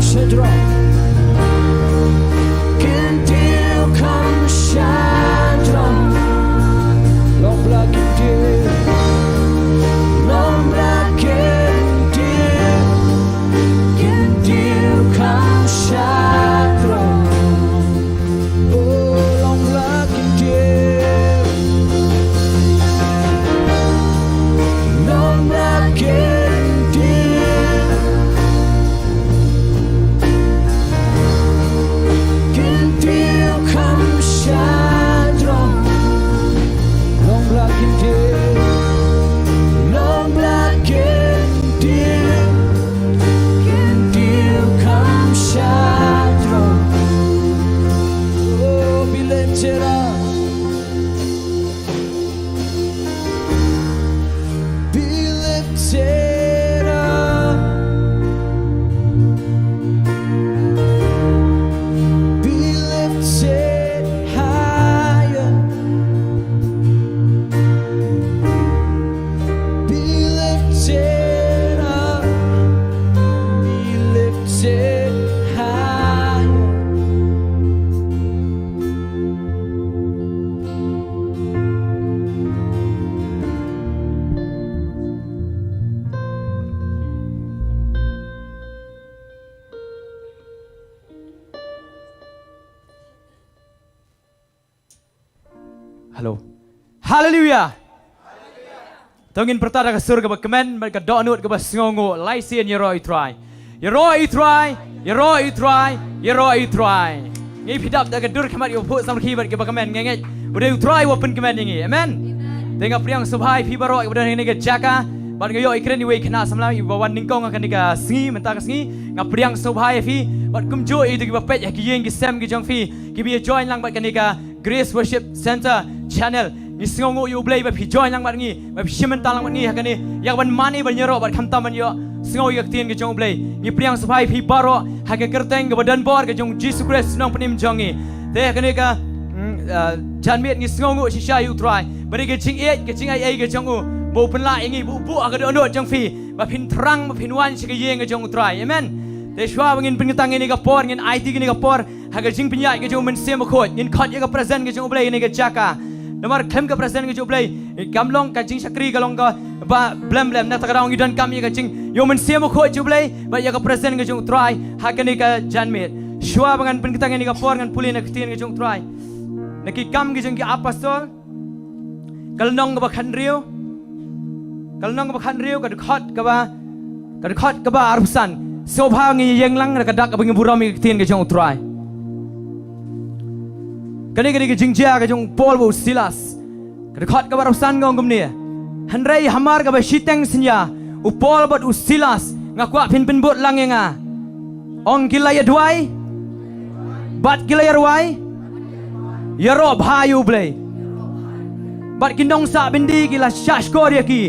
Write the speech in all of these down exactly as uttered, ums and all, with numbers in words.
Shadrach. Kyntiew kham Shadrach. Long Bla kyntiew. Long Bla kyntiew. Kyntiew kham Shadrach. Oh, Long Bla kyntiew. Long Bla kyntiew. Kyntiew kham Shadrach. Long Bla kyntiew. Long Bla kyntiew. Kyntiew kham Shadrach. Oh, be lifted up. Be lifted up. Be lifted higher. Be lifted up. Be lifted higher. Hello. Hallelujah. To ngin pyrta da ka sur kaba kmen bad ka dohnud kaba sngewnguh, lai sien, ïaroh ïa u Trai. Ïaroh ïa u Trai, ïaroh ïa u Trai, ïaroh ïa u Trai. Ngi phi dap da ka dur khmat ïa u phuh samrkhie bad kaba kmen, nga ngeit u dei u Trai uba pynkmen ïa ngi. Amen. Te nga pdiang sngewbha ïa phi baroh kiba don ha kane ka jaka bad nga ïoh ïa kren iwei i khynnah samla iba wan nyngkong ha kane ka sngi, mynta ka sngi. Nga pdiang sngewbha ïa phi bad kumjuh ïa kito kiba peit ha ki ïing ki sem ki jong phi kiba ïa join lang bad kane ka Grace Worship Centre Channel. Ngi sngewnguh ïa u Blei ba phi join lang bad ngi, ba phi shim bynta lang bad ngi ha kane ïa kaban mane ban ïaroh bad khamtam ban ïohsngew ïa ka ktien ka jong u Blei. Ngi pdiang sngewbha ïa phi baroh ha ka kyrteng kaba donbor ka jong u Jisu Khrist, u nongpynim jong ngi. Te ha kane ka, mm, ah, janmiet ngi sngewnguh shisha ïa u Trai ba dei ka jingïeit, ka jingaiei ka jong u ba u pynlah ïa ngi, ba u buh ha ka dohnud jong phi ba phin thrang, ba phin wan sha ka ïing ka jong u Trai. Amen. Te shuwa ba ngin pynkyntang ïa kane ka por, ngin aiti ïa kane ka por ha ka jingpynïaid ka jong u Mynsiem Bakhuid. Ngin khot ïa ka presence ka jong u Blei ha kane ka jaka. Namar khlem ka presence ka jong u Blei kam long ka jingshakri, ka long kaba blem blem. Na kata ka daw ngi donkam ïa ka jing, ïa u Mynsiem Bakhuid jong u Blei bad ïa ka presence ka jong u Trai ha kane ka janmiet. Shuwa ba ngan pynkyntang ïa kane ka por, ngan pule na ka ktien ka jong u Trai na Ki Kam ki jong ki Apostol, ka lynnong kaba khathynriew, ka lynnong kaba khathynriew, ka dkhot kaba, ka dkhot kaba arphew san. Sngewbha ngin ïeng lang da ka dak kaba ngi burom ïa ka ktien ka jong u Trai. Kane ka dei ka jingjia ka jong u Paul bad u Silas. Ka dkhot kaba arphew san ka ong kumne: Hynrei hamar kaba shiteng synñia, u Paul bad u Silas nga kwah phin pynbud lang ïa nga. Ong ki la ïa duwai bad ki la ïa rwai, ïaroh bha ïa u Blei. Bad ki nongsah byndi ki la shahshkor ïa ki.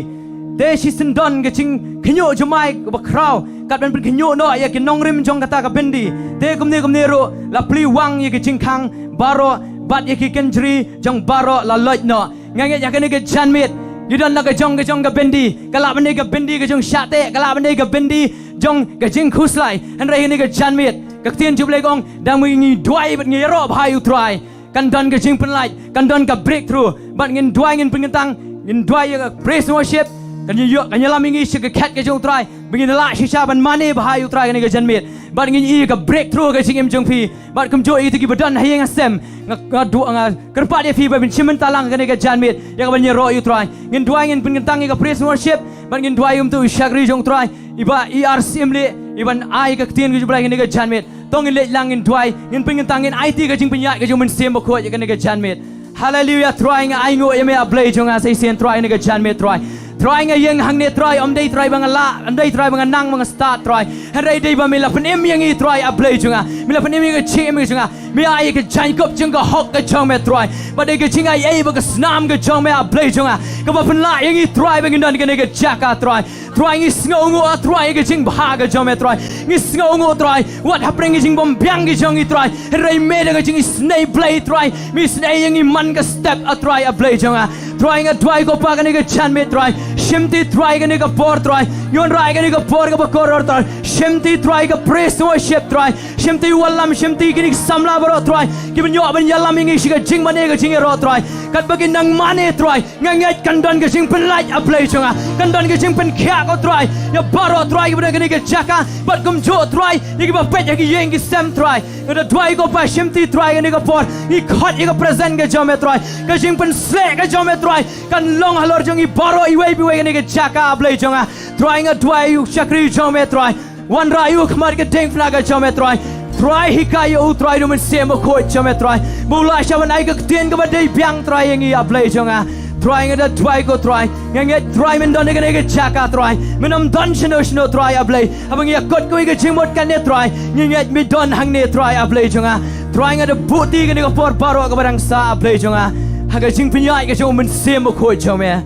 Te shisien don ka jingkhynñiuh jumai kaba khraw kat ban pynkhynñiuh noh ïa ki nongrim jong kata ka byndi. Te kumne kumne ruh la plie wang ïa ki jingkhang baroh bad ïa ki kynjri jong baroh la loit noh. Nga ngeit ha kane ka janmiet ngi don la ka jong ka jong ka byndi, ka lah ban dei ka byndi ka jong shah teh, ka lah ban dei ka byndi jong ka jingkhuslai. Hynrei ha kane ka janmiet ka ktien jong u Blei ka ong, dang ma ngi duwai bad ngi ïaroh bha ïa u Trai, kan don ka jingpynlait, kan don ka breakthrough. Bad ngin duwai, ngin pynkyntang, ngin duwai ïa ka praise and worship, kan ïa, kan ïalam ïa ngi sha ka khet ka jong u Trai ba ngin lah shisha ban mane bha ïa u Trai ha kane ka janmiet. Bad ngin ïohi ïa ka breakthrough ha ka jingim jong phi. Bad kumjuh ïa kito kiba don ha ïing ha sem, nga, nga duwai, nga kyrpad ïa phi ba phin shim bynta lang ha kane ka janmiet ïa kaban ïaroh ïa u Trai. Ngin duwai, ngin pynkyntang ïa ka praise and worship bad ngin duwai ïa uto u shakri jong u Trai, i Bah E R Syiemlieh, iban ai ka ktien ka jong u Blei ha kane ka janmiet. To ngin leit lang, ngin duwai, ngin pynkyntang, ngin aiti ka jingpynïaid ka jong u Mynsiem Bakhuid ha kane ka janmiet. Haleluia. Trai, nga ainguh ïa me, A Blei jong nga, sa shisien Trai, ha kane ka janmiet Trai. Trai, nga ïeng hangne Trai, ym dei Trai ba nga lah, ym dei Trai ba nga nang ba nga stad Trai. Hynrei dei ba me la pynim ïa ngi Trai, A Blei jong nga. Me la pynim ïa ka jingim ka jong nga. Me ai ïa ka jaiñkup jong ka hok ka jong me Trai. Bad dei ka jingaiei bad ka snam ka jong me, A Blei jong nga, kaba pynlah ïa ngi Trai ba ngin don ha kane ka jaka Trai. Trai, ngi sngewnguh, ah, Trai, ka jingbha ka jong me, Trai. Ngi sngewnguh, Trai, wat hapdeng ka jingbymbiang ka jong ngi, Trai, hynrei me da ka jingisynei Blei, Trai, me isynei ïa ngi man ka step, ah, Trai, ah, Blei jong nga. Trai, nga duwai ko Pa kane ka janmiet, Trai. Shimti, Trai, kane ka por, Trai. Ngi wanrah ïa kane ka por kaba kordor, Trai. Shimti, Trai, ka praise worship, Trai. Shimti wallam, shimti kine ki samla baroh, Trai, kiban ïoh ban ïalam ïa ngi sha ka jingmane ka jingïaroh, Trai. Katba kin nang mane, Trai, nga ngeit kan don ka jingpynlait, ah Blei jong nga. Kan don ka jingpynkhiah ko Trai ïa baroh, Trai, kiba don ha kane ka jaka, bad kumjuh, Trai, ïa kiba peit ha ki ïing ki sem, Trai. Nga da duwai ko Pa, shimti, Trai, kane ka por ngi khot ïa ka presence ka jong me, Trai. Ka jingpynsleh ka jong me, Trai, kan long halor jong ngi baroh iwei pa iwei ha kane ka jaka, ah Blei jong nga. Trai, nga duwai ïa u shakri jong me, Trai. Wanrah ïa u ha khmat ka diengphna ka jong me, Trai. Trai, hikai ïa u, Trai, da u Mynsiem Bakhuid jong me, Trai, ba u lah shah ban ai ka ktien kaba dei biang, Trai, ïa ngi, ah Blei jong nga. Trai, nga da duwai ko Trai, nga ngeit, Trai, men don ha kane ka jaka, Trai. Men ym don shano shano, Trai, ah Blei. Haba ngi ïakut kawei ka jingmut kane, Trai, ngi ngeit me don hangne, Trai, ah Blei jong nga. Trai, nga da buhti kane ka por baroh kaba dang sah, ah Blei jong nga, ha ka jingpynïaid ka jong u Mynsiem Bakhuid jong me.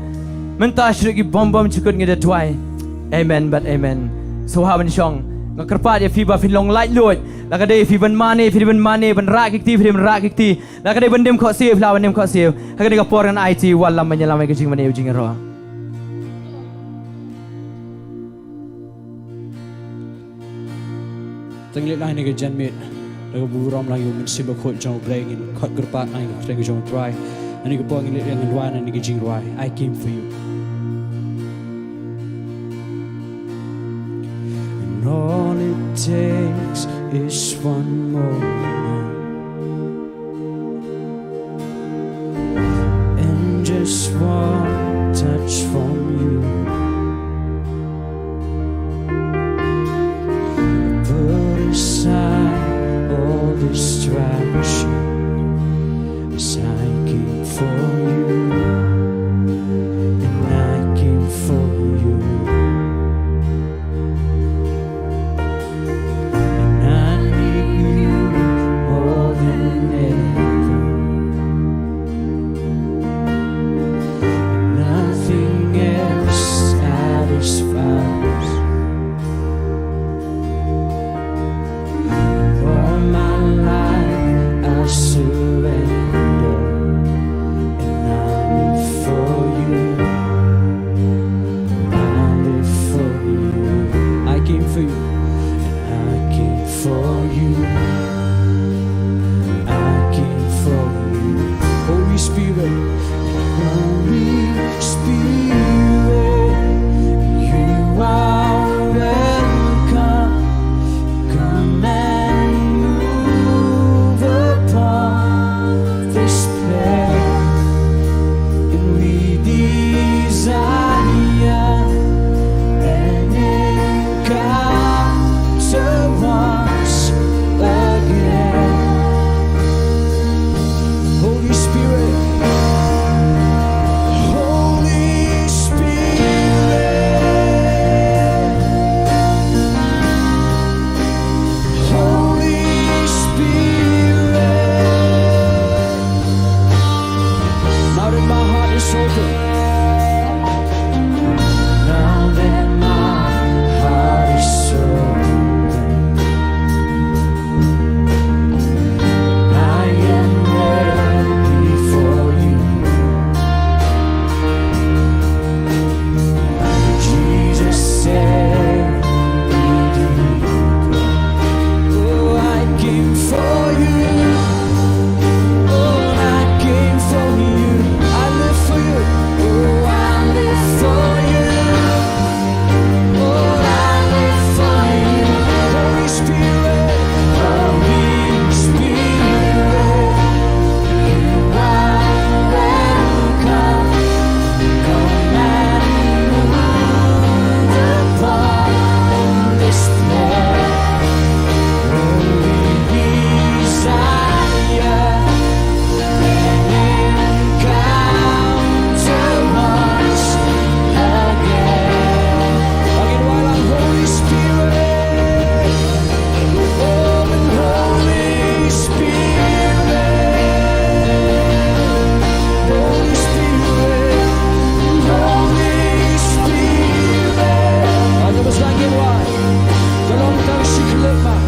Mynta sha ki bym bymjukut ngi da duwai. Amen bad amen. Sngewbha ban shong. Nga kyrpad ïa phi ba phin long laitluid. Lada ka dei phi ban mane, phi dei ban mane, ban rah ki kti, phi dei ban rah ki kti. Lada ka dei ban dim khohsiew, phi lah ban dim khohsiew. Ha kane ka por ngan aiti wallam ban ïalam ïa ka jingmane u jingïaroh. Te ngin leit lang ha kane ka janmiet da kaba burom lang ïa u Mynsiem Bakhuid jong u Blei, ngin khot kyrpad lang ïa ka kyrteng ka jong u Trai. Ha kane ka por ngin leit lang, ngin duwai ha kane ka jingrwai, I Came For You. And all it takes is one moment and just one touch from you. Put aside all distractions. I came for you, and I came for you. And I need you Khyllipmat.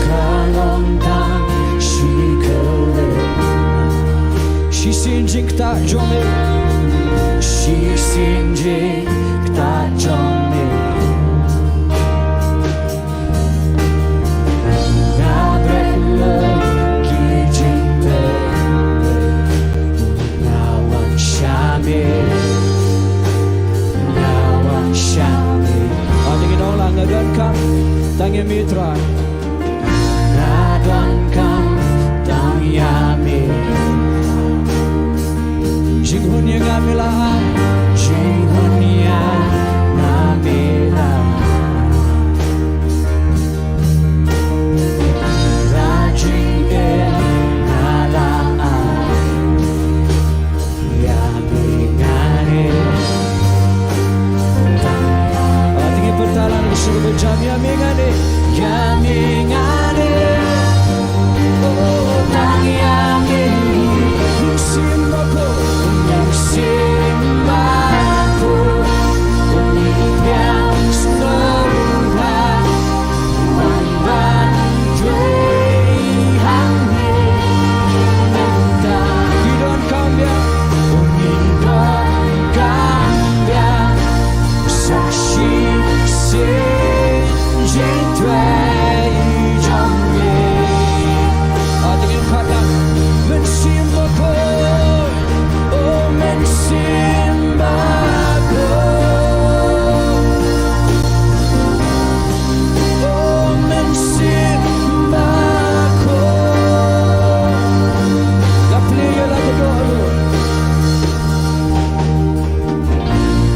Ka long tang shi khyllipmat. Shisien jingktah jong me. Shisien jingktah jong me. Nga bret lem ki jingtep. Nga wan sha me. Nga wan sha me. Aw, te ngin ong lang, nga donkam tang ïa me Trai. Nga donkam tang ïa me. Jinghun ïa nga me la ai. Jinghun ïa nga me la ai. La jingim nga la ai. Ïa me nga ne. Ah, te ngin pyrta lang shuh ba jam, ïa me nga ne. Ïa me nga ne. Oh, tang ïa me. Mynsiem Bakhuid. Mynsiem Bakhuid. Uni biang sngewbha. Wan ban trei hangne mynta. Ngi donkam ïa. Ngi donkam ïa. Sa shisien jingtrei jong me. Ah, te ngin khot lang. Mynsiem Bakhuid. Oh, Mynsiem Bakhuid. Oh, Mynsiem Bakhuid. Nga plie ïa la ka doh ruh.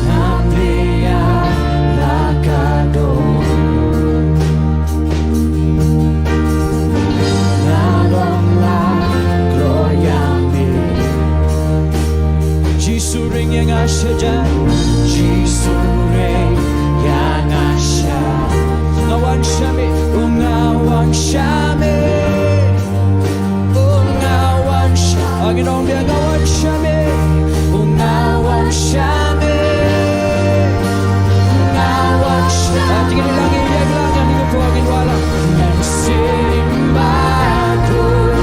Nga plie ïa la ka doh. Nga long la gloria me. Jisu ring ïa nga sha jan. Jisu ring ïa nga sha. Nga wan sha me. Oh, nga wan sha me. Oh, nga wan sha. Ngin ong biang, nga wan sha me. Oh, nga wan sha me. Nga wan sha. Ah, te ngin ïa lang, ïa lang, ïa lang, ngin wan lang. Mynsiem Bakhuid.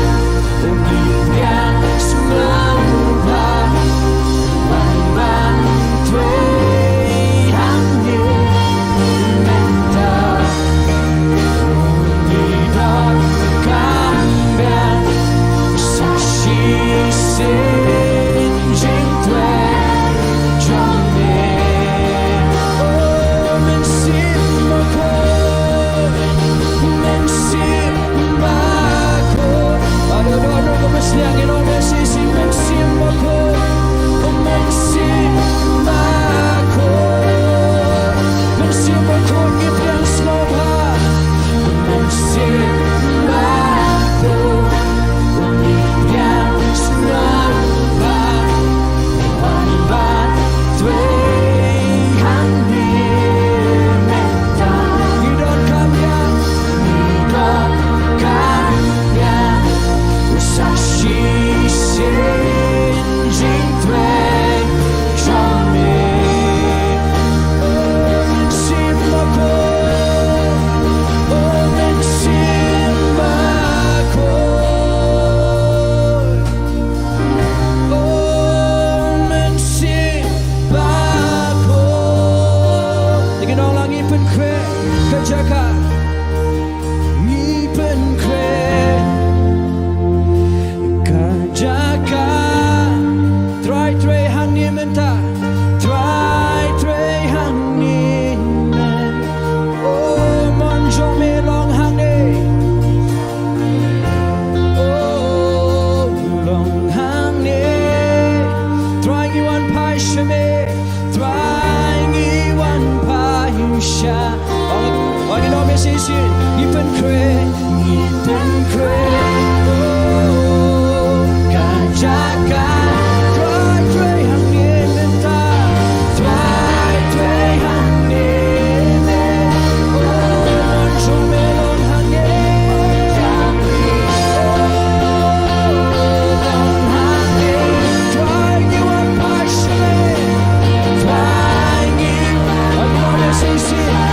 Mynsiem Bakhuid. Mynsiem Bakhuid. Aduh, aduh, aduh, ka mynsiem, ngi ong ïa shisien Mynsiem Bakhuid. Mynsiem Bakhuid. Mynsiem Bakhuid, ngi pdiang sngewbha. Mynsiem Bakhuid. Ngi pdiang sngewbha. Wan ban trei hangne mynta. Ngi donkam ïa, ngi donkam ïa u sa shisien jingtrei jong me. Oh, Mynsiem Bakhuid. Oh, Mynsiem Bakhuid. Oh, Mynsiem Bakhuid. Te ngin ong lang, ngi pynkhreh ka jaka. Ngi pynkhreh ka jaka. Trai, trei hangne mynta. Trai, trei hangne mynta. Oh, mon jong me long hangne. Oh, long hangne. Trai, ngi wan phai sha me. Trai, ngi wan phai sha. Wan, wan, ngi long me shisien. Ngi pynkhreh, ngi pynkhreh. Oh, ka jaka. Trai, trei hangne mynta. Trai, trei hangne mynta. Oh, mon jong me long hangne. Oh, long hangne. Trai, ngi wan phai sha me. Trai, ngi wan phai sha me.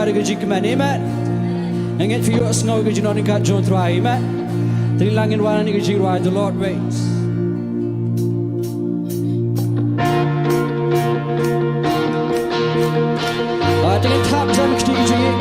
Ka jingkmen, amen. Ngin ïohsngew ka jingnoh ryngkat jong U Trai, amen. Te ngin wan ha ka jingrwai The Lord Reigns. Ah, te ngin thap jan kti ka jingim.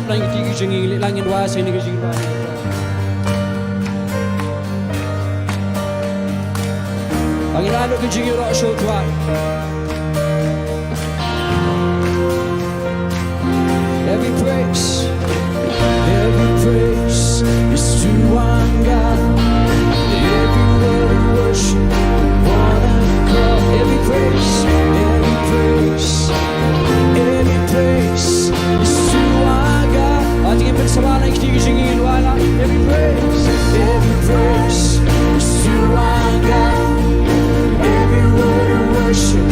Lang ki jingïaleh lang ngin wai sa ïa kane ka jingïaleh. Ngin ïa lut ka jingïaroh shuwa. Every praise, every praise is to our God. Every word of worship, one accord. Every praise, every praise, every praise is to our God. Ating pynsawa lang kita ki jingïaleh wala. Every praise, every praise is to our God. Every word of worship,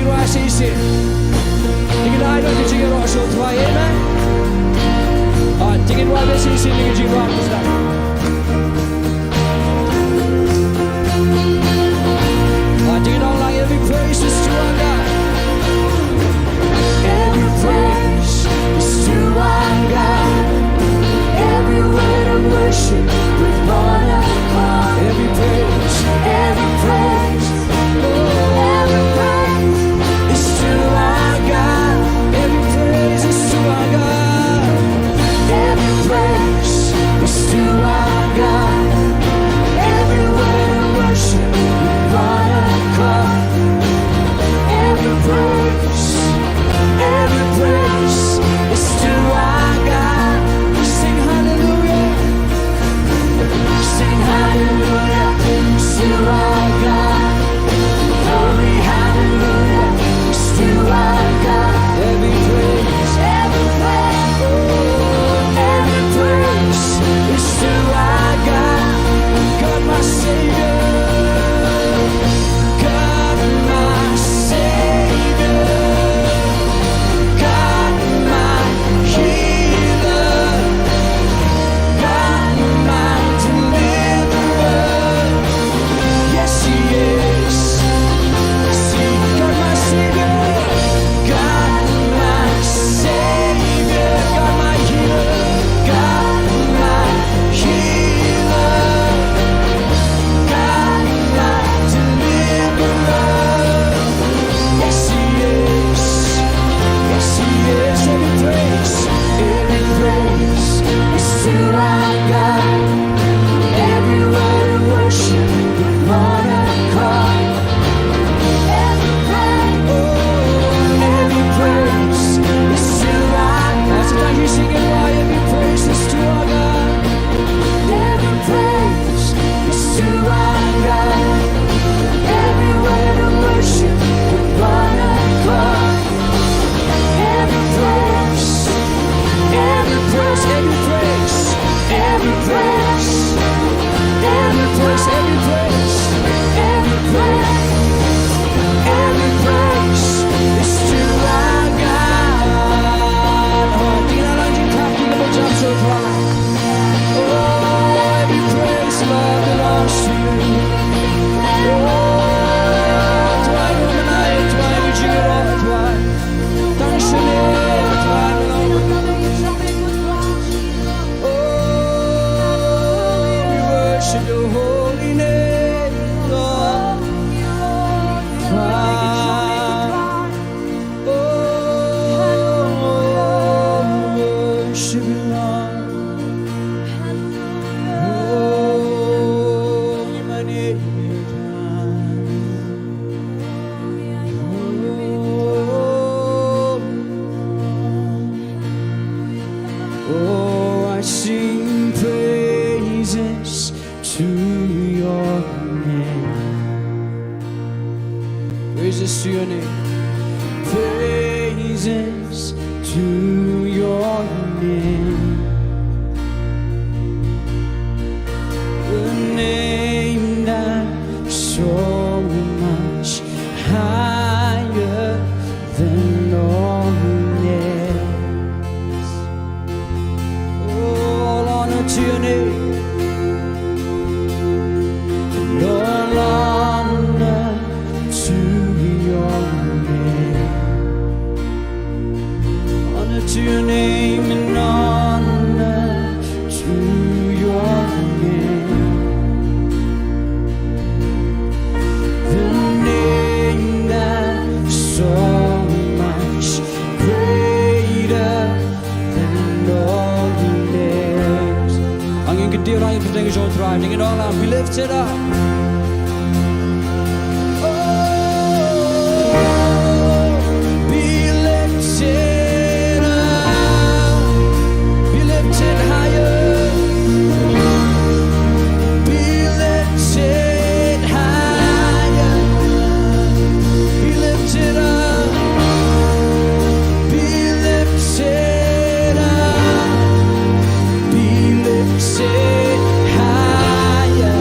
Wa shisien. Dei ki dei da ki jingïaroh sha U Trai, amen. Ah, dei ki wa shisien, dei ki jingïaroh shisien. Ah, dei ki dei lang, every praise is to our God. Every praise is to our God. Every word of worship with one accord. Every praise, every praise. Every praise is to our God. Every praise is to our God. Every praise is to our God. Every word of worship, one accord. Every praise, every praise is to our God. We sing hallelujah. Sing hallelujah to our God. Glory, hallelujah to our God. Every praise, every praise, every praise is to our God. God, my Savior. God, my Savior. God, my healer. God, my deliverer. Yes, he is. Sing, God, my Savior. God, my Savior. God, my healer. God, my healer. God, my deliverer. Yes, he is. Yes, he is. Every praise, every praise is to our God. Every word of worship with one accord. Every praise, oh, every praise is to our God. That's why you sing it, why every praise is to our God. Every praise is to our God. Every word of worship with one accord. Every praise, every praise, every praise, every praise, every praise, every praise, every praise, every praise is to our God. Oh, dei na lang jingkyrpad, dei na lang jingkyrpad. Oh, every praise, Lord, belongs to you. Oh, Trai, Trai, Trai, Trai. Tang shane, Trai, Lord. Oh, we worship your holy name, Lord. Trai. Oh, we worship you, Lord. Oh, we magnify. Oh, I sing praises to your name. Praises to your name. Praises to your name. The name that's so much higher than all names. All honor to your name. And all honor to your name. Honor to your name and honor to your name. The name that's so much greater than all the names. Ang ïing ka dei, ang ïing ka dei jong U Trai, ngin ong lang, be lifted up. Oh, be lifted up, be lifted higher, be lifted higher, be lifted up, be lifted up, be lifted higher.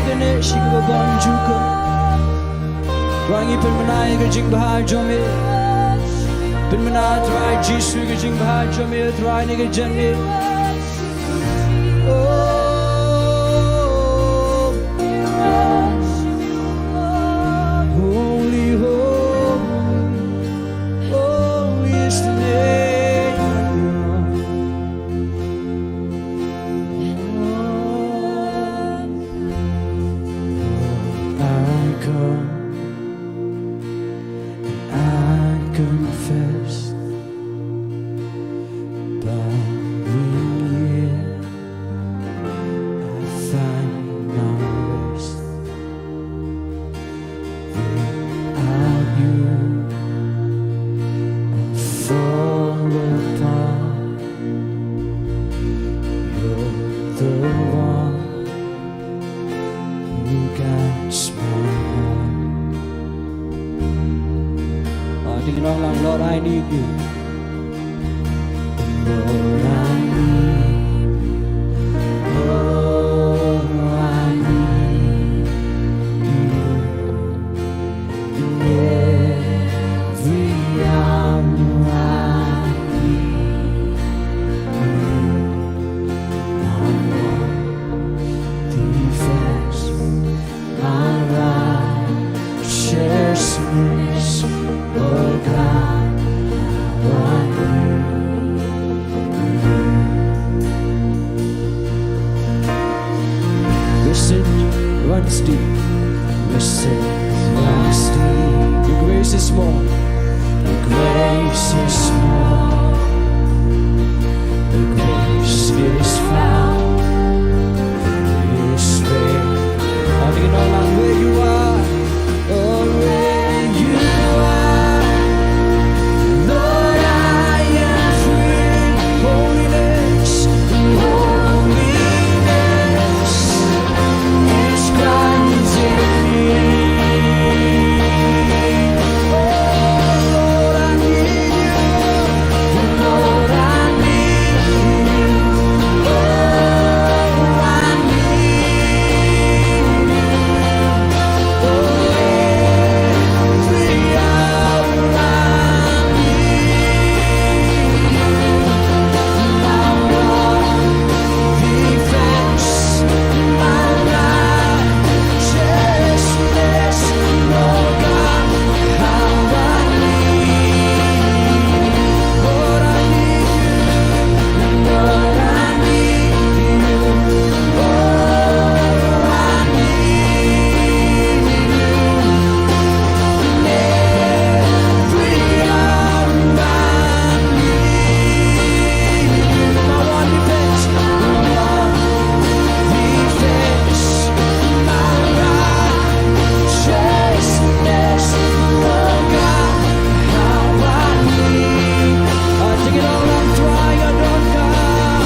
Kane shi kaba bang jukut. Trai ngi pynbna ïa ka jingbha jong me. Pynbna Trai Jisu ka jingbha jong me, Trai ne ka jan me. Oh, holy, holy, holy is the name of God. I come, I confess, bowing here, I find my rest. Without you, I fall apart. You're the one who guides my heart. Ah, ding dong lang, Lord, I need you. Lord, I need you. Oh, I need you. In every hour I need you. My one defense, my righteousness, oh God, how I need you. Blessed runs deep, blessed runs deep. Your grace is more, your grace is more. The grace is found this way. I'll take it all out where you are. Oh, where you are. Lord, I am free. Holiness, holiness is cleansing me. Oh, Lord, I need you. Lord, I need you. Oh, I need you. Oh, every hour I need you. My one defense, my righteousness, oh God, how I need you. Lord, I need you. Lord, I need you. Oh, I need you. Every hour I need you. My one defense, my one defense, my righteousness, oh God, how I need. I take it all, I'm trying, I don't come.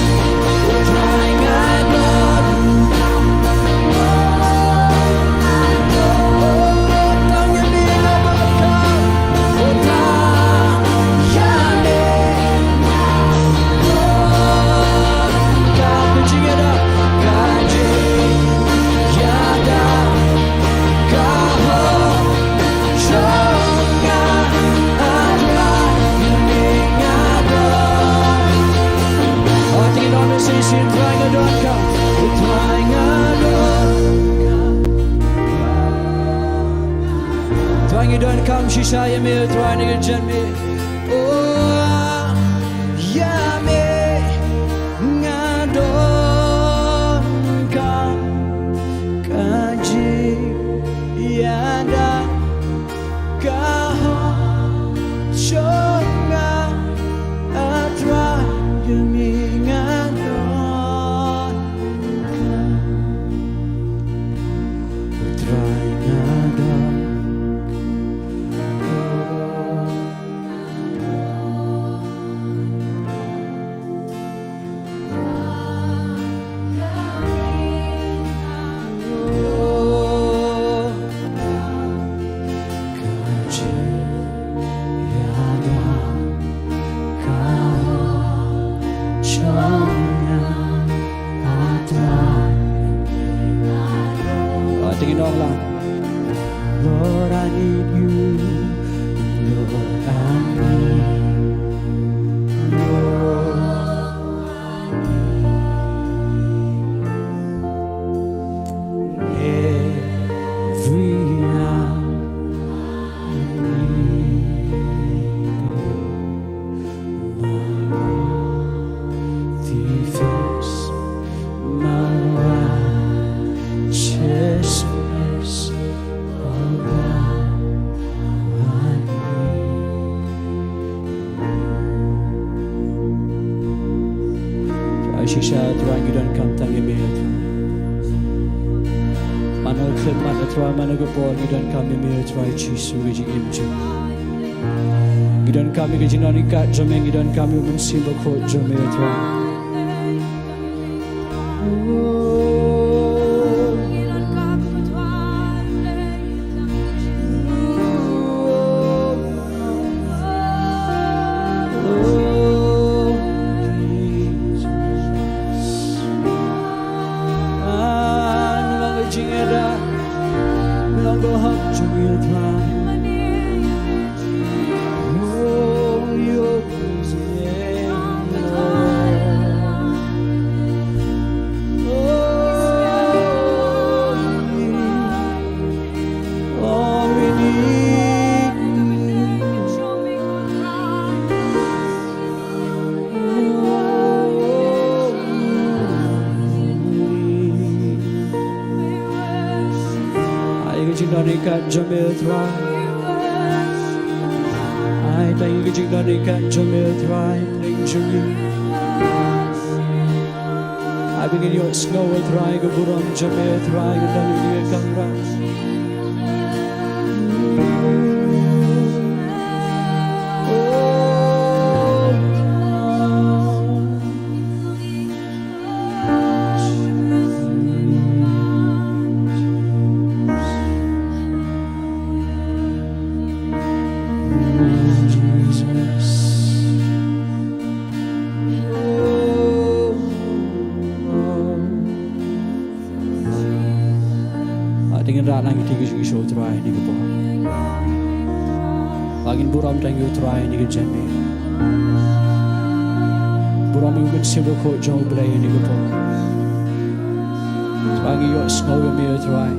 Trai ngi donkam shisha ïa me, Trai ne ka jan me. Oh, ïa me nga donkam ka jingïada. Ka hok jong nga, a Trai, ïa me nga donkam. A Trai nga donkam. Lord, I need you. Lord, I need you. Lord, I need you. Every hour I need you. My defense, my righteousness, oh God, how I need. Ai shisha, Trai, ngi donkam tang ïa me, Trai. Man la khlem man, Trai, man la ka por, ngi donkam ïa me, Trai Jisu, ka jingim jong ngi. Ngi donkam ïa ka jingdonkam jong me, ngi donkam ïa u Mynsiem Bakhuid jong me, Trai. Ai ka jingdonkam jong me, Trai. Ai tang ka jingdonkam jong me, Trai, pdeng jong ngi. Ai ba ngin ïohsngew, Trai, ka burom jong me, Trai, ka don ïa ngi kamra. Ba ngin rah lang ïa ki jingïasoh, Trai, ha kane ka por. Ba ngin burom tang ïa u Trai ha kane ka janmiet. Burom ïa u Mynsiem Bakhuid jong u Blei ha kane ka por. Trai, ngi ïohsngew ïa me, Trai.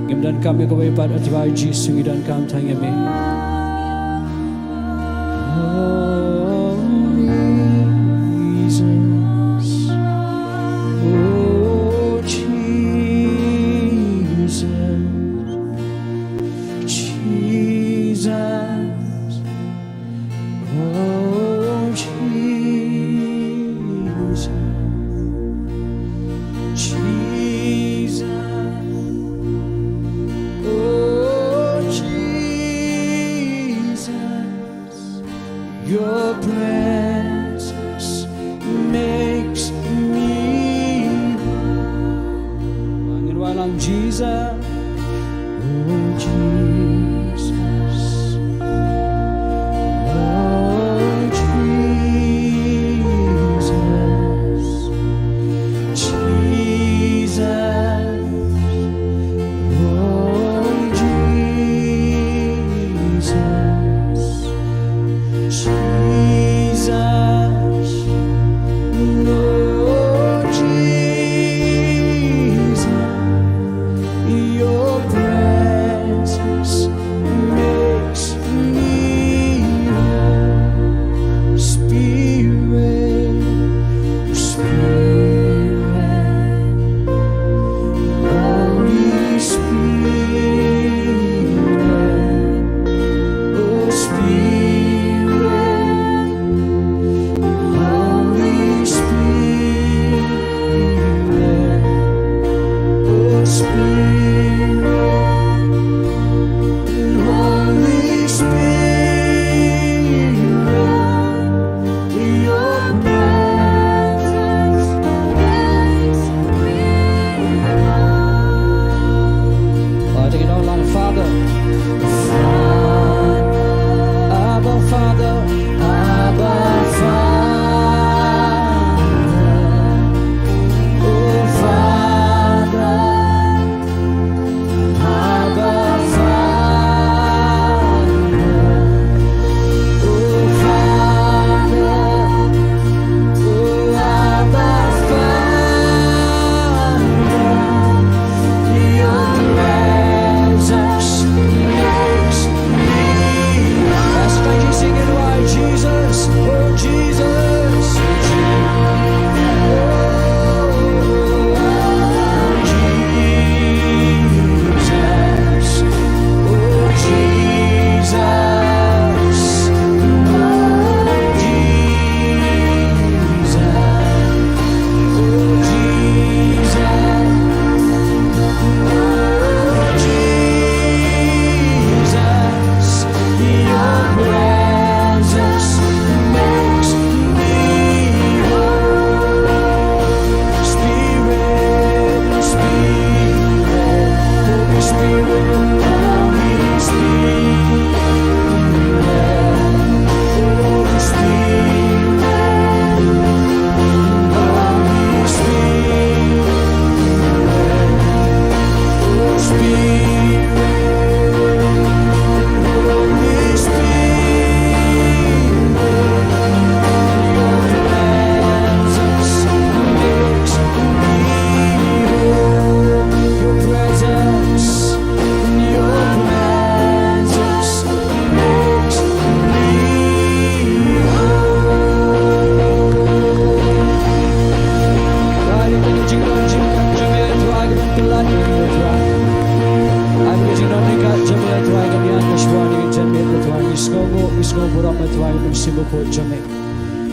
Ngim donkam ïa kawei pat, Trai Jisu, ngi donkam tang ïa me. Oh, Jesus. Oh, Jesus. Jesus. Oh, Jesus. Jesus. Oh, Jesus. Your presence makes me whole. Ngin wan lang, Jesus. Oh, Jesus. Oh, Jesus. Jesus. Oh, Jesus. Jesus. Oh, Jesus. Your presence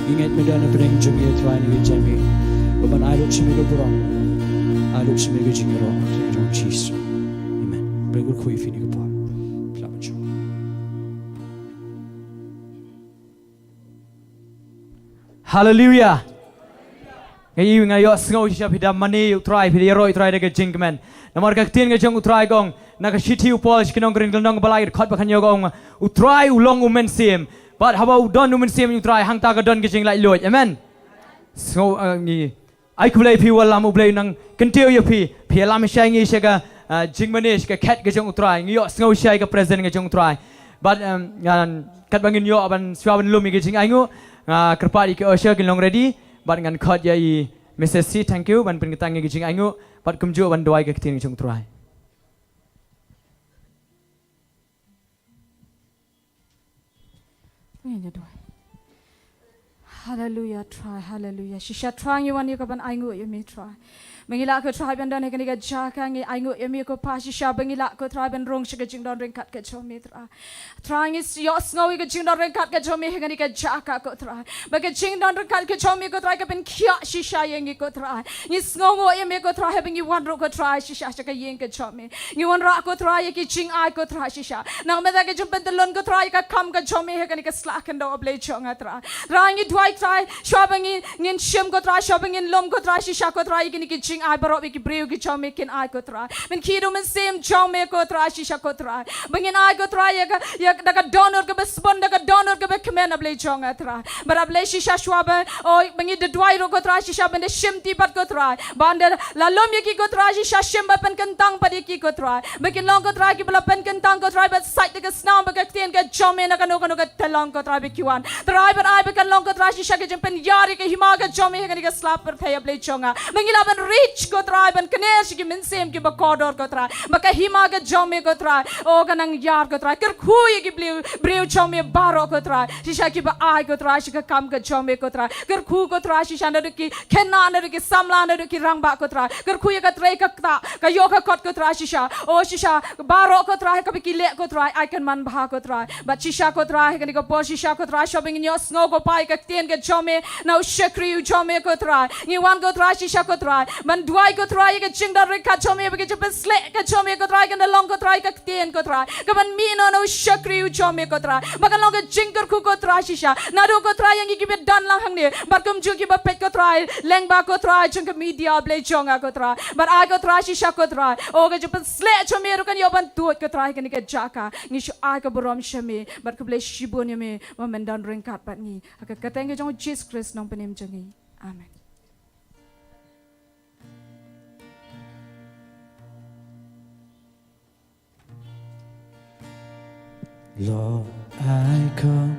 Ngi ngeit me da na pdeng jong ngi, Trai, na pdeng jong ngi. Ba ban ai lut sha me ka burom, ai lut sha me ka jingïaroh, ha ka kyrteng jong Jisu. Amen. Bad kyrkhu ïa phi ha kane ka por. Khlem jong. Haleluia. Nga ïohi, nga ïohsngew shisha phi da mane ïa u Trai, phi da ïaroh ïa u Trai da ka jingkmen. Namar ka ktien ka jong u Trai ka ong, na ka shithi u Paul sha ki nong Korinth, lynnong ba lai, dkhot ba khathynñiew ka ong, u Trai u long u Mynsiem. Bad haba u don u Mynsiem u Trai, hangta ka don ka jinglaitluid. Amen. Sngew, eh, ngi ai khublei ïa phi, wallam u Blei u nang kyntiew ïa phi. Phi ïalam shisha ïa ngi sha ka, eh, jingmane, sha ka khet ka jong u Trai. Ngi ïohsngew shisha ïa ka presence ka jong u Trai. Bad, em, ngan, katba ngin ïoh ban shuwa ban lum ïa ka jingainguh, nga kyrpad ïa ki usher kin long ready. Bad ngan khot ïa i Missus C, thank you, ban pynkyntang ïa ka jingainguh. Bad kumjuh ban duwai ïa ka ktien ka jong u Trai. Ngin ïa duwai. Haleluia, Trai, haleluia. Shisha, Trai, ngi wan ïa ka ban ainguh ïa me, Trai. Ba ngi lah, ko Trai, ban don ha kane ka jaka, ngi ainguh ïa me, ko Pa, shisha ba ngi lah, ko Trai, ban rung sha ka jingdon ryngkat ka jong me, Trai. Trai, ngi ïohsngew ïa ka jingdon ryngkat ka jong me ha kane ka jaka, ko Trai. Ba ka jingdon ryngkat ka jong me, ko Trai, ka pynkhiah shisha ïa ngi, ko Trai. Ngi sngewnguh ïa me, ko Trai, haba ngi wan ruh, ko Trai, shisha sha ka ïing ka jong me. Ngi wanrah, ko Trai, ïa ki jingai, ko Trai, shisha. Nang mynta ka jingpyntyllun, ko Trai, ïa ka kam ka jong me ha kane ka sla khyndew, A Blei jong nga, Trai. Trai, ngi duwai, Trai, shuwa ba ngi, ngin shim, ko Trai, shuwa ba ngin lum, ko Trai, shisha, ko Trai, ïa kine ki jingai baroh ba ki briew ki jong me kin ai, ko Trai. Ban khie da u Mynsiem jong me, ko Trai, shisha, ko Trai. Ba ngin ai, ko Trai, ïa ka, ïa da ka dohnud kaba sbun, da ka dohnud kaba kmen, A Blei jong nga, Trai. Bad A Blei, shisha, shuwa ba, oh, ba ngi da duwai ruh, ko Trai, shisha ban da shimti pat, ko Trai. Ban da la lum ïa ki, ko Trai, shisha, shim bad pynkyntang pat ïa ki, ko Trai. Ba kin long, ko Trai, kiba la pynkyntang, ko Trai, bad sait da ka snam bad ka ktien ka jong me na kano kano ka tyllong, ko Trai, ba ki wan. Trai, bad ai ba kan long, ko Trai, shisha, ka jingpynïar ïa ka hima ka jong me ha kane ka sla pyrthei, A Blei jong nga. Ba ngi lah ban reach, ko Trai, ban kner sha ki mynsiem kiba kordor, ko Trai. Ba ka hima ka jong me, ko Trai, oh, kan nang ïar, ko Trai. Kyrkhu ïa ki briew, briew jong me baroh, ko Trai. Shisha kiba ai, ko Trai, sha ka kam ka jong me, ko Trai. Kyrkhu, ko Trai, shisha naduh ki khynnah, naduh ki samla, naduh ki rangbah, ko Trai. Kyrkhu ïa ka trei ka ktah, ka ïoh ka kot, ko Trai, shisha. Oh, shisha baroh, ko Trai, kaba ki leh, ko Trai, ai kan man bha, ko Trai. Bad shisha, ko Trai, ha kane ka por, shisha, ko Trai, shuwa ba ngin ïohsngew, ko Pa, ïa ka ktien ka jong me na u shakri u jong me, ko Trai. Ngi wan, ko Trai, shisha, ko Trai, ban duwai, ko Trai, ïa ka jingdon ryngkat jong me, ba ka jingpynsleh ka jong me, ko Trai, kan da long, ko Trai, ka ktien, ko Trai, kaban mih noh na u shakri u jong me, ko Trai. Ba kan long ka jingkyrkhu, ko Trai, shisha. Naduh, ko Trai, ïa ngi kiba don lang hangne, bad kumjuh kiba peit, ko Trai, lyngba, ko Trai, jong ka media, Blei jong nga, ko Trai. Bad ai, ko Trai, shisha, ko Trai, oh, ka jingpynsleh jong me ruh kan ïoh ban tuid, ko Trai, ha kane ka jaka. Ngi shu ai ka burom sha me, bad khublei shibun ïa me ba men don ryngkat bad ngi. Ha ka kyrteng ka jong u Jisu Khrist, Nongpynim jong ngi. Amen. Lord, I come,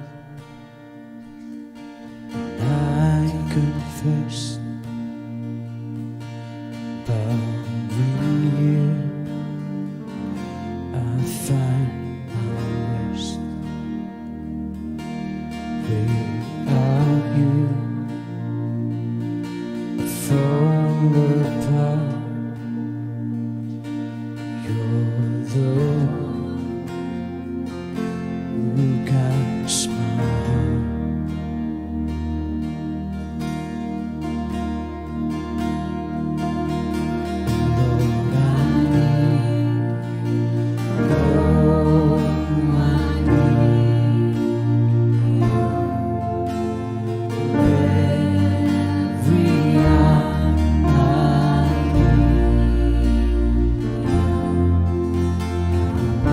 I confess, bowing here, I find my rest. Without you, I fall apart. You're the one who guides my heart. Lord, I need, oh, I need you. Every hour I need you.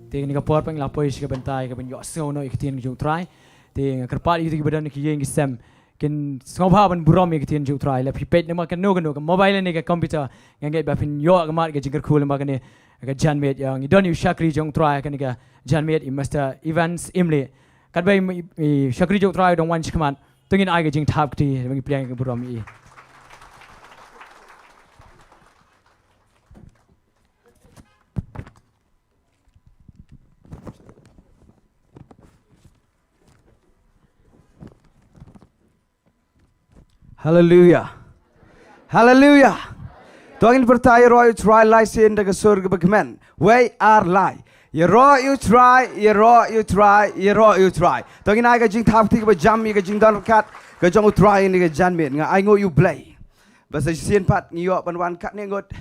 Te kane ka por pat ngi la poi sha ka bynta ïa ka ban ïohsngew noh ïa ka ktien ka jong U Trai. Te nga kyrpad ïa kito kiba don ha ki ïing ki sem kin sngewbha ban burom ïa ka ktien jong U Trai. Lada phi peit namar kano kano ka mobile ne ka computer, nga ngeit ba phin ïoh ka mat ka jingkyrkhu lyngba kane ka janmiet. Ïa, ngi don ïa u shakri jong U Trai ha kane ka janmiet, i Mister Evans Imlih. Katba i, i shakri jong U Trai u dang wan shakhmat, to ngin ai ka jingthap kti, ba ngi pdiang ïa ka burom ïa i. Haleluia. Haleluia. To ngin pyrta, ïaroh ïa U Trai lai sien da ka sur kaba kmen. Wei ar lai. Ïaroh ïa U Trai, ïaroh ïa U Trai, ïaroh ïa U Trai. To ngin ai ka jingthap kti kaba jam ïa ka jingdon ryngkat ka jong U Trai ha kane ka janmiet. Nga ainguh ïa U Blei ba sa shisien pat ngi ïoh ban wan katne ngut.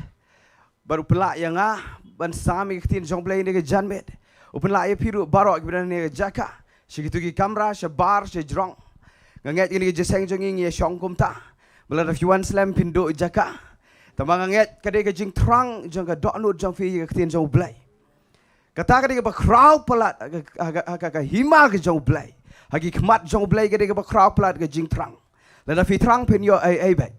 Bad u pynlah ïa nga ban sam ïa ka ktien jong U Blei ha kane ka janmiet. U pynlah ïa phi ruh baroh kiba don ha kane ka jaka, sha kito ki kamra, shabar, shajrong. Nga ngeit kane ka jingïaseng jong ngi ngi ïashong kumta. Bad lada phi wan slem phin duh jaka. Tangba nga ngeit ka dei ka jingthrang jong ka dohnud jong phi ïa ka ktien jong U Blei. Kata ka dei kaba khraw palat ha ka, ha ka, ha ka, ka hima ka jong U Blei. Ha ki khmat jong U Blei ka dei kaba khraw palat ka jingthrang. Lada phi thrang phin ïoh ei ei beit.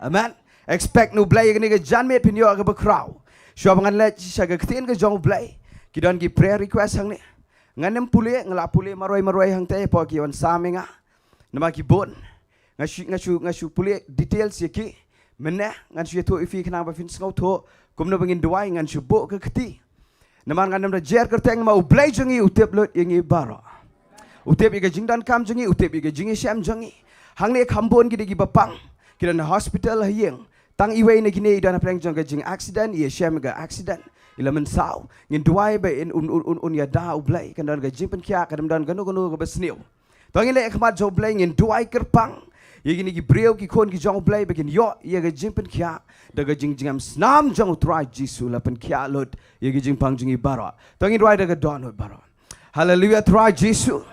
Amen. Expect na U Blei ha kane ka janmiet phin ïoh kaba khraw. Shuwa ba ngan leit sha ka ktien ka jong U Blei, ki don ki prayer request hangne. Ngan ym pule, nga la pule marwei marwei hangtei hapoh ki wan sam ïa nga. Namar ki bun. Nga shu, nga shu, nga shu pule details ïa ki. Mynne ngan shu ïathuh ïa phi khnang ba phin sngewthuh kumno ba ngin duwai, ngan shu buh ka kti. Namar ngan ym da jer kyrteng, namar U Blei jong ngi u tip lut ïa ngi baroh. U tip ïa ka jingdonkam jong ngi, u tip ïa ka jingïashem jong ngi. Hangne kham bun ki dei kiba pang, ki don ha hospital, ha ïing. Tang iwei na kine i don hapdeng jong ka jingaccident, i ïashem ïa ka accident, i la mynsaw. Ngin duwai ba in un, un, un, un ïada U Blei, kan don ka jingpynkhiah, kan ym don kano kano kaba sniew. To ngin leit ha khmat jong U Blei, ngin duwai kyrpang ïa kine ki briew ki khun ki jong U Blei ba kin ïoh ïa ka jingpynkhiah da ka jingjngem snam jong U Trai Jisu. La pynkhiah lut ïa ka jingpang jong ngi baroh. To ngin duwai da ka dohnud baroh. Haleluia, Trai Jisu.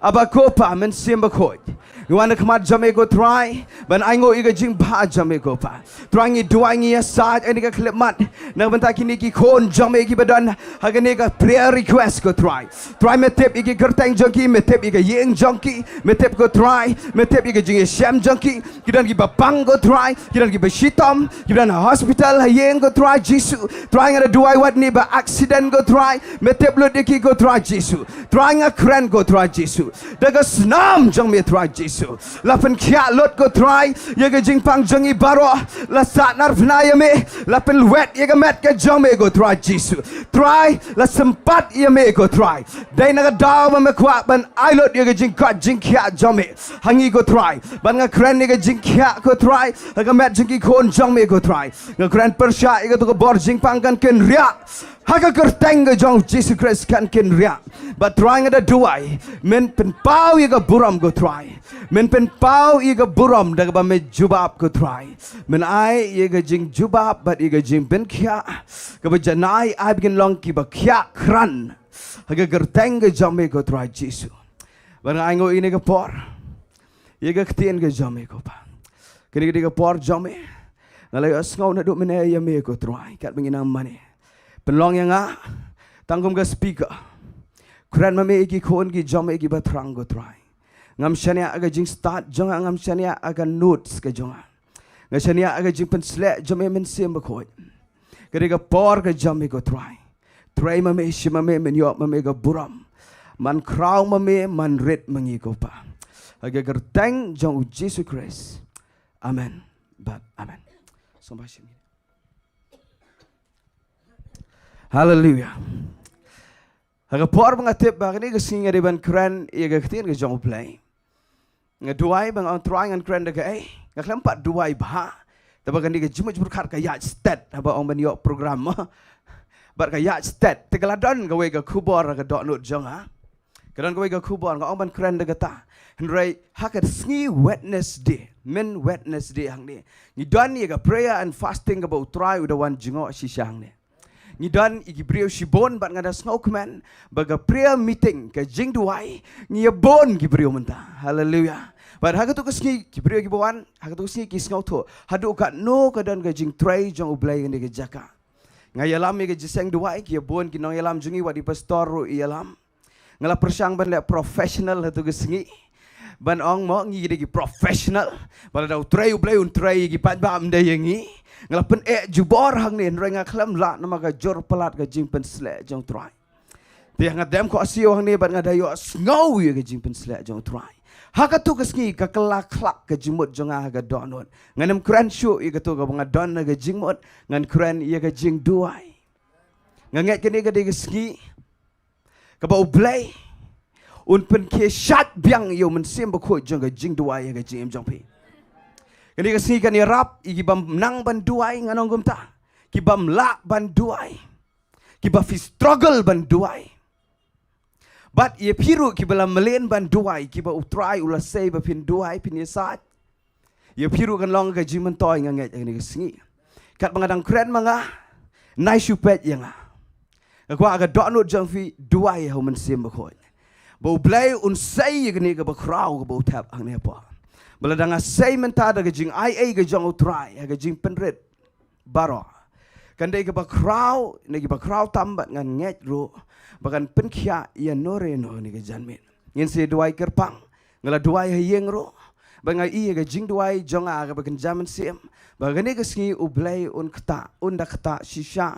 Aba ko Pa Mynsiem Bakhuid, ngi wan ha khmat jong me ko Trai ban ainguh ïa ka jingbha jong me ko Pa. Trai, ngi duwai, ngi ïasaid ha kane ka khyllipmat na ka bynta kine ki khun jong me kiba don ha kane ka prayer request ko Trai. Trai, me tip ïa ki kyrteng jong ki, me tip ïa ka ïing jong ki, me tip ko Trai, me tip ïa ka jingïashem jong ki. Ki don kiba pang ko Trai, ki don kiba shitom, ki don ha hospital, ha ïing ko Trai Jisu. Trai, nga da duwai wat ne ba accident ko Trai, me tip lut ïa ki ko Trai Jisu. Trai, nga kren ko Trai Jisu, da ka snam jong me Trai Jisu. La pynkhiah lut ko Trai ïa ka jingpang jong ngi baroh. La sahnarphna ïa me. La pynwet ïa ka met ka jong me ko Trai Jisu. Trai, la sympat ïa me ko Trai. Dei na ka daw ba me kwah ban ai lut ïa ka jingkoit jingkhiah jong me ha ngi ko Trai. Bad nga kren ïa ka jingkhiah ko Trai ha ka met jong ki khun jong me ko Trai. Nga kren pyrshah ïa kato ka bor jingpang, kan kynriah ha ka kyrteng ka jong Jisu Khrist, kan kynriah. Bad Trai, nga da duwai, men pynpaw ïa ka burom ko Trai. Men pynpaw ïa ka burom da kaba me jubab ko Trai. Men ai ïa ka jingjubab bad ïa ka jingpynkhiah kaba janai, ai ba kin long kiba khiah krat ha ka kyrteng ka jong me ko Trai Jisu. Bad nga ainguh ïa kane ka por ïa ka ktien ka jong me ko Pa. Kane ka dei ka por jong me. Nga la ïohsngew naduh mynne ïa me ko Trai, katba ngi nang mane. Pynlong ïa nga tang kum ka speaker. Kren ma me ïa ki khun ki jong me kiba thrang ko Trai. Ngam shaniah ha ka jingstad jong nga, ngam shaniah ha ka notes ka jong nga. Nga shaniah ha ka jingpynsleh jong me Mynsiem Bakhuid. Ka dei ka por ka jong me ko Trai. Trei ma me, shim ma me, men ïoh ma me ka burom. Man khraw ma me, man rit ma ngi ko Pa. Ha ka kyrteng jong u Jisu Khrist. Amen. Bad amen. Sngewbha shim. Haleluia. Ha ka por ba nga tip ba kane ka sngi nga dei ban kren ïa ka ktien ka jong U Blei, nga duwai ba nga ong, Trai, ngan kren da kaei? Nga khlem pat duwai bha. Te ba kane ka jingmut jingpyrkhat ka ïaid stet haba ong ban ïoh program. Bad ka ïaid stet. Te ka la don kawei ka khubor ha ka dohnud jong nga. Ka don kawei ka khubor, nga ong ban kren da kata. Hynrei ha ka sngi Wednesday, myn Wednesday hangne, ngi don ïa ka prayer and fasting kaba U Trai u da wan jngoh shisha hangne. Ngi don ïa ki briew shibun bad nga da sngewkmen ba ka prayer meeting, ka jingduwai, ngi ïa bun ki briew mynta. Haleluia. Bad ha kato ka sngi ki briew kiba wan ha kato ka sngi ki sngewthuh haduh katno ka don ka jingtrei jong U Blei ha kane ka jaka. Nga ïalam ïa ka jingïaseng duwai, ki ïa bun ki nongïalam jong ngi, wat i pastor ruh i ïalam. Nga la pyrshang ban leh professional ha tu ka sngi. Ban ong mo ngi dei ki professional. Ba lada u Trai u Blei un trei ïa ki paidbah, ym dei ïa ngi. Nga la pyneh jubor hangne, hynrei nga khlem lah namar ka jur palat ka jingpynsleh jong u Trai. Te nga dem khohsiew hangne bad nga da ïohsngew ïa ka jingpynsleh jong u Trai. Ha katu ka sngi ka kylla khlak ka jingmut jong nga ha ka dohnud. Ngan ym kren shuh ïa katu kaba nga don ha ka jingmut, ngan kren ïa ka jingduwai. Nga ngeit kane ka dei ka sngi kaba u Blei un pynkhie shait biang ïa u Mynsiem Bakhuid jong ka jingduwai ha ka jingim jong phi. Kane ka sngi kan ïarap ïa ki bym nang ban duwai, ngan ong kumta. Ki bym lah ban duwai. Ki ba phi struggle ban duwai. Bad ïa phi ruh ki ba la mlien ban duwai, ki ba u Trai u la sei ba phin duwai, phin ïasaid. Ïa phi ruh kan long ka jingmyntoi, nga ngeit, ha kane ka sngi. Katba nga dang kren ma nga, nai shu peit ïa nga. Nga kwah ha ka dohnud jong phi duwai ha u Mynsiem Bakhuid. Ba u Blei un sei ïa kane kaba khraw kaba u thep hangne hapoh. Ba lada nga sei mynta da ka jingai ei ka jong u Trai ha ka jingpynrit baroh, kan dei kaba khraw, ne kaba khraw tam bad ngan ngeit ruh ba kan pynkhiah ïano re no ha kane ka janmiet. Ngin sa duwai kyrpang. Nga la duwai ha ïing ruh. Ba nga i ïa ka jingduwai jong nga kaba kynja mynsiem ba kane ka sngi u Blei un ktah, un da ktah shisha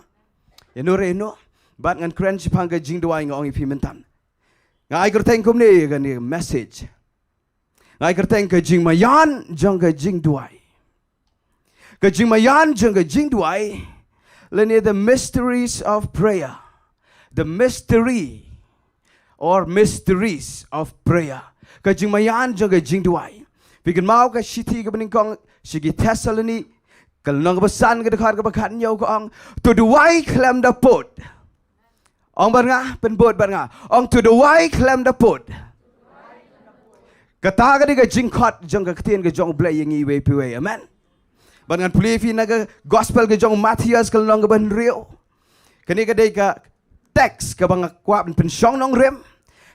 ïano re no. Bad ngan kren shaphang ka jingduwai, nga ong ïa phi mynta. Nga ai kyrteng kumne ïa kane ka message. Nga ai kyrteng ka jingmaïan jong ka jingduwai. Ka jingmaïan jong ka jingduwai, lane the mysteries of prayer. The mystery or mysteries of prayer. Ka jingmaïan jong ka jingduwai. Phi kynmaw ka shithi kaba nyngkong sha ki Thessaloni, ka lynnong kaba san, ka dkhot kaba khathynñiew, ka ong, to duwai khlem da pud. Ong bad nga, pynbud bad nga. Ong, to duwai khlem da pud. Kata ka dei ka jingkhot jong ka ktien ka jong u Blei ïa ngi iwei pa iwei. Amen. Bad ngan pule ïa phi na ka gospel ka jong u Mathaios, ka lynnong kaba hynriew. Kane ka dei ka text kaba nga kwah ban pynshong nongrim.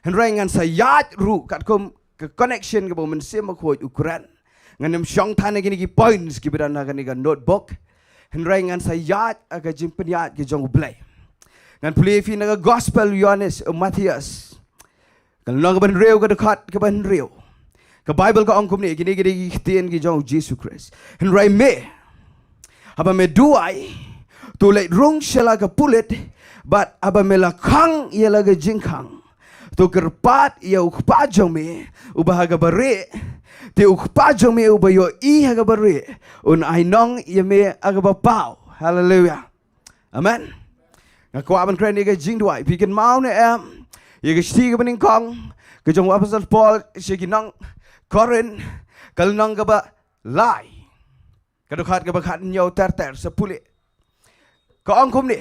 Hynrei ngan sa ïaid ruh katkum ka connection kaba u Mynsiem Bakhuid u kren. Ngan ym shong than ïa kine ki points kiba don ha kane ka notebook. Hynrei ngan sa ïaid ha ka jingpynïaid ka jong u Blei. Ngan pule ïa phi na ka gospel u Ïohannes, u Mathaios, ka lynnong kaba hynriew, ka dkhot kaba hynriew. Ka Baibl ka ong kumne, kine ki dei ki ktien ki jong u Jisu Khrist. Hynrei me, haba me duwai, to leit rung sha la ka pulit, bad haba me la khang ïa la ka jingkhang, to kyrpad ïa u Kpa jong me uba ha kaba rieh, te u Kpa jong me uba ïohi ha kaba rieh un ai nong ïa me ha kaba paw. Haleluia. Amen. Nga kwah ban kren ïa ka jingduwai. Phi kynmaw ne em ïa ka shithi kaba nyngkong ka jong u Apostol Paul sha ki nong Korinth, ka lynnong kaba lai, ka dkhot kaba khathynñiew ter ter, sa pule. Ka ong kumne,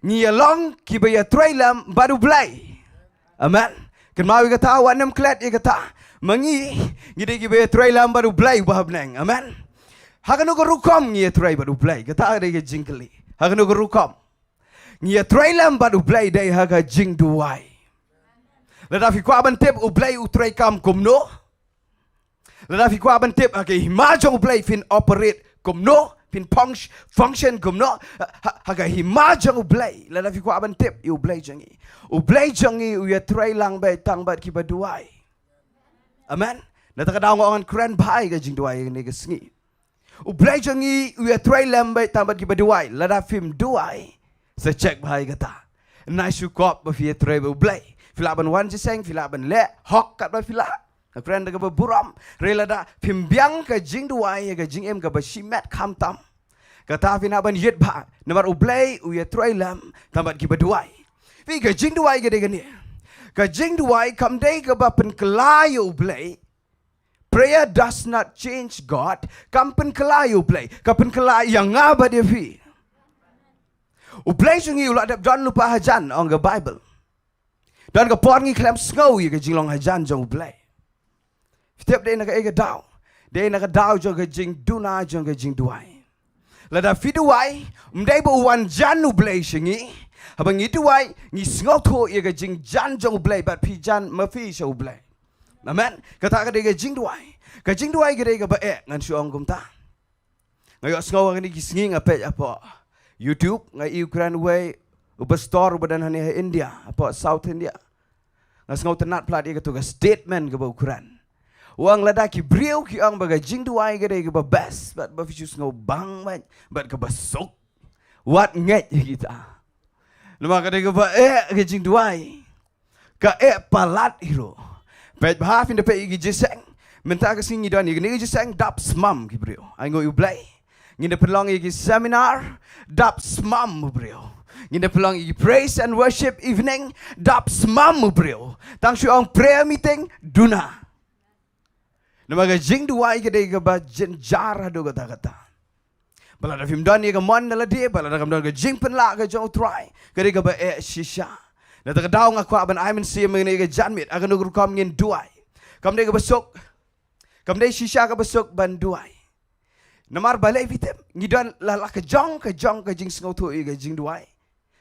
ngi ïa long kiba ïatrei lem bad u Blei. Amen. Kynmaw ïa kata, wat nym klet ïa kata. Ma ngi, ngi dei kiba ïatrei lem bad u Blei uba ha bneng. Amen. Ha kano ka rukom ngi ïatrei bad u Blei? Kata ka dei ka jingkylli. Ha kano ka rukom ngi ïatrei lem bad u Blei? Dei ha ka jingduwai. Lada phi kwah ban tip u Blei u treikam kumno, lada phi kwah ban tip ha ka hima jong u Blei phin operate kumno, phin func-, function kumno, ha, ha ka hima jong u Blei, lada phi kwah ban tip ïa u Blei jong ngi. U Blei jong ngi u ïatrei lang beit tang bad kiba duwai. Amen. Na kata ka daw nga ong ngan kren bha ïa ka jingduwai ha kane ka sngi. U Blei jong ngi u ïatrei lem beit tang bad kiba duwai. Lada phim duwai, sa check bha ïa kata. Nai shu kop ba phi ïatrei bad u Blei. Phi lah ban wan jingïaseng, phi lah ban leh hok katba phi lah. Nga kren da kaba burom. Hynrei lada phim biang ka jingduwai ha ka jingim kaba shimet khamtam, kata phin hap ban ïit bha. Namar u Blei u ïatrei lem tang bad kiba duwai. Phi, ka jingduwai ka dei kane. Ka jingduwai kam dei kaba pynkylla ïa u Blei. Prayer does not change God. Kam pynkylla ïa u Blei. Ka pynkylla ïa nga bad ïa phi. U Blei jong ngi u la dep don lypa hajan, ong ka Baibl. Don ka por ngi khlem sngew ïa ka jinglong hajan jong u Blei. Phi tip dei na kaei ka daw? Dei na ka daw jong ka jingduna jong ka jingduwai. Lada phi duwai, ym dei ba u wan jan u Blei sha ngi. Haba ngi duwai, ngi sngewthuh ïa ka jingjan jong u Blei, bad phi jan ma phi sha u Blei. Amen. Kata ka dei ka jingduwai. Ka jingduwai ka dei kaba eh, ngan shu ong kumta. Nga ïohsngew ha kine ki sngi nga peit hapoh YouTube, nga ïohi u kren uwei u pastor uba don hangne ha India, hapoh South India. Nga sngewtynnat palat ïa kato ka statement kaba u kren. U ong lada ki briew ki ong ba ka jingduwai ka dei kaba best, bad ba phi shu sngewbang bad, bad kaba suk, wat ngeit ïa kita. Namar ka dei kaba eh ka jingduwai. Ka eh palat hi ruh. Peit bha, phin da peit ïa ki jingïaseng. Mynta ka sngi ngi don ïa kane ka jingïaseng, dap smam ki briew. Ai nguh ïa U Blei. Ngin da pynlong ïa ki seminar, dap smam u briew. Ngin da pynlong ïa ki praise and worship evening, dap smam u briew. Tang shu ong prayer meeting, duna. Namar ka jingduwai ka dei kaba jynjar haduh katta katta. Ba lada phim don ïa ka mon na lade, ba lada kam don ka jingpynlah ka jong U Trai, ka dei kaba eh shisha. Na kata ka daw nga kwah ban ai mynsiem ïa kane ka janmiet, ha kano ka rukom ngin duwai. Kam dei kaba suk, kam dei shisha kaba suk ban duwai. Namar balei phi tip, ngi don la la ka jong, ka jong, ka jingsngewthuh ïa ka jingduwai.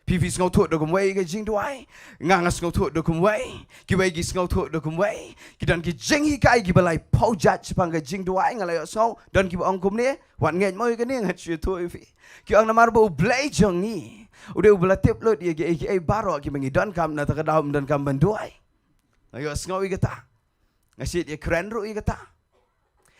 Phi phi sngewthuh da kumwei ïa ka jingduwai. Nga nga sngewthuh da kumwei. Kiwei ki sngewthuh da kumwei. Ki don ki jinghikai kiba lai phew jait shaphang ka jingduwai, nga la ïohsngew. Don kiba ong kumne, wat ngeit mo ïa kane, ngan shu ïathuh ïa phi. Ki ong namar ba U Blei jong ngi u dei uba la tip lut ïa kiei kiei baroh kiba ngi donkam, na kata ka daw ym donkam ban duwai. Nga ïohsngew ïa kata. Nga shait ïakren ruh ïa kata.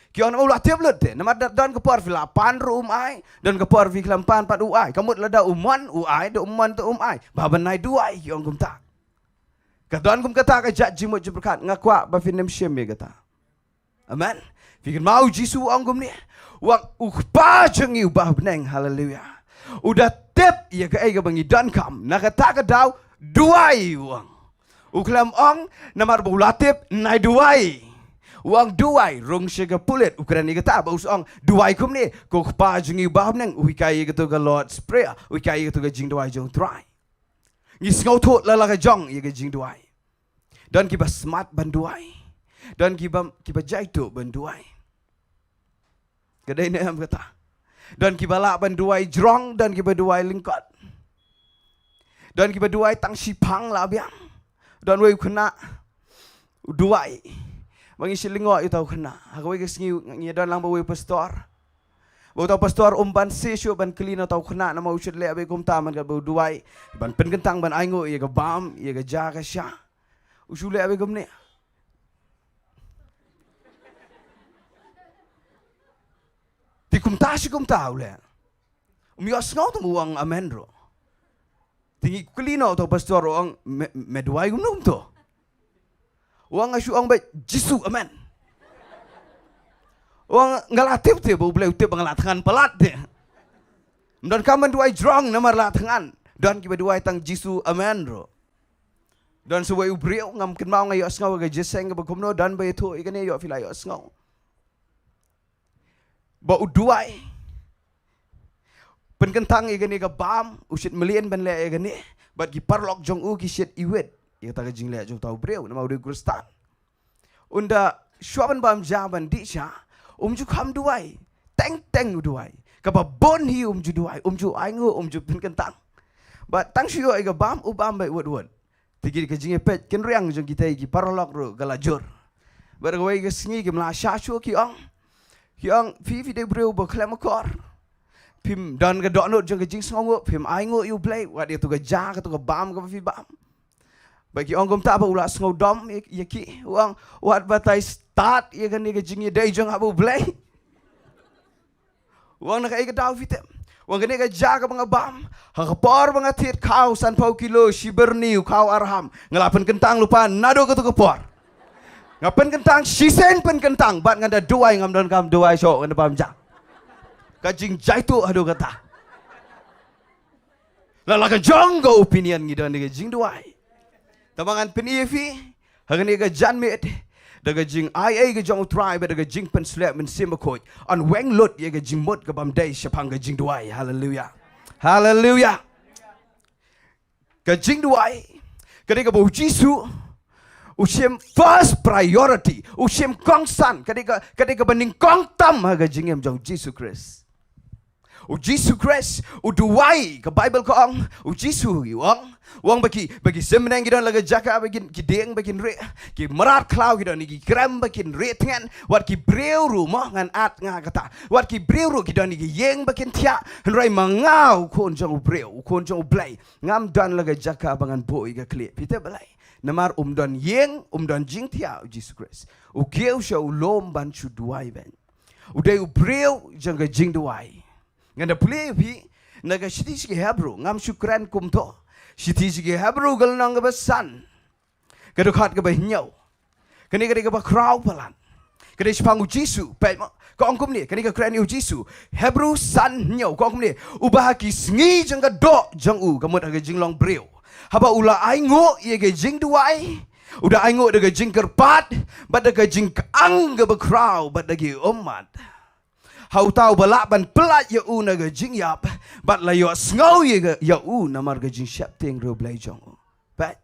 Ki ong namar u la tip lut te, namar don, don ka por phi la pan ruh um ai, don ka por phi khlem pan pat u ai. Ka mut lada u mon u ai, da u mon te um ai. Ba ban nai duwai, ki ong kumta. Ka don kum kata ka jait jingmut jingpyrkhat, nga kwah ba phin ym shim ïa kata. Amen. Phi kynmaw U Jisu u ong kumne. U ong U Kpa jong ngi uba ha bneng, haleluya, u da tip ïa kaei kaba ngi donkam. Na kata ka daw, duwai, u ong. U khlem ong namar ba u la tip, nai duwai. U ong duwai, rung sha ka pulit, u kren ïa kata, ba u sa ong duwai kumne, ko Kpa jong ngi uba ha bneng, u hikai ïa kato ka Lord's Prayer, u hikai ïa kato ka jingduwai jong U Trai. Ngi sngewthuh la la ka jong ïa ka jingduwai. Don kiba smat ban duwai. Don kiba, kiba jaituh ban duwai. Ka dei ne em kata? Don kiba lah ban duwai jrong, don kiba duwai lyngkot. Don kiba duwai tang shiphang la biang. Don wei u khynnah u duwai. Ba ngi shait lyngngoh ïa uta u khynnah. Ha kawei ka sngi ngi don lang bad uwei u pastor. Bad uta u pastor um banse shuh ban kylli na uta u khynnah namar u shait leh beit kumta man ka ba u duwai. Ban pynkyntang ban ainguh ïa ka bam, ïa ka ja ka sha. U shu leh beit kumne. Te kumta shi kumta u leh. Um ïohsngew te um ong amen ruh. Te ngi kylli noh uta u pastor, u ong me, me duwai kumno kumto? U ong nga shu ong beit Jisu amen. U ong nga la tip te ba U Blei u tip ba nga la thngan palat te. Ym donkam ban duwai jrong namar la thngan. Don kiba duwai tang Jisu amen ruh. Don sa uwei u briew, ngam kynmaw nga ïohsngew ha ka jingïaseng kaba kumno, don ba ïathuh ïa kane, ïoh phi la ïohsngew. Ba u duwai. Pynkyntang ïa kane ka bam, u shait mlien ban leh ïa kane. Bad ki paralok jong u ki shait iwit ïa kata ka jingleh jong uta u briew, namar u dei u Khristan. Ynda shuwa ban bam ja ban dih sha, um ju kham duwai. Teng teng u duwai. Kaba bun hi um ju duwai, um ju ainguh, um ju pynkyntang. Bad tang shu ïoh ïa ka bam, u bam beit wut wut. Te ki, ka jingïapeit kynriang jong kita ki paralok ruh ka la jur. Bad kawei ka sngi kim la shah shuh, ki ong. Ki ong, phi, phi dei briew ba khlem akor. Phim don ka dohnud jong ka jingsngewnguh, phim ainguh ïa U Blei, wat ïa kato ka ja, kato ka bam kaba phi bam. Bad ki ong kumta bad u la sngewdom ïa, ïa ki. U ong, wat batai stad ïa kane ka jingïadei jong nga bad U Blei. U ong na kaei ka daw phi tip? U ong kane ka ja kaba nga bam, ha ka por ba nga thied khaw sanphew kilo, shi byrni u khaw arham, nga la pynkyntang lypa naduh kato ka por. Nga pynkyntang, shisien pynkyntang, bad nga da duwai, ngam donkam duwai shuh, nga da bam ja. Ka jingjaituh haduh katta. La la ka jong ka opinion ngi don ïa ka jingduwai. Te ba ngan pyni ïa phi ha kane ka janmiet, da ka jingaiei ka jong U Trai bad da ka jingpynsleh Mynsiem Bakhuid, yn weng lut ïa ka jingmut ka bym dei shaphang ka jingduwai. Haleluya. Haleluya. Ka jingduwai ka dei kaba U Jisu u shim first priority, u shim kongsan, ka dei ka, ka dei kaba nyngkong tam ha ka jingim jong U Jisu Khrist. U Jisu Khrist u duwai, ka Baibl ka ong, u Jisu u ong, u ong ba ki, ba ki symneng ki don la ka jaka ba kin, ki dieng ba kin rieh, ki mrad khlaw ki don ïa ki krem ba kin rieh tngen, wat ki briew ruh mo, ngan ap nga kata, wat ki briew ruh ki don ïa ki ïing ba kin thiah, hynrei ma nga u Khun jong u briew, u Khun jong u Blei, ngam don la ka jaka ba ngan buh ïa ka khlieh. Phi tip balei? Namar um don ïing, um don jingthiah u Jisu Khrist. U kiew sha u lum ban shu duwai beit. U dei u briew jong ka jingduwai. Ngan da pule ïa phi na ka shithi sha ki Hebru, ngam shu kren kumto. Shithi sha ki Hebru ka lynnong kaba san, ka dkhot kaba hynñiew. Kane ka dei kaba khraw palat. Ka dei shaphang u Jisu, peit mo. Ka ong kumne, kane ka kren ïa u Jisu. Hebru san hynñiew, ka ong kumne. Uba ha ki sngi jong ka doh jong u, ka mut ha ka jinglong briew, haba u la ainguh ïa ka jingduwai, u da ainguh da ka jingkyrpad, bad da ka jingkyang kaba khraw, bad da ki ummat. Ha uta uba lah ban pyllait ïa u na ka jingïap, bad la ïohsngew ïa ka, ïa u namar ka jingsheptieng riewblei jong u. Peit.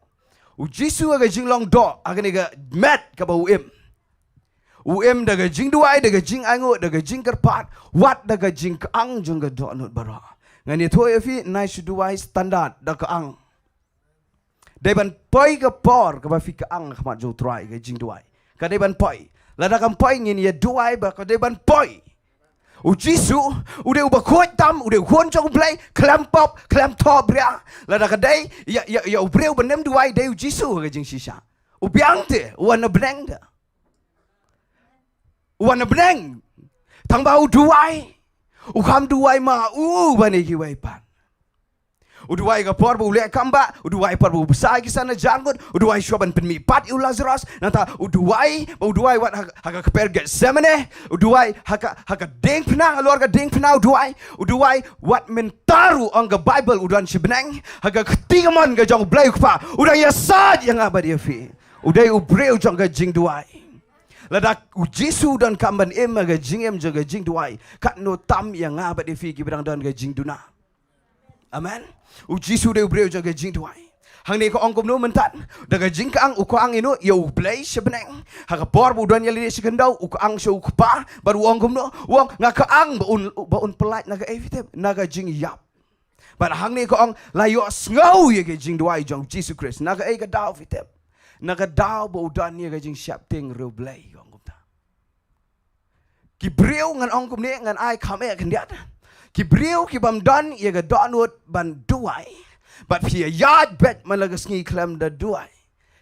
U Jisu ha ka jinglong doh, ha kane ka met kaba u im, u im da ka jingduwai, da ka jingainguh, da ka jingkyrpad, wat da ka jingkyang jong ka dohnud baroh. Ngan ïathuh ïa phi, nai shu duwai standard da kyang. Dei ban poi ka por kaba phi kyang ha khmat jong u Trai ka jingduwai. Ka dei ban poi. Lada kam poi ngin ïa duwai ba ka dei ban poi. U Jisu u dei uba khuid tam, u dei u Khun jong u Blei, khlem pop, khlem thohbria. Lada ka dei ïa, ïa, ïa u briew ban ym duwai, dei u Jisu ka jingshisha. U biang te, u wan na bneng te. U wan na bneng. Tang ba u duwai. U kham duwai ma u ban ïa kiwei pat. U duwai ka por ba u leh kam bah, u duwai por ba u bsa ki san hajar ngut, u duwai shuwa ban pynmihpat ïa u Lazarus, nangta u duwai, ba u duwai wat ha, ha ka kper Gethsemane, u duwai ha ka, ha ka diengphna, halor ka diengphna u duwai, u duwai wat mynta ruh ong ka Baibl u don sha bneng, ha ka kti kamon ka jong u Blei u Kpa, u dang ïasaid ïa nga bad ïa phi. U dei u briew jong ka jingduwai. Lada u Jisu u donkam ban im ha ka jingim jong ka jingduwai, katno tam ïa nga bad ïa phi kiba dang don ka jingduna. Amen. U Jisu u dei u briew jong ka jingduwai. Hangne ka ong kumno mynta? Da ka jingkyang u kyang ïano? Ïa u Blei sha bneng. Ha ka por ba u don ïalade sha khyndew u kyang sha u Kpa, bad u ong kumno? U ong nga kyang ba un, ba un pyllait na kaei phi tip? Na ka jingïap. Bad hangne ka ong la ïohsngew ïa ka jingduwai jong u Jisu Khrist. Na kaei ka daw phi tip? Na ka daw ba u don ïa ka jingsheptieng riewblei, ka ong kumta. Ki briew, ngan ong kumne, ngan ai kham eh khyndiat. Ki briew ki bym don ïa ka dohnud ban duwai, bad phi ïaid beit man la ka sngi khlem da duwai.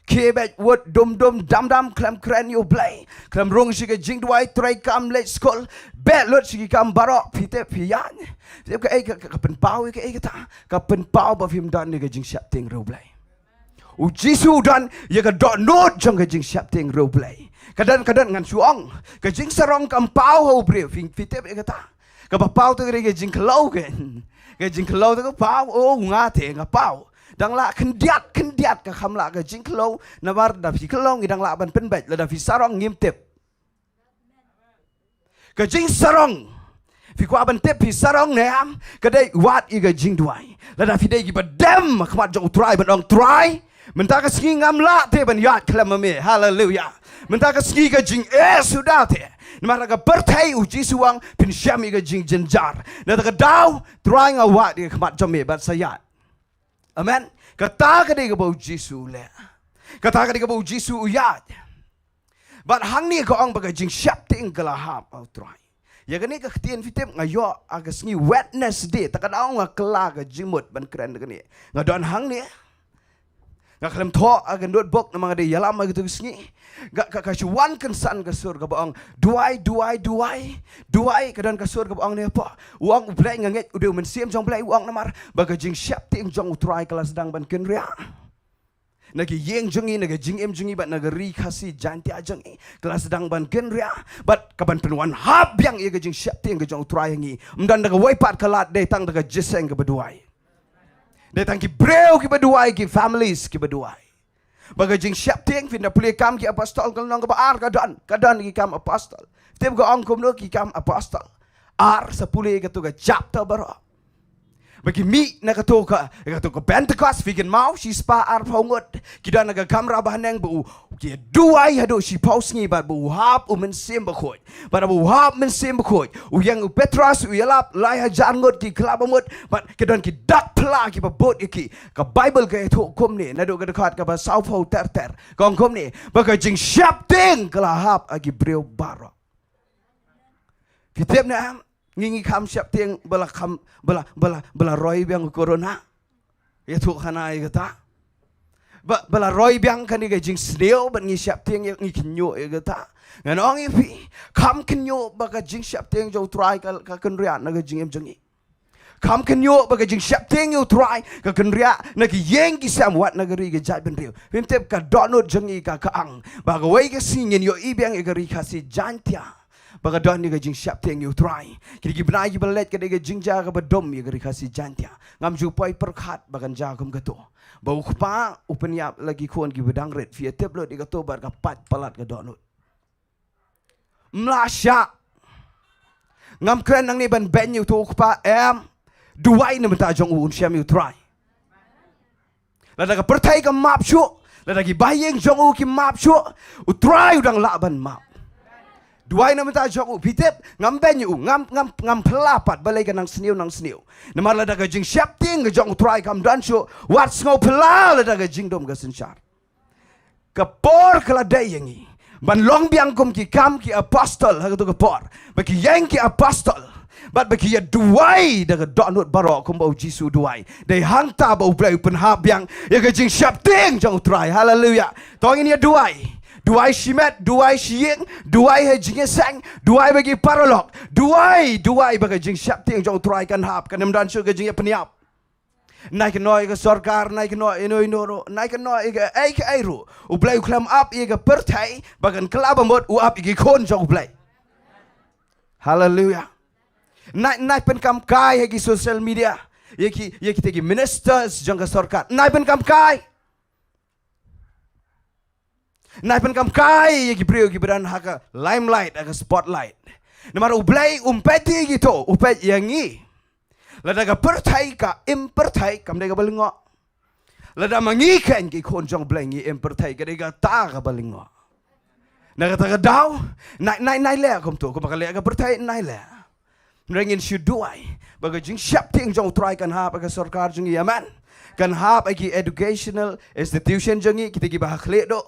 Khie beit, wut dum dum dam dam, khlem kren ïa u Blei, khlem rung sha ka jingduwai, trei kam, leit skul, beh lut sha ki kam baroh, phi tip phi ïaid. Phi tip kaei ka, ka, ka pynpaw ïa kaei kata? Ka pynpaw ba phim don ïa ka jingsheptieng riewblei. U Jisu u don ïa ka dohnud jong ka jingsheptieng riewblei. Ka don, ka don, ngan shu ong, ka jingsarong kam paw ha u briew, phi, phi tip ïa kata? Kaba paw te ka dei ka jingkhlaw, ka, ka jingkhlaw te ka paw. Oh, nga te nga paw. Dang lah khyndiat khyndiat ka kham lah ka jingkhlaw. Namar da phi khlaw ngi dang lah ban pynbeit, lada phi sarong ngim tip. Ka jingsarong. Phi kwah ban tip phi sarong ne em? Ka dei wat ïa ka jingduwai. Lada phi dei kiba dem ha khmat jong u Trai ban ong, Trai, mynta ka sngi ngam lah te ban ïaid khlem ma me. Haleluya. Mynta ka sngi ka jingeh suda te. Namar ha ka pyrthei u Jisu u ong phin shem ïa ka jingjynjar. Nangta ka daw, Trai nga wad ïa ka khmat jong me bad sa ïaid. Amen. Kata ka dei kaba u Jisu u leh. Kata ka dei kaba u Jisu u ïaid. Bad hangne ka ong ba ka jingsheptieng ka la hap ha u Trai. Ïa kane ka ktien phi tip nga ïoh ha ka sngi Wednesday, ta ka daw nga kylla ka jingmut ban kren da kane. Nga don hangne. Nga khlem thoh ha ka notebook namar nga dei ïalam ha katu ka sngi. Ka, ka, ka shu wan kynsan ka sur kaba ong, duwai, duwai, duwai. Duwai, ka don ka sur kaba ong ne hapoh. U ong u Blei, nga ngeit u dei u Mynsiem jong u Blei, u ong namar ba ka jingsheptieng jong u Trai ka la sdang ban kynriah. Na ki ïing jong ngi, na ka jingim jong ngi, bad na ka ri Khasi Jaintia jong ngi, ka la sdang ban kynriah, bad ka ban pynwan hap biang ïa ka jingsheptieng ka jong u Trai ha ngi. Ym don da kawei pat ka lad, dei tang da ka jingïaseng kaba duwai. Dei tang ki briew kiba duwai, ki families kiba duwai. Ba ka jingsheptieng, phin da pule Kam ki Apostol ka lynnong kaba ar, ka don, ka don ki Kam Apostol. Tip ka ong kumno ki Kam Apostol. Ar, sa pule katu ka chapter baroh. Ba ki mih na kato ka, kato ka Pentecost, phi kynmaw, shispah arphew ngut ki don ha ka kamra bahaneng, ba u, ki duwai haduh shiphew sngi, bad ba u hap u Mynsiem Bakhuid. Bad ba u hap Mynsiem Bakhuid, u ïeng u Petros, u ïalap, lai hajar ngut ki kylla bamut, bad ki don ki dak pla kiba bud ïa ki. Ka Baibl ka ïathuh kumne, naduh ka dkhot kaba sawphew ter ter. Ka ong kumne, ba ka jingsheptieng ka la hap ha ki briew baroh. Phi tip ne em, ngi ngi kham sheptieng ba la kham, ba la, ba la, ba la roi biang u corona. Ïathuh khana ïa kata. Ba, ba la roi biang kane ka jingsniew, bad ngi sheptieng ïa, ngi kynñiuh ïa kata. Ngan ong ïa phi, kham kynñiuh ba ka jingsheptieng jong u Trai ka, ka kynriah na ka jingim jong ngi. Kham kynñiuh ba ka jingsheptieng ïa u Trai ka kynriah na ki ïing ki sem, wat na ka ri ka jaitbynriew. Phim tip, ka dohnud jong ngi ka, ka ang ba kawei ka sngi ngin ïohi biang ïa ka Ri Khasi Jaiñtia, ba ka don ïa ka jingsheptieng ïa u Trai. Kine ki bnai kiba la leit ka dei ka jingjia kaba dum ïa ka Ri Khasi Jaiñtia. Ngam ju poi pyrkhat ba kan jia kum kato, ba u kpa u pynïap la ki khun kiba dang rit. Phi ïatip lut ïa kato, bad ka pait palat ka dohnud. Ym lah shah. Ngam kren nangne ban beiñ ïa uto u kpa, em. Duwai na bynta jong u, un shem ïa u Trai. Lada ka pyrthei ka map shuh, lada ki bahaïing jong u ki map shuh, u Trai u dang lah ban map. Duwai na bynta jong u, phi tip, ngam beiñ ïa u, ngam, ngam, ngam phylla pat balei ka nang sniew, nang sniew. Namar lada ka jingsheptieng ka jong u Trai kam don shuh, wat sngew phylla lada ka jingdum ka synshar. Ka por ka la dei ïa ngi ban long biang kum ki kam ki apostol ha kato ka por, ba ki ïeng ki apostol, bad ba ki ïa duwai da ka dohnud baroh kumba u Jisu u duwai. Dei hangta ba U Blei u pynhap biang ïa ka jingsheptieng jong u Trai. Haleluia. To ngin ïa duwai. Duwai shimet, duwai shi ïing, duwai ha jingïaseng, duwai bad ki paralok. Duwai, duwai ba ka jingsheptieng jong u Trai kan hap, kan ym don shuh ka jingïapynïap. Nai kynnoh ïa ka sorkar, nai kynnoh ïa ino ino ruh, nai kynnoh ïa kaei kaei ruh, U Blei u khlem ap ïa ka pyrthei ba kan kylla bamut, u ap ïa ki khun jong U Blei. Haleluia. Nai, nai pynkam kai ha ki social media ïa ki, ïa kita ki ministers jong ka sorkar. Nai pynkam kai. Nai pynkam kai ïa ki briew kiba don ha ka limelight, ha ka spotlight. Namar U Blei um peit ïa kito, u peit ïa ngi. Lada ka pyrthei ka im pyrthei, kam dei kaba lyngngoh. Lada ma ngi keiñ ki khun jong U Blei ngi im pyrthei, ka dei kata kaba lyngngoh. Na kata ka daw, nai, nai, nai leh kumto, kumba ka leh ka pyrthei, nai leh. Hynrei ngin shu duwai ba ka jingsheptieng jong u Trai kan hap ha ka sorkar jong ngi, amen. Kan hap ha ki educational institution jong ngi, kita kiba ha khlieh duh.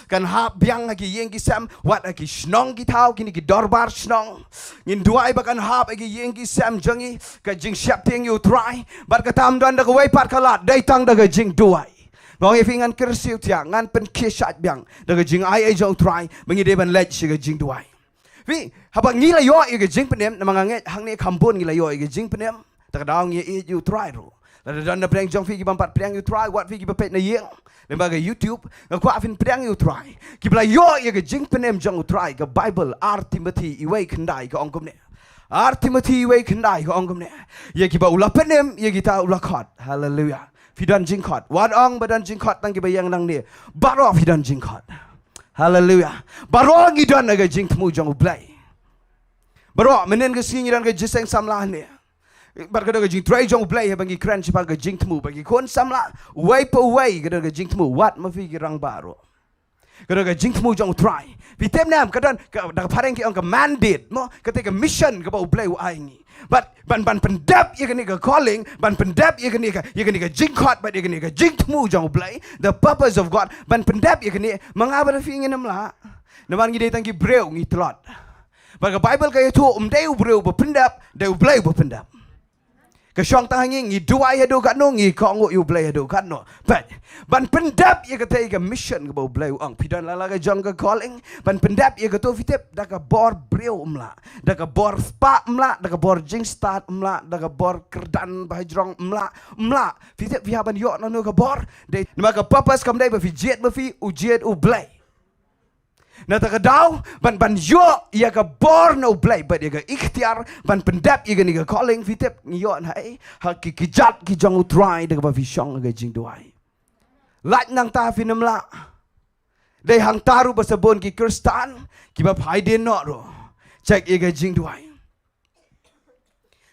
Kan hap biang ha ki ïing ki sem, wat ha ki shnong ki thaw, kine ki dorbar shnong. Ngin duwai ba kan hap ha ki ïing ki sem jong ngi ka jingsheptieng ïa u Trai. Bad kata ym don da kawei pat ka lad, dei tang da ka jingduwai. Nga ong ïa phi, ngan kyrsiew thiah, ngan pynkhie shait biang da ka jingai ei jong u Trai, ba ngi dei ban leit sha ka jingduwai. Phi, haba ngi la ïoh ïa ka jingpynim, namar nga ngeit hangne kham bun ngi la ïoh ïa ka jingpynim, ta ka daw ngi ïeit ïa u Trai ruh. Lada don na pdeng jong phi ki bym pat pdiang ïa u Trai, wat phi kiba peit na ïing lyngba ka YouTube, nga kwah phin pdiang ïa u Trai. Kiba la ïoh ïa ka jingpynim jong u Trai, ka Baibl, Ar Timothi wei khyndai ka ong kumne. Ar Timothi wei khyndai ka ong kumne. Ïa kiba u la pynim, ïa kita u la khot. Haleluia. Phi don jingkhot. Wat ong ba don jingkhot tang kiba ïeng nangne. Baroh phi don jingkhot. Haleluia. Baroh ngi don ha ka jingthmu jong U Blei. Baroh, mynhynnin ka sngi ngi don ka jingïaseng samla hangne. Bad ka don ka jingtrei jong U Blei haba ngi kren shaphang ka jingthmu. Bad ki khun samla, uwei pa uwei ka don ka jingthmu. Wat ma phi ki rangbah ruh. Ka don ka jingthmu jong u Trai. Phi tip ne em, ka don, ka, da ka phareng ki ong ka mandate, mo, kata ka mission kaba u Blei u ai ngi. Bad ban, ban pyndep ïa kane ka calling, ban pyndep ïa kane ka, ïa kane ka jingkhot, bad ïa kane ka jingthmu jong u Blei, the purpose of God, ban pyndep ïa kane, ma nga bad phi ngin ym lah. Namar ngi dei tang ki briew, ngi tlot. Bad ka Baibl ka ïathuh, ym dei u briew ba pyndep, dei u Blei ba pyndep. Ka shong tang ha ngi, ngi duwai haduh katno, ngi kohnguh ïa u Blei haduh katno. Peit, ban pyndep ïa katei ka mission kaba u Blei u ong. Phi don la la ka jong ka calling, ban pyndep ïa kato phi tip, da ka bor briew ym lah, da ka bor spah ym lah, da ka bor jingstad ym lah, da ka bor kyrdan ba hajrong ym lah, ym lah. Phi tip, phi hap ban ïoh na no ka bor. Dei, namar ka purpose kam dei ba phi jied, ba phi, u jied u Blei. Na kata ka daw, ban, ban ïoh ïa ka bor na u Blei, bad ïa ka iktiar, ban pyndep ïa kane ka calling, phi tip, ngi ïoh na ei, ha ki, ki kjat ki jong u Trai, da kaba phi shong ha ka jingduwai. Lait nangta phin ym lah. Dei hangta ruh ba sa bun ki Khristan, kiba phai dien noh ruh. Check ïa ka jingduwai.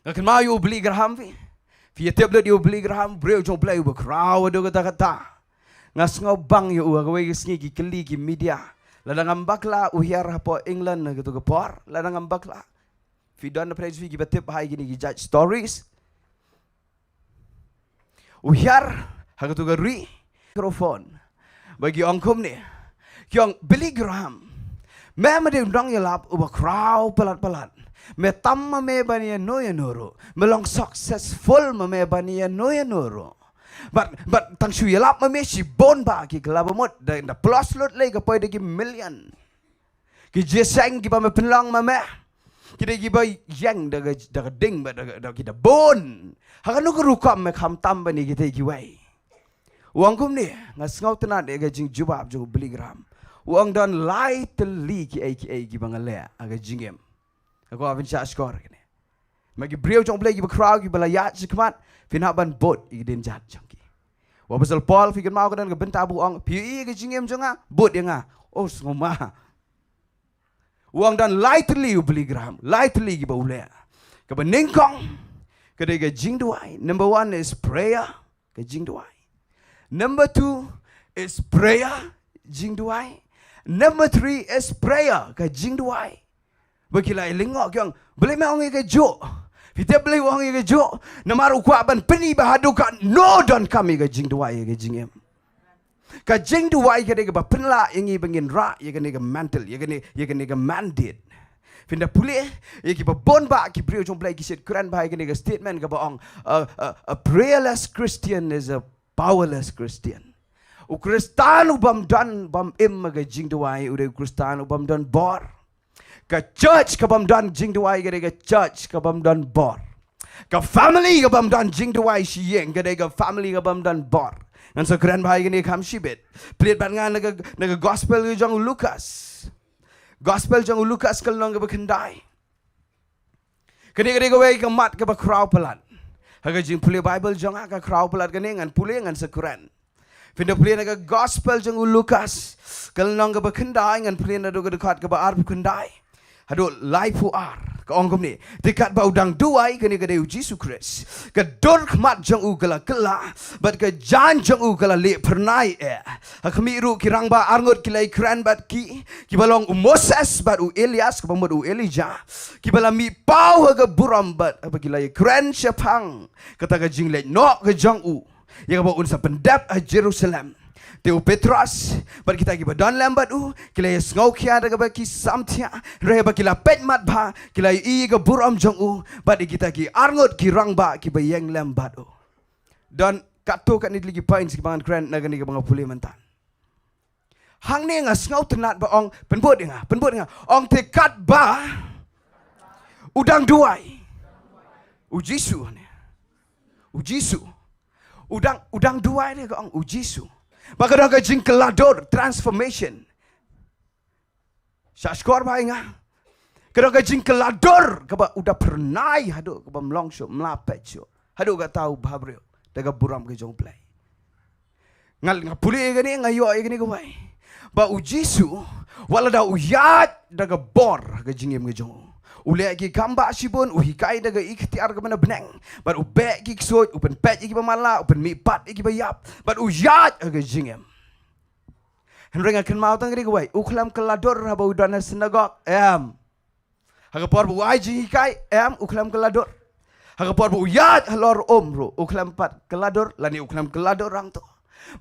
Nga kynmaw ïa u Billy Graham phi. Phi ïa tip lut ïa u Billy Graham, briew jong u Blei uba khraw haduh katta katta. Nga sngewbang ïa u ha kawei ka sngi ki kylli ki media. Lada ngam bakla u hiar hapoh England ha kato ka por, lada ngam bakla. Phi don na pyrshah phi kiba tip ha kine ki judge stories. U hiar ha kato ka ri microphone ba ki ong kumne. Ki ong, Billy Graham, me ma dei u nongïalap uba khraw palat palat. Me tam ma me ban ïano ïano ruh. Me long successful ma me ban ïano ïano ruh. Bad, bad tang shu ïalap ma me shibun ba ki kylla ba mut da, da plus lut lei ka poi da ki million. Ki jingïaseng kiba me pynlong ma me, ki dei kiba ïeng da ka, da ka ding bad da ka, da kita bun. Ha kano ka rukom me kham tam ban ïa kita kiwei? U ong kumne, nga sngewtynnad ïa ka jingjubab jong u Billy Graham. U ong, don lai tylli kiei kiei kiba nga leh ha ka jingim. Nga kwah ban shah shkor kane. Ma ki briew jong u Blei kiba khraw kiba la ïaid shakhmat, phin hap ban bud ïa ki dienjat jong ki. U Apostol Paul, phi kynmaw, ka don ka bynta ba u ong, phi ïohi ïa ka jingim jong nga, bud ïa nga. Oh, sngewma. U ong, don lai tylli u Billy Graham, lai tylli kiba u leh. Kaba nyngkong ka dei ka jingduwai. Number one is prayer, ka jingduwai. Number two is prayer, jingduwai. Number three is prayer, ka jingduwai. Ba ki la ïa lyngngoh, ki ong, balei me ong ïa kajuh? Phi tip balei u ong ïa kajuh? Namar u kwah ban pyni ba haduh katno donkam ïa ka jingduwai ha ka jingim. Ka jingduwai ka dei kaba pynlah ïa ngi ba ngin rah ïa kane ka mantle, ïa kane, ïa kane ka mandate. Phin da pule ïa kiba bun ba ki briew jong u Blei ki shait kren ba ha ïa kane ka statement kaba ong, a, a, a prayerless Christian is a powerless Christian. U Khristan u bym don, bym im ha ka jingduwai, u dei u Khristan u bym don bor. Ka church ka bym don jingduwai ka dei ka church ka bym don bor. Ka family ka bym don jingduwai shi ïing ka dei ka family ka bym don bor. Ngan sa kren ba ha ïa kane kham shibit. Plie bad nga na ka, na ka gospel ka jong u Lukas. Gospel jong u Lukas ka lynnong kaba khyndai. Kane ka dei kawei ka mat kaba khraw palat. Ha ka jingpule Bible jong nga ka khraw palat kane, ngan pule ngan sa kren. Phin da pule na ka gospel jong u Lukas, ka lynnong kaba khyndai, ngan pule naduh ka dkhot kaba arphew khyndai haduh laiphew ar. Ka ong kumne, te katba u dang duwai, kane ka dei u Jisu Khrist, ka dur khmat jong u ka la kylla bad ka jaiñ jong u ka la leh phyrnai eh. Ha khmih ruh ki rangbah arngut ki la ïakren bad ki, kiba long u Moses bad u Elias, kaba mut u Elijah, kiba la mih paw ha ka burom bad haba ki la ïakren shaphang kata ka jingleit noh ka jong u, ïa kaba un sa pyndep ha Jerusalem. Te u Petros bad kita kiba don lem bad u ki la ïasngewkhia da kaba ki samthiah, hynrei haba ki la peit mat bha ki la ïohi ïa ka burom jong u bad ïa kita ki arngut ki rangbah kiba ïeng lem bad u. Don katto katne tylli ki points kiba ngan kren na kane kaba nga pule mynta. Hangne nga sngewtynnad ba ong, pynbud ïa nga, pynbud ïa nga. Ong te katba u dang duwai. U Jisu ne. U Jisu. U dang, u dang duwai ne ka ong u Jisu. Ba ka don ka jingkylla dur, transformation. Shah shkor ba ïa nga. Ka don ka jingkylla dur kaba u da phyrnai haduh kaba ym long shuh, ym lah peit shuh. Haduh kata u bhabriew da ka burom ka jong u Blei. Nga, nga pule ïa kane, nga ïoh ïa kane kawei. Ba u Jisu, wat la da u ïaid da ka bor ha ka jingim ka jong u, u leh ki kam ba shibun, u hikai da ka iktiar kaba na bneng. Bad u beh ki ksuid, u pynpeit ïa kiba matlah, u pynmihpat ïa kiba ïap. Bad u ïaid ha ka jingim. Hynrei nga kynmaw tang kane kawei, u khlem kylla dur haba u don ha synagog, em. Ha ka por ba u ai jinghikai, em, u khlem kylla dur. Ha ka por ba u ïaid halor um ruh, u khlem pat kylla dur, lane u khlem kylla dur hangto.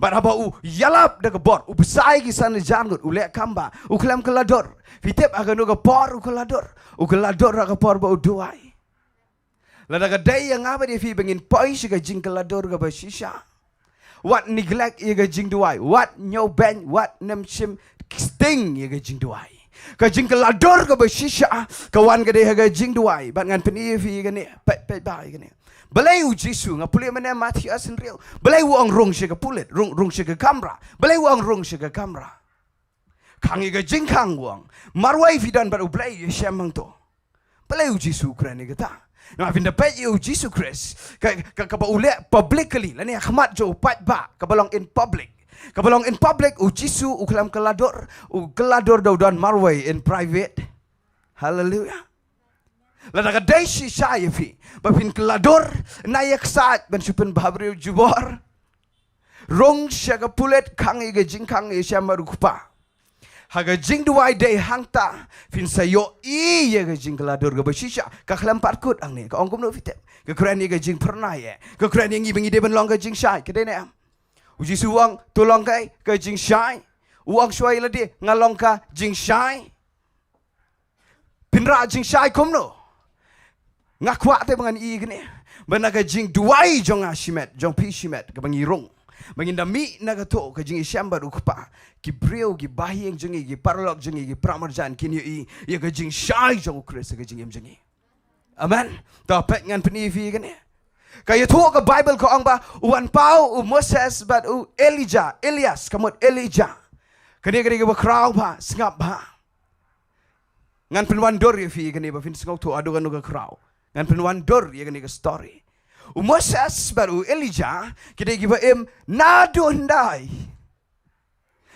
Bad haba u ïalap da ka bor, u bsa ïa ki san hajar ngut, u leh kam ba, u khlem kylla dur. Phi tip ha kano ka por u kylla dur? U kylla dur ha ka por ba u duwai. Lada ka dei ïa nga bad ïa phi ba ngin poi sha ka jingkylla dur kaba shisha, wat neglect ïa ka jingduwai, wat ñiewbeiñ, wat nym shim sting ïa ka jingduwai. Ka jingkylla dur kaba shisha ka wan ka dei ha ka jingduwai. Bad ngan pyni ïa phi ïa kane, peit, peit ba ïa kane. Balei u Jisu, nga pule mynne Mathaios hynriew, balei u ong rung sha ka pulit, rung, rung sha ka kamra? Balei u ong rung sha ka kamra? Khang ïa ka jingkhang, u ong. Marwei phi don bad u Blei, ïa shem hangto. Balei u Jisu u kren ïa kata? Namar phin da peit ïa u Jisu Khrist, ka, ka, kaba u leh publicly, lane ha khmat jong u paidbah, kaba long in public. Kaba long in public, u Jisu u khlem kylla dur, u kylla dur da u don marwei in private. Hallelujah. Lada ka dei shisha ïa phi ba phin kylla dur, na ïa ksaid ban shu pynbha briew jubor, rung sha ka pulit, khang ïa ka jingkhang ïashem bad u Kpa. Ha ka jingduwai dei hangta phin sa ïohi ïa ka jingkylla dur kaba shisha. Ka khlem pat kut hangne, ka ong kumno phi tip? Ka kren ïa ka jingphyrnai eh. Ka kren ïa ngi ba ngi dei ban long ka jingshai. Ka dei ne em? U Jisu u ong, to long kaei? Ka jingshai. U ong shuwa ïa lade, nga long ka jingshai. Phin rah jingshai kumno? Nga kwah te ba ngan ïohi kane, ba na ka jingduwai jong nga shimet, jong phi shimet, kaba ngi rung, ba ngin da mih na kato ka jingïashem bad u Kpa, ki briew, ki bahaïing jong ngi, ki paralok jong ngi, ki paramarjan kin ïohi ïa ka jingshai jong u Khrist ha ka jingim jong ngi. Amen. To peit, ngan pyni ïa phi kane. Ka ïathuh ka Baibl ka ong ba u wan paw u Moses bad u Elijah, Elias, ka mut Elijah. Kane ka dei kaba khraw bha, sngap bha. Ngan pynwandur ïa phi kane ba phin sngewthuh haduh katno ka khraw. Ngan pynwandur ïa kane ka story. U Moses bad u Elijah ki dei kiba im naduh hyndai.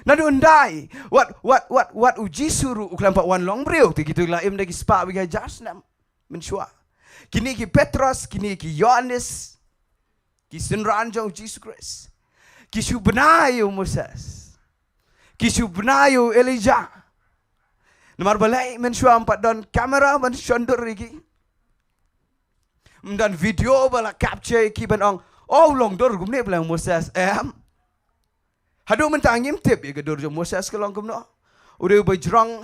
Naduh hyndai. Wat, wat, wat, wat u Jisu ruh u khlem pat wan long briew, te kito ki la im da ki spah bad ki hajar snem mynshuwa. Kine ki Petros, kine ki Ïoannis, ki synran jong u Jisu Khrist, ki shu bna ïa u Moses, ki shu bna ïa u Elijah. Namar balei? Mynshuwa ym pat don kamera ban shondur ïa ki. Ym don video ba la capture ïa ki ban ong, oh, u long dur kumne, balei u Moses em? Haduh mynta ngim tip ïa ka dur jong u Moses ka long kumno. U dei uba jrong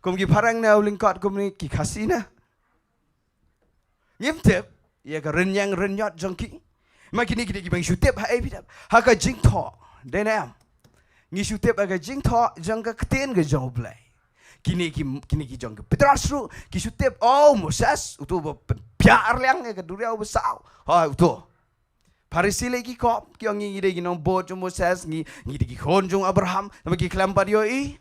kum ki phareng ne u lyngkot kum ki Khasi ne? Ngim tip ïa ka rynïeng rynïot jong ki. Ma kine ki dei kiba ngi shu tip ha ei, phi tip, ha ka jingthoh, dei ne em? Ngi shu tip ha ka jingthoh jong ka ktien ka jong U Blei. Kine ki, kine ki jong ki Petros ruh ki shu tip, oh, Moses uto ba pynbiang arliang ïa ka duriaw basaw. Hoi, uto. Pharisi lei ki kop, ki ong ngi, ngi dei ki nongbud jong u Moses, ngi, ngi dei ki khun jong u Abraham, namar ki khlem pat ïohi.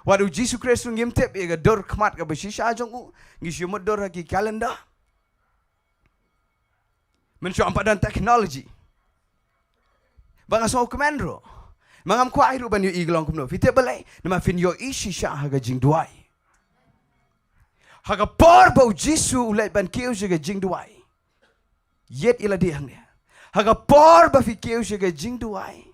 Wat u Jisu Khrist ruh ngim tip ïa ka dur khmat kaba shisha jong u, ngi shu mutdur ha ki calendar. Mynshuwa ym pat don technology ba nga sngewkmen ruh. Ma ngam kwah ruh ban ïohi ka long kumno. Phi tip balei? Namar phin ïohi shisha ha ka jingduwai. Ha ka por ba u Jisu u leit ban kiew sha ka jingduwai, ïeit ïa lade hangne. Ha ka por ba phi kiew sha ka jingduwai,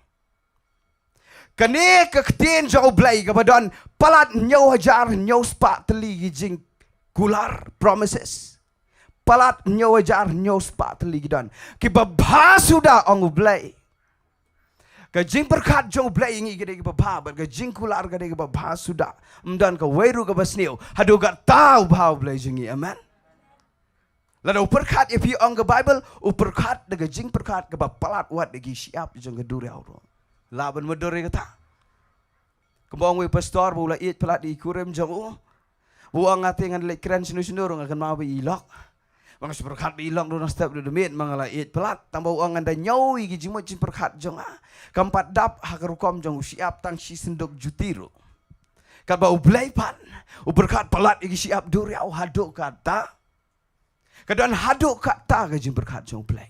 kane ka ktien jong U Blei kaba don palat hynñiew hajar hynñiew spah tylli ki jingkular, promises. Palat hynñiew hajar hynñiew spah tylli ki don. Kiba bha suda, ong U Blei. Ka jingpyrkhat jong U Blei ïa ngi ka dei kaba bha, bad ka jingkular ka dei kaba bha suda. Ym don kawei ruh kaba sniew haduh katta u bha U Blei jong ngi. Amen. Lada u pyrkhat ïa phi, ong ka Baibl, u pyrkhat da ka jingpyrkhat kaba palat wat da ki shyiap jong ka duriaw ruh. Lah ban mutdur ïa kata. Kumba ong uwei u pastor ba u la ïeit palat ïa ki kurim jong u, ba u ong, nga te ngan leit kren shano shano ruh nga kynmaw ba i lok. Ba nga shu pyrkhat ba i lok ruh na step ruh da miet ma nga la ïeit palat. Tang ba u ong, ngan da ñiew ïa ki jingmut jingpyrkhat jong nga. Kam pat dap ha ka rukom jong u shyiap tang shi synduk juti ruh. Katba U Blei pat u pyrkhat palat ïa ki shyiap duriaw haduh katta. Ka don haduh katta ka jingpyrkhat jong U Blei.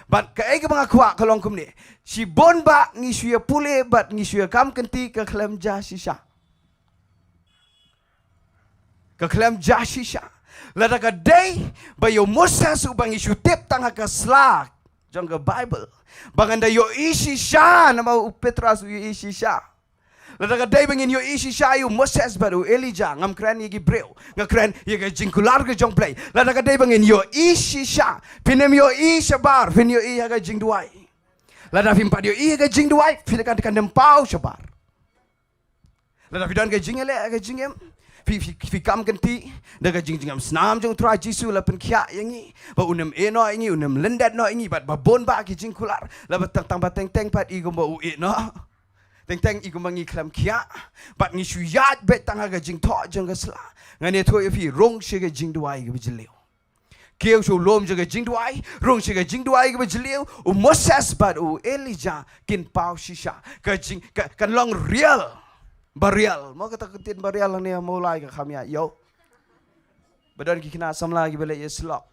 Bad kaei kaba nga kwah ka long kumne. Shibun ba ngi shu ïa pule bad ngi shu ïa kam kynti, ka khlem jia shisha. Ka khlem jia shisha. Lada ka dei ba ïa u Moses uba ngi shu tip tang ha ka sla jong ka Baibl, ba ngan da ïohi shisha namar u Petros u ïohi shisha. Lada ka dei ba ngin ïohi shisha ïa u Moses bad u Elijah, ngam kren ïa ki briew, nga kren ïa ka jingkular ka jong U Blei. Lada ka dei ba ngin ïohi shisha, phin ym ïohi shabar, phin ïohi ha ka jingduwai. Lada phim pat ïohi ha ka jingduwai, phi kan, kan ym paw shabar. Lada phi don ka jingïaleh ha ka jingim, phi, phi, phi kam kynti da ka jing, jingim snam jong U Trai Jisu, la pynkhiah ïa ngi, ba un ym ïehnoh ïa ngi, un ym lyndet noh ïa ngi, bad ba bun bah ki jingkular, la ba tang, tang ba teng teng pat i kumba u ïehnoh. Teng teng i kumba ngi khlem khiah, bad ngi shu ïaid beit tang ha ka jingthoh jong ka sla. Ngan ïathuh ïa phi, rung sha ka jingduwai kaba jylliew. Kiew sha u lum jong ka jingduwai, rung sha ka jingduwai kaba jylliew, u Moses bad u Elijah kin paw shisha. Ka jing, ka, kan long real. Ba real. Mo kata ka ktien ba real hangne ha Mawlai ka kham ïaid ïew. Ba don ki khynnah samla kiba leit ïasyllok.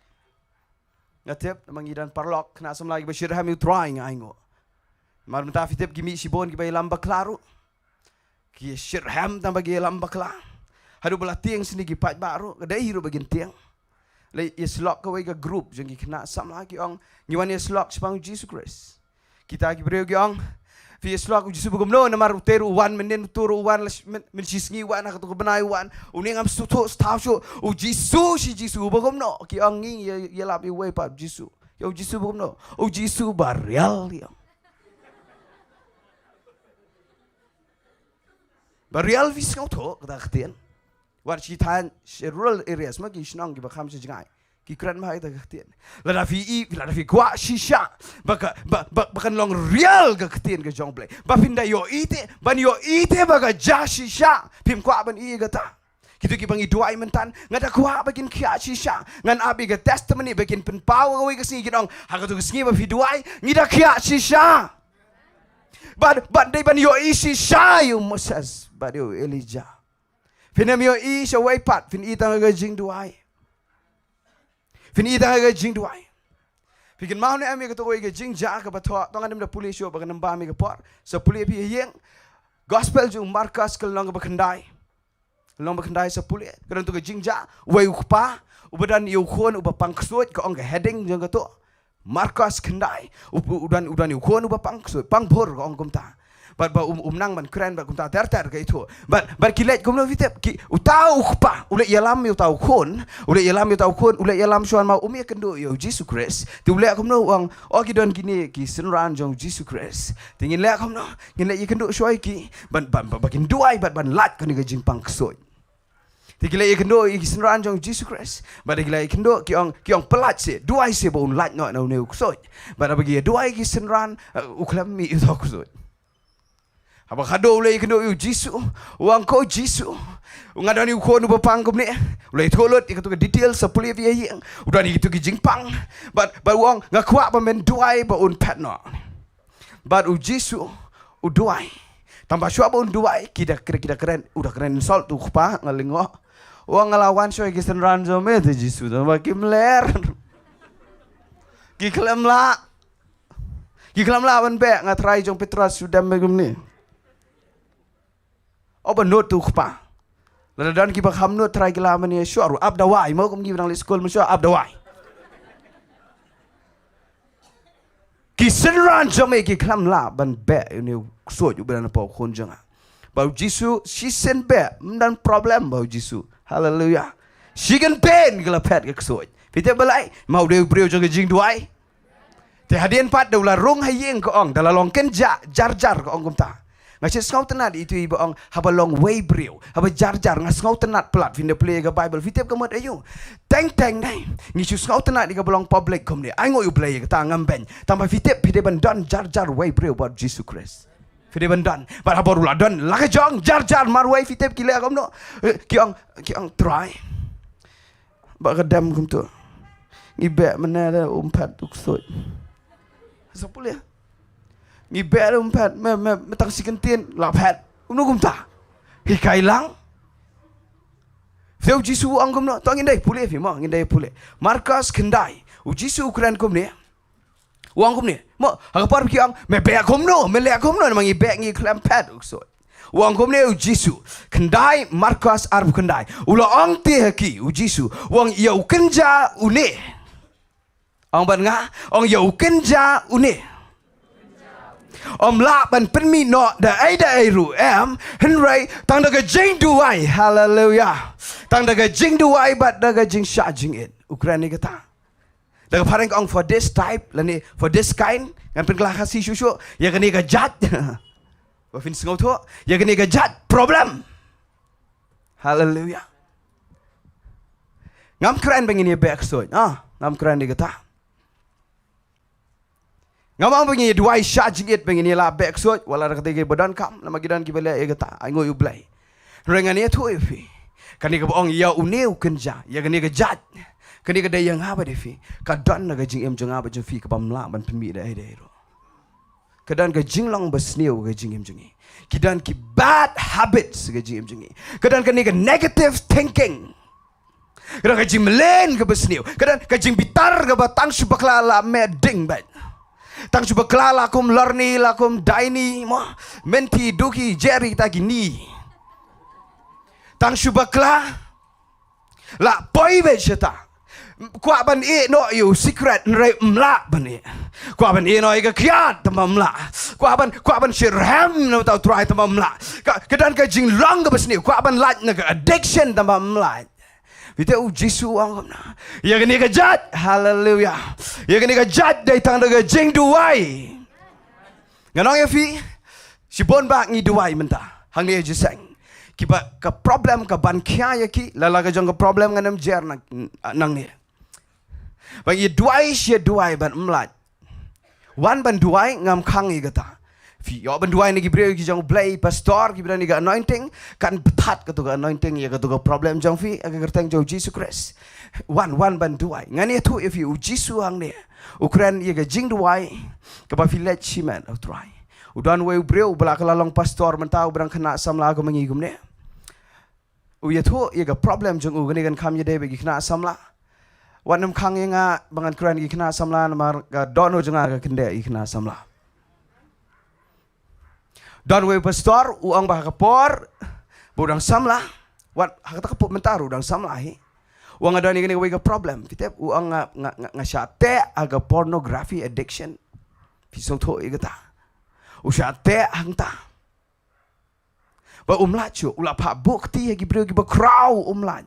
Nga tip, namar ngi don paralok, khynnah samla kiba shitrhem ïa U Trai nga ainguh. Namar mynta phi tip ki mih shibun kiba ïalam bakla ruh. Ki shitrhem tang ba ki ïalam bakla. Haduh ba la tieng sini ki paidbah ruh, ka dei hi ruh ba kin tieng. Leh ïa slok kawei ka group jong ki khynnah samla ki ong, ngi wan ïa slok shaphang u Jisu Khrist. Kita ki briew ki ong, phi ïa slok u Jisu ba kumno, namar u te ruh u wan, mynnin u te ruh u wan, la sh-, myn, mynshisngi u wan, ha kato ka bnai u wan. Une ngam sngewthuh, sngewthuh shuh, u Jisu, shi Jisu ba kumno. Ki ong ngi ïa, ïalap ïa uwei pat u Jisu. Ïa u Jisu ba kumno. U Jisu barial, ki ong. Barial phi sngewthuh kata ka ktien. Wat shi thaiñ, shi rural areas, ma ki shnong kiba kham sha jngai, ki kren bha ïa kata ka ktien. Lada phi i, lada phi kwah shisha ba ka, ba, ba, ba kan long real ka ktien ka jong U Blei, ba phin da ïohi te, ban ïohi te ba ka jia shisha, phim kwah ban i kata. Kito kiba ngi duwai mynta, nga da kwah ba kin khiah shisha. Ngan ap ïa ka testimony ba kin pynpaw kawei ka sngi, kin ong, ha kato ka sngi ba phi duwai, ngi da khiah shisha. Bad, bad dei ban ïohi shisha ïa u Moses bad ïa u Elijah. Phin ym ïohi sha wei pat, phin i tang ha ka jingduwai. Phin i tang ha ka jingduwai. Phi kynmaw ne em ïa kato kawei ka jingjia kaba thoh, tang ngan ym da pule shuh ba kan ym bam ïa ka por. Sa pule phi ha ïing. Gospel jong u Markos ka lynnong kaba khyndai. Lynnong ba khyndai sa pule. Ka don kato ka jingjia, uwei u kpa uba don ïa u khun uba pang ksuid, ka ong ka heading jong kato. Markos khyndai, u, u don, u don ïa u khun uba pang ksuid, pang bhur ka ong kumta. Bad, bad um, um nang ban kren bad kumta ter ter ka ithuh. Bad, bad ki leit kumno phi tip, ki, uta u kpa u leit ïalam ïa uta u khun, u leit ïalam ïa uta u khun, u leit ïalam shuwa namar um ïakynduh ïa u Jisu Khrist. Te u leh kumno, u ong, o, ki don kine ki synran jong u Jisu Khrist. Te ngin leh kumno, ngin leit ïakynduh shuwa ïa ki, ban, ban, ban, ba kin duwai bad ban lait kane ka jingpang ksuid. Te ki leit ïakynduh ïa ki synran jong u Jisu Khrist. Bad ki leit ïakynduh, ki ong, ki ong, pyllait seh, duwai seh ba un lait noh na une u ksuid. Bad haba ki ïa duwai ki synran, eh, u khlem mih uta u ksuid. Haba khadduh u leit ïakynduh ïa u Jisu, u ong, ko Jisu, nga don ïa u khun uba pang kumne. U leit thoh lut ïa kato ka detail, sa pule phi ha ïing. U don ïa kito ki jingpang. Bad, bad u ong, nga kwah ba men duwai ba un phet noh. Bad u Jisu u duwai. Tangba shuwa ba un duwai, ki da kren, ki da kren, u da kren insult u kpa, nga lyngngoh. U ong, nga la wan shuwa ïa ki synran jong me te Jisu, tangba kim ler. Ki khlem lah. Ki khlem lah ban beh, nga trai jong Petros, shu dem me kumne. O, ba nud u kpa. Lada don kiba kham nud, trai ki lah ban ïa shuwa ruh, ap dawai, mo, kum kiba dang leit skul mynshuwa, ap dawai. Ki synran jong me ki khlem lah ban beh ïa une u ksuid uba don hapoh u khun jong nga. Bad u Jisu shisien beh, ym don problem bad u Jisu. Haleluia. Shi kyntien ka la phet ka ksuid. Phi tip balei? Namar u dei u briew jong ka jingduwai. Te hadien pat da u la rung ha ïing, ka ong, da la long kynjah, jar jar, ka ong kumta. Nga shu sngewtynnat ïa itu iba ong, haba long wei briew, haba jar jar, nga sngewtynnat palat, phin da pule ïa ka Bible, phi tip ka mut aïu. Teng teng dei, ngi shu sngewtynnat ïa kaba long public kumne. Ai nguh ïa U Blei ïa kata, ngam beiñ. Tangba phi tip, phi dei ban don jar jar wei briew bad u Jisu Khrist. Phi dei ban don. Bad haba u la don la ka jong jar jar marwei, phi tip ki leh kumno? Eh, ki ong, ki ong, Trai, ba ka dem kumto. Ngi beh mynne de um phet u ksuid. Sa pule. Ngi beh de um phet, me, me, me tang shi kyntien la phet. Kumno kumta? Hikai lang. Phi, u Jisu u ong kumno? To ngin dei pule phi mo, ngin dei pule. Markos khyndai. U Jisu u kren kumne. U ong kumne, mo, ha ka por ba ki ong, me beh kumno, me leh kumno, namar ngi beh ngi khlem phet u ksuid. U ong kumne u Jisu, khyndai Markos arphew khyndai. U la ong te ha ki, u Jisu, u ong ïa u kynja une. Ong bad nga, ong ïa u kynja une. Ym lah ban pynmih noh da ei da ei ruh em, hynrei tang da ka jingduwai, haleluia. Tang da ka jingduwai bad da ka jingshah jingit. U kren ïa kata. Da ka phareng ka ong for this type, lane for this kind, ngan pynkylla Khasi shuh shuh, ïa kane ka jait. Ba phin sngewthuh, ïa kane ka jait problem. Haleluia. Ngam kren ba ngin ïa beh ksuid, ah, ngam kren ïa kata. Ngam ong ba ngin ïa duwai shah jingit ba ngin ïa lah beh ksuid, wat la da kata kiba donkam, lane ki don kiba leh ïa kata, ai nguh ïa U Blei. Hynrei ngan ïathuh ïa phi. Kane kaba ong ïa une u kynja, ïa kane ka jait, kane ka dei ïa nga bad ïa phi. Ka don na ka jingim jong nga bad jong phi kabym lah ban pynmih da ei da ei ruh. Ka don ka jinglong basniew ka jingim jong ngi. Ki don ki bad habits ka jingim jong ngi. Ka don kane ka negative thinking. Ka don ka jingmlien kaba sniew. Ka don ka jingbitar kaba tang shu bakla la meh ding bad. Tang shu bakla la kum Lorni, la kum Daini, mo. Menti, Duki, Jerry, kita kine. Tang shu bakla la poi bad shata. Kwah ban ïeh noh ïa u sikret, hynrei ym lah ban ïeh. Kwah ban ïeh noh ïa ka kiad, tangba ym lah. Kwah ban, kwah ban shitrhem na u bynta u Trai, tangba ym lah. Ka, ka don ka jinglong kaba sniew, kwah ban lait na ka addiction, tangba ym lait. Phi tip u Jisu u ong kumno? Ïa kane ka jait, haleluya. Ïa kane ka jait dei tang da ka jingduwai. Ngan ong ïa phi, shibun ba ngi duwai mynta hangne ha jingïaseng. Kiba ka problem ka ban khia ïa ki, la la ka jong ka problem ngan ym jer nang, nangne. Ba ngi duwai shi duwai ban ym lait. Wan ban duwai, ngam khang ïa kata. Phi ïoh ban duwai na ki briew ki jong u Blei, pastor, kiba don ïa ka anointing, kan pynthat kato ka anointing ïa kato ka problem jong phi ha ka kyrteng jong u Jisu Khrist. Wan, wan ban duwai. Ngan ïathuh ïa phi, u Jisu hangne u kren ïa ka jingduwai kaba phi leit shimet ha u Trai. U don uwei u briew uba la ka la long pastor mynta, uba dang khynnah samla kum ma ngi kumne. U ïathuh ïa ka problem jong u, kane kan kham ïadei bad ki khynnah samla. Wat nym khang ïa nga ba ngan kren ïa ki khynnah samla, namar ka dohnud jong nga ka kyndit ïa ki khynnah samla. Don uwei u pastor u ong ba ha ka por ba u dang samla, wat ha kata ka por mynta ruh u dang samla hi, u ong nga don ïa kane kawei ka problem. Phi tip, u ong nga, nga, nga, nga shah teh ha ka pornography addiction. Phi sngewthuh ïa kata? U shah teh hangta. Ba um lait shuh, u la phah buh kti ha ki briew kiba khraw, um lait.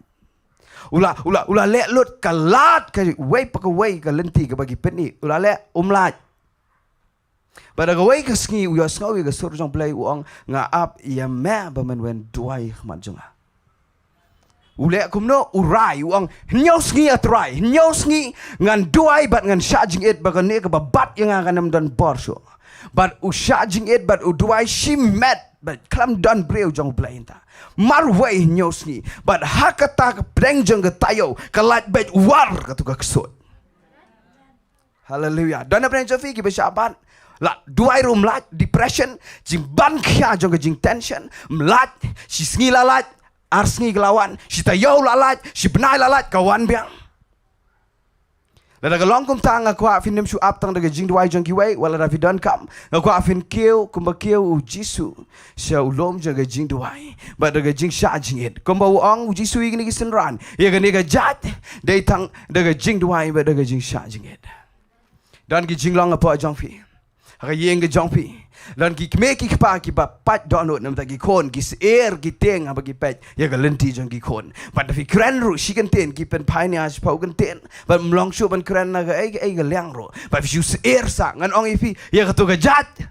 U la, u la, u la leh lut ka lad kawei pa kawei ka lynti kaba ki pyni, u la leh, um lait. Bad da kawei ka sngi u ïohsngew ïa ka sur jong u Blei, u ong, nga ap ïa me ba men wan duwai ha khmat jong nga. U leh kumno? U rai, u ong, hynñiew sngi, ah Trai, hynñiew sngi ngan duwai bad ngan shah jingit ba kane kaba bat ïa nga kan ym don bor shuh. Bad u shah jingit bad u duwai shimet bad khlem don briew jong u Blei hangta. Marwei hynñiew sngi, bad ha kata ka pdeng jong ka taïew ka lait beit war kato ka ksuid. Haleluya. Don na pdeng jong phi kiba shah bat. La duwai ruh ym lait, depression, jingban khia jong ka jingtension, ym lait, shi sngi la lait, ar sngi ka la wan, shi taïew la lait, shi bnai la lait, ka wan biang. Lada ka long kumta, nga kwah phin ym shu ap tang da ka jingduwai jong kiwei, wat lada phi donkam, nga kwah phin kiew kumba kiew u Jisu sha u lum jong ka jingduwai bad da ka jingshah jingit. Kumba u ong u Jisu ïa kine ki synran, ïa kane ka jait dei tang da ka jingduwai bad da ka jingshah jingit. Don ki jinglong hapoh jong phi, ha ka ïing ka jong phi. Don ki kmie ki kpa kiba pait dohnud namar ki khun, ki sheptieng, ki tieng haba ki peit ïa ka lynti jong ki khun. Bad da phi kren ruh shi kyntien, ki pynphai nia shiphew kyntien. Bad ym long shuh ban kren na kaei kaei ka liang ruh. Bad phi shu sheptieng sa, ngan ong ïa phi, ïa kato ka jait,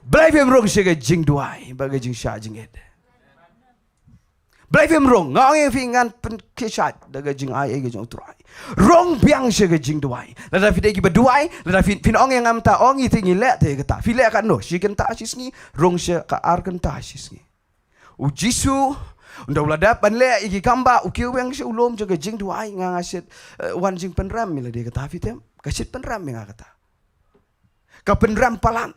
balei phim rung sha ka jingduwai bad ka jingshah jingit? Balei phim rung? Nga ong ïa phi, ngan pynkhiah shait da ka jingai ei ka jong u Trai. Rung biang sha ka jingduwai. Lada phi dei kiba duwai, lada phi, phin ong ïa nga mynta, ong ïa phi, ngi leh te kata. Phi leh katno? Shi kynta shi sngi, rung sha ka ar kynta shi sngi. U Jisu, ynda u la dep ban leh ïa ki kam ba, u kiew biang sha u lum jong ka jingduwai, nga nga shait, eh, wan jingpynrem ïa lade kata, phi tip? Ka shait pynrem ïa nga kata. Ka pynrem palat.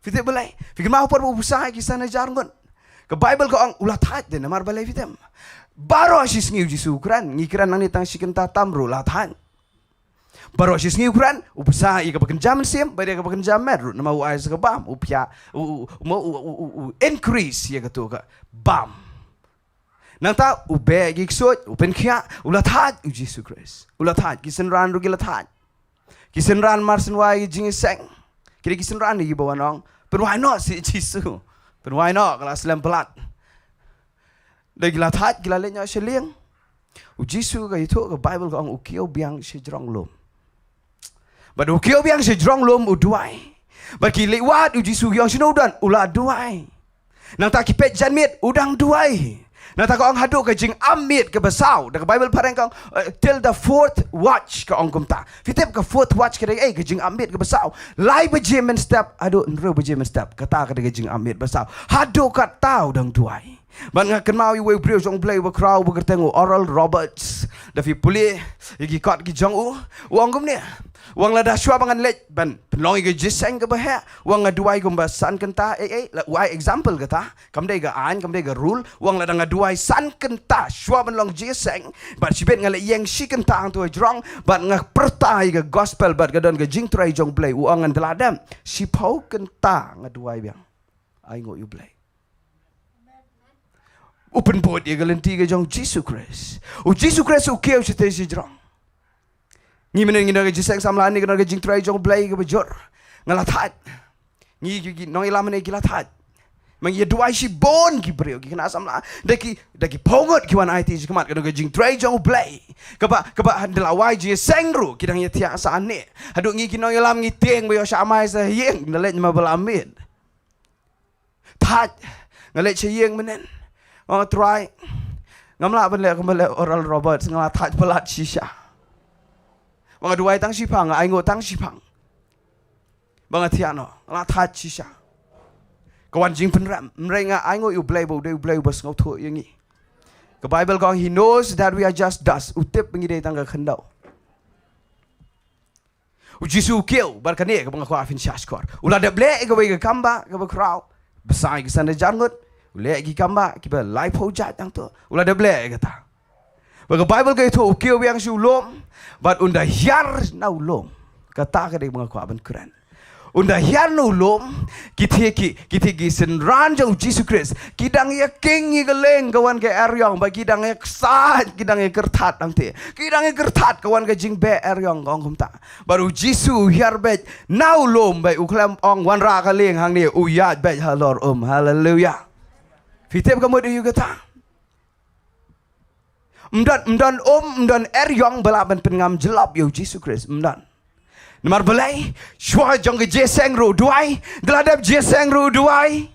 Phi tip balei? Phi kynmaw por ba u pynsang ïa ki san hajar ngut. Ka Baibl ka ong u la thait de, namar balei phi tip? Baroh shi sngi u Jisu u kren, ngi kren nangne tang shi kynta tam ruh la thait. Baroh shi sngi u kren, u pynsang ïa kaba kynja mynsiem bad ïa kaba kynja met ruh, namar u ai sa ka bam, u pia, u, u, u, u, u, u increase ïa kato ka bam. Nangta u beh ki ksuid, u pynkhiah, u la thait u Jisu Khrist. U la thait, ki synran ruh ki la thait. Ki synran mar shen wai ki jingïaseng. Ki dei ki synran kiba wan ong, pynwai noh sha Jisu. Pynwai noh, ka la slem palat. Da ki la thait, ki la leit noh sha lieng. U Jisu ka ïathuh, ka Baibl ka ong u kiew biang sha jrong lum. Bad u kiew biang sha jrong lum u duwai. Bad ki leit wad u Jisu, ki ong shano u don, u la duwai. Nangta ki peit janmiet u dang duwai. Nangta ka ong haduh ka jingap miet kaba saw. Da ka Baibl phareng ka ong, eh, till the fourth watch, ka ong kumta. Phi tip ka fourth watch ka dei ei, ka jingap miet kaba saw. Lai baje mynstep haduh hynriew baje mynstep. Kata ka dei ka jingap miet ba saw. Haduh katta u dang duwai. Bad nga kynmaw ïa uwei u briew jong u Blei uba khraw uba kyrteng u Oral Roberts. Da phi pule ïa ki kot ki jong u, u ong kumne. U ong lada shuwa ba ngan leit ban pynlong ïa ka jingïaseng kaba heh, u ong nga duwai kumba san kynta, eh, eh, la, u ai example kata. Kam dei ka aiñ, kam dei ka rule. U ong lada nga duwai san kynta shuwa ban long jingïaseng, bad shibit nga leit ïeng shi kynta hangto hajrong, bad nga pyrta ïa ka gospel, bad ka don ka jingtrei jong u Blei, u ong ngan da lah dem. Shiphew kynta nga duwai biang. Ai nguh ïa u Blei. U pynbud ïa ka lynti ka jong u Jisu Khrist. U Jisu Khrist u kiew shatei shajrong. Ngi mynne ngi don ka jingïaseng samla ne, ngi don ka jingtrei jong u Blei kaba jur. Nga la thait. Ngi ki, ki nongïalam ne ki la thait. Ma ngi ïa duwai shibun ki briew, ki khynnah samla. Da ki, da ki pawngut ki wan aiti shakhmat, ka don ka jingtrei jong u Blei. Kaba, kaba haba la wai jingïaseng ruh, ki dang ïa thiah sha ne. Haduh ngi ki nongïalam ngi tieng ba ïoh sha mai sha ïing, da leit ma ba la miet. Thait, nga leit sha ïing mynne. Nga ong Trai, ngam lah ban leh kumba leh Oral Roberts, nga la thait palat shisha. Ba nga duwai tang shiphang, nga ainguh tang shiphang. Ba nga thiah noh, nga la thait shisha. Ka wan jingpynrem, hynrei nga ainguh ïa u Blei ba u dei u Blei uba sngewthuh ïa ngi. Ka Baibl ka ong, he knows that we are just dust. U tip ba ngi dei tang ka khyndew. U Jisu u kiew, bad kane kaba nga kwah phin shah shkor. U la dep leh kawei ka kam ba, kaba khraw. Bsa ïa ki san hajar ngut. U leh ki kam ba, kiba laiphew jait hangto. U la dep leh kata. Bad ka Baibl ka ïathuh u kiew biang sha u lum. Bad un da hiar na u lum. Kata ka dei ba nga kwah ban kren. Un da hiar na u lum. Ki thiah ki, ki thiah ki synran jong u Jisu Khrist. Ki dang ïa king ïa ka lieng ka wan ka eriong. Bad ki dang ïa ksaid, ki dang ïa kyrthat hangte. Ki dang ïa kyrthat ka wan ka jingbeh eriong ka ong kumta. Bad u Jisu u hiar beit na u lum beit u khlem ong wanrah ka lieng hangne u ïaid beit halor um. Haleluia. Phi tip ka mut ïa kata. Ym don, ym don um, ym don eriong ba lah ban pynngam jyllop ïa u Jisu Khrist. Ym don. Namar balei, shuwa jong ka jingïaseng ruh u duwai, da la dep jingïaseng ruh u duwai.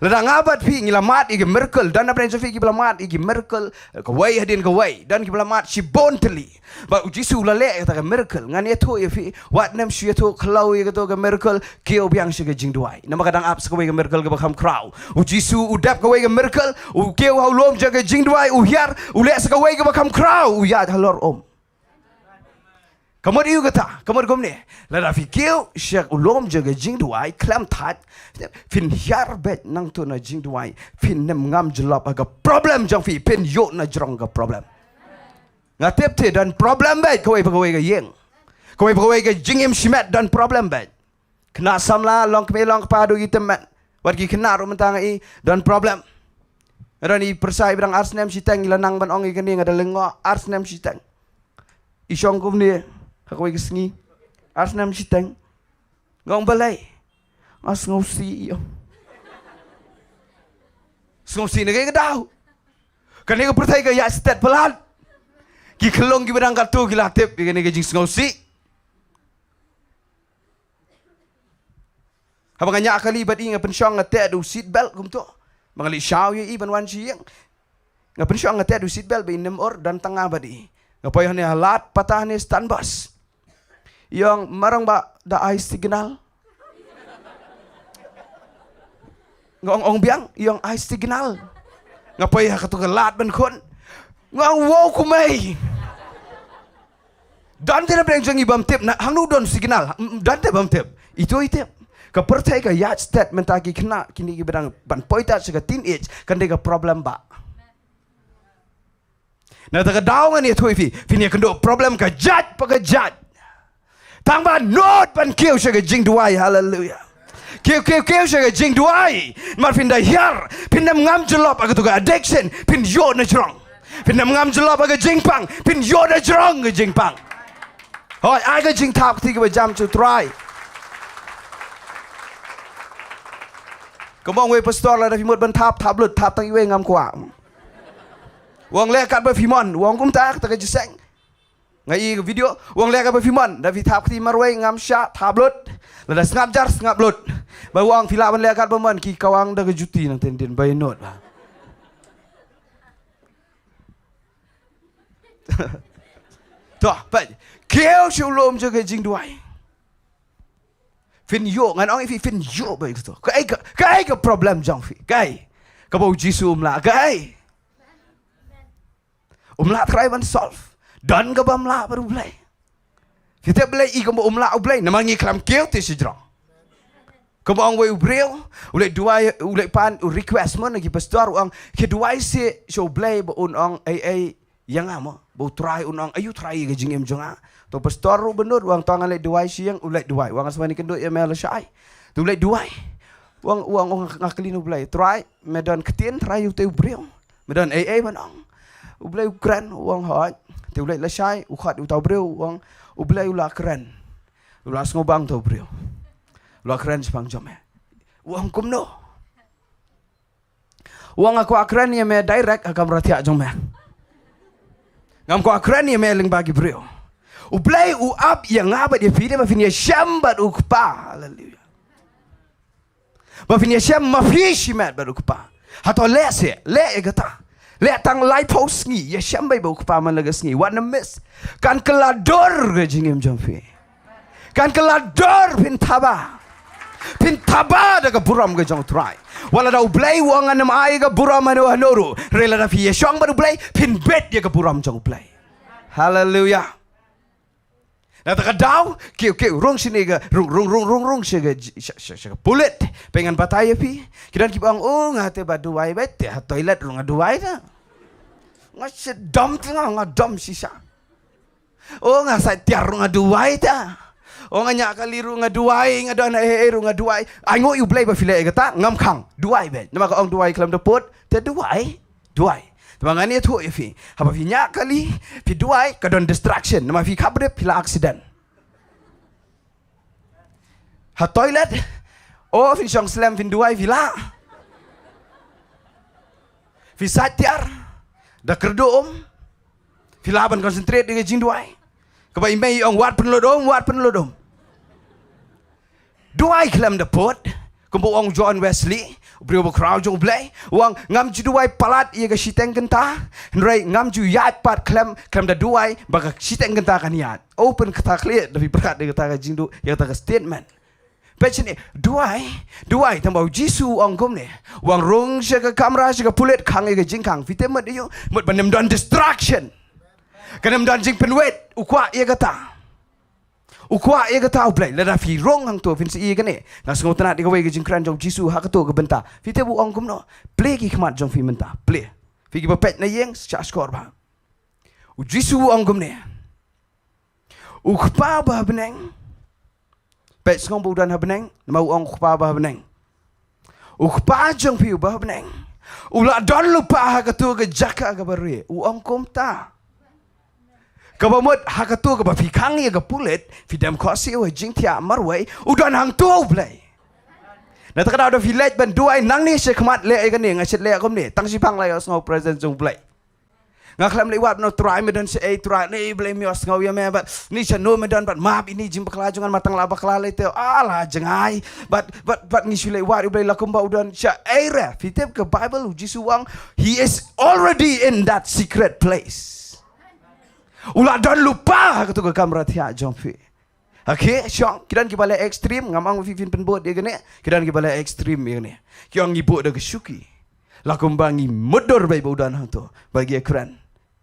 Lada nga bad phi ngi la mad ïa ki miracle, don na pdeng jong phi kiba la mad ïa ki miracle, kawei hadien kawei, don kiba la mad shibun tylli. Bad u Jisu u la leh kata ka miracle, ngan ïathuh ïa phi, wat nym shu ïathuh khlaw ïa kato ka miracle, kiew biang sha ka jingduwai. Namar ka dang ap sa kawei ka miracle kaba kham khraw. U Jisu u dep kawei ka miracle, u kiew ha u lum jong ka jingduwai, u hiar, u leh sa kawei kaba kham khraw, u ïaid halor um. Ka mut ïa kata, ka mut kumne. Lada phi kiew sha u lum jong ka jingduwai, khlem thait, phin hiar beit nangto na jingduwai, phin nym ngam jyllop ha ka problem jong phi, phin ïoh na jrong ka problem. Nga tip te don problem beit, kawei pa kawei ka ïing. Kawei pa kawei ka jingim shimet don problem beit. Khynnah samla, long kmie long kpa haduh ki tymmen. Wat ki khynnah ruh mynta nga i, don problem. Nga don i pyrsa iba dang ar snem shiteng, i la nang ban ong ïa kane, nga da lyngngoh, ar snem shiteng. I shong kumne, ha kawei ka sngi. Ar snem shiteng. Nga ong balei. Nga sngewsih ïa. Sngewsih na kaei ka daw. Kane ka pyrthei ka ïaid stet palat. Ki khyllung kiba dang katto ki la tip ïa kane ka jingsngewsih. Haba nga ñiah kali bad i nga pynshong nga teh da u seat belt kumto. Ba nga leit shaw ïa i ban wan sha ïing. Nga pynshong nga teh da u seat belt ba i nym ur, don tang nga bad i. Nga poi hangne ha lad, pata hangne stand bus. I ong marang ba da ai signal. Nga ong ong biang, i ong ai signal. Nga poi ha kato ka lad ban khun. Nga ong wow kumei. Don te na pdeng jong i bym tip na hangno don signal. Mm, don te bym tip. Ito i tip. Ka pyrthei ka ïaid stet mynta ki khynnah kine kiba dang ban poi tat sha ka teenage kan dei ka problem ba. Na kata ka daw ngan ïathuh ïa phi, phin ïakynduh problem ka jait pa ka jait. Tang ba nud ban kiew sha ka jingduwai, haleluya. Kiew, kiew, kiew sha ka jingduwai. Namar phin da hiar, phin nym ngam jyllop ha kato ka addiction, phin ïoh na jrong. Phin nym ngam jyllop ha ka jingpang, phin ïoh na jrong ka jingpang. Hooid, ai ka jingthap kti kaba jam sha u Trai. Kumba ong uwei u pastor, lada phi mut ban thap, thap lut, thap tang iwei ngam kwah. U ong leh katba phi mon, u ong kumta, kata ka jingïaseng. Nga i ka video, u ong leh katba phi mon, da phi thap kti marwei ngam shah, thap lut. Lada sngap jar, sngap lut. Ba u ong phi lah ban leh katba mon, ki kawang da ka juti nangta hadien ba ïa nud ba. To, peit. Kiew sha u lum jong ka jingduwai. Phin ïoh, ngan ong ïa phi phin ïoh ba ïa kato. Kaei ka, kaei ka problem jong phi. Kaei. Kaba u Jisu um lah. Kaei. Um lah trai ban solve. Don kaba um lah bad u Blei. Kita Blei i kumba um lah u Blei. Namar ngi khlem kiew te shajrong. Kumba ong uwei u briew, u leit duwai, u leit pan, u request mo na ki pastor, u ong, ki duwai seh sha u Blei ba un ong ei ei ïa nga mo, ba u Trai un ong, aïu Trai ïa ka jingim jong nga. To pastor ruh ba nud, u ong to ngan leit duwai sha ïing, u leit duwai, u ong sa mane kynduh ïa me lashai. To u leit duwai. U ong, u ong, u ong, nga kylli na U Blei, Trai, me don ktien trai ïa utei u briew? Me don ei ei ban ong? U Blei u kren, u ong, hooid. Te u leit lashai, u khot ïa uta u briew, u ong, U Blei u la kren. U la sngewbang uta u briew. U la kren shaphang jong me. U ong, kumno? U ong, nga kwah kren ïa me direct ha kamra thiah jong me. Ngam kwah kren ïa me lyngba ki briew. U Blei u ap ïa nga bad ïa phi, dei ba phin ïashem bad u Kpa. Haleluia. Ba phin ïashem ma phi shimet bad u Kpa. Hato leh seh, leh ïa kata. Leh tang laiphew sngi, ïashem beit bad u Kpa man la ka sngi. Wat nym miss. Kan kylla dur ka jingim jong phi. Kan kylla dur, phin thaba. Phin thaba da ka burom ka jong U Trai. Wat lada U Blei u ong ngan ym ai ka burom hano hano ruh, hynrei lada phi ïashong bad U Blei, phin bit ïa ka burom jong U Blei. Haleluia. Na kata ka daw, kiew, kiew, rung shane ka, rung, rung, rung, rung, rung sha ka, sha, sha, sha ka pulit. Peit, ngan batai ïa phi. Ki don kiba ong, oh, nga te ba duwai beit, te ha toilet ruh nga duwai te. Nga shu dom te nga, nga dom shisha. Oh, nga sait tiar ruh nga duwai te. Oh, nga ñiah kali ruh nga duwai, nga don ei ei ruh nga duwai. Ai nguh ïa U Blei ba phi leh ïa kata, ngam khang. Duwai beit. Namar ka ong duwai khlem da pud, te duwai. Duwai. Te ba ngan ïathuh ïa phi. Haba phi ñiah kali, phi duwai, ka don distraction. Namar phi khapbrip, phi la accident. Ha toilet, oh, phin shong slem, phin duwai, phi lah. Phi sait tiar, da kyrduh um, phi lah ban concentrate ïa ka jingduwai. Kaba i mei i ong wat pynlut um, wat pynlut um. Duwai khlem da pud, kumba u ong John Wesley, u briew ba khraw jong U Blei, u ong ngam ju duwai palat ïa ka shiteng kynta, hynrei ngam ju ïaid pat khlem, khlem da duwai, ba ka shiteng kynta kan ïaid. Oh, pynkata khlieh, da phi pyrkhat ïa kata ka jingduh, ïa kata ka statement. Peit shane, duwai, duwai, tang ba u Jisu u ong kumne. U ong rung sha ka kamra, sha ka pulit, khang ïa ka jingkhang. Phi tip mut aïu, mut ban ym don distraction. Kan ym don jingpynwit, u kwah ïa kata. U kwah ïa kata U Blei, lada phi rung hangto, phin sa ïohi ïa kane. Nga sngewtynnat ïa kawei ka jingkren jong u Jisu, ha kato ka bynta. Phi tip u ong kumno, plie ki khmat jong phi mynta, plie. Phi kiba peit na ïing, shah shkor bha. U Jisu u ong kumne. U Kpa ba ha bneng. Peit, sngew ba u don ha bneng, namar u ong u Kpa ba ha bneng. U Kpa jong phi uba ha bneng u la don lypa ha kato ka jaka kaba rieh. U ong kumta. Kaba mut ha kato kaba phi khang ïa ka pulit, phi dem khohsiew ha jingthiah marwei, u don hangto U Blei. Na kata ka daw da phi leit ban duwai nangne shakhmat, leh ïa kane, nga shait leh kumne, tang shiphang la ïohsngew presence jong U Blei. Nga khlem leit wad noh, Trai me don shaei, Trai, ni Blei me ïohsngew ïa me, bad ni shano me don, bad map ïa ini i jingbakla jong nga, ma tang la bakla lei te, ah, la jngai, bad, bad, bad ngi shu leit wad ïa U Blei la kumba u don shaei re. Phi tip ka Bible, u Jisu u ong, he is already in that secret place. U la don lypa ha kato ka kamra thiah jong phi. Okay, shong, ki don kiba leh extreme, ngam ong phi phin pynbud ïa kane, ki don kiba leh extreme ïa kane. Ki ong ngi bud da ka shuki. La kumba ngi mutdur beit ba u don hangto, ba ngi kren.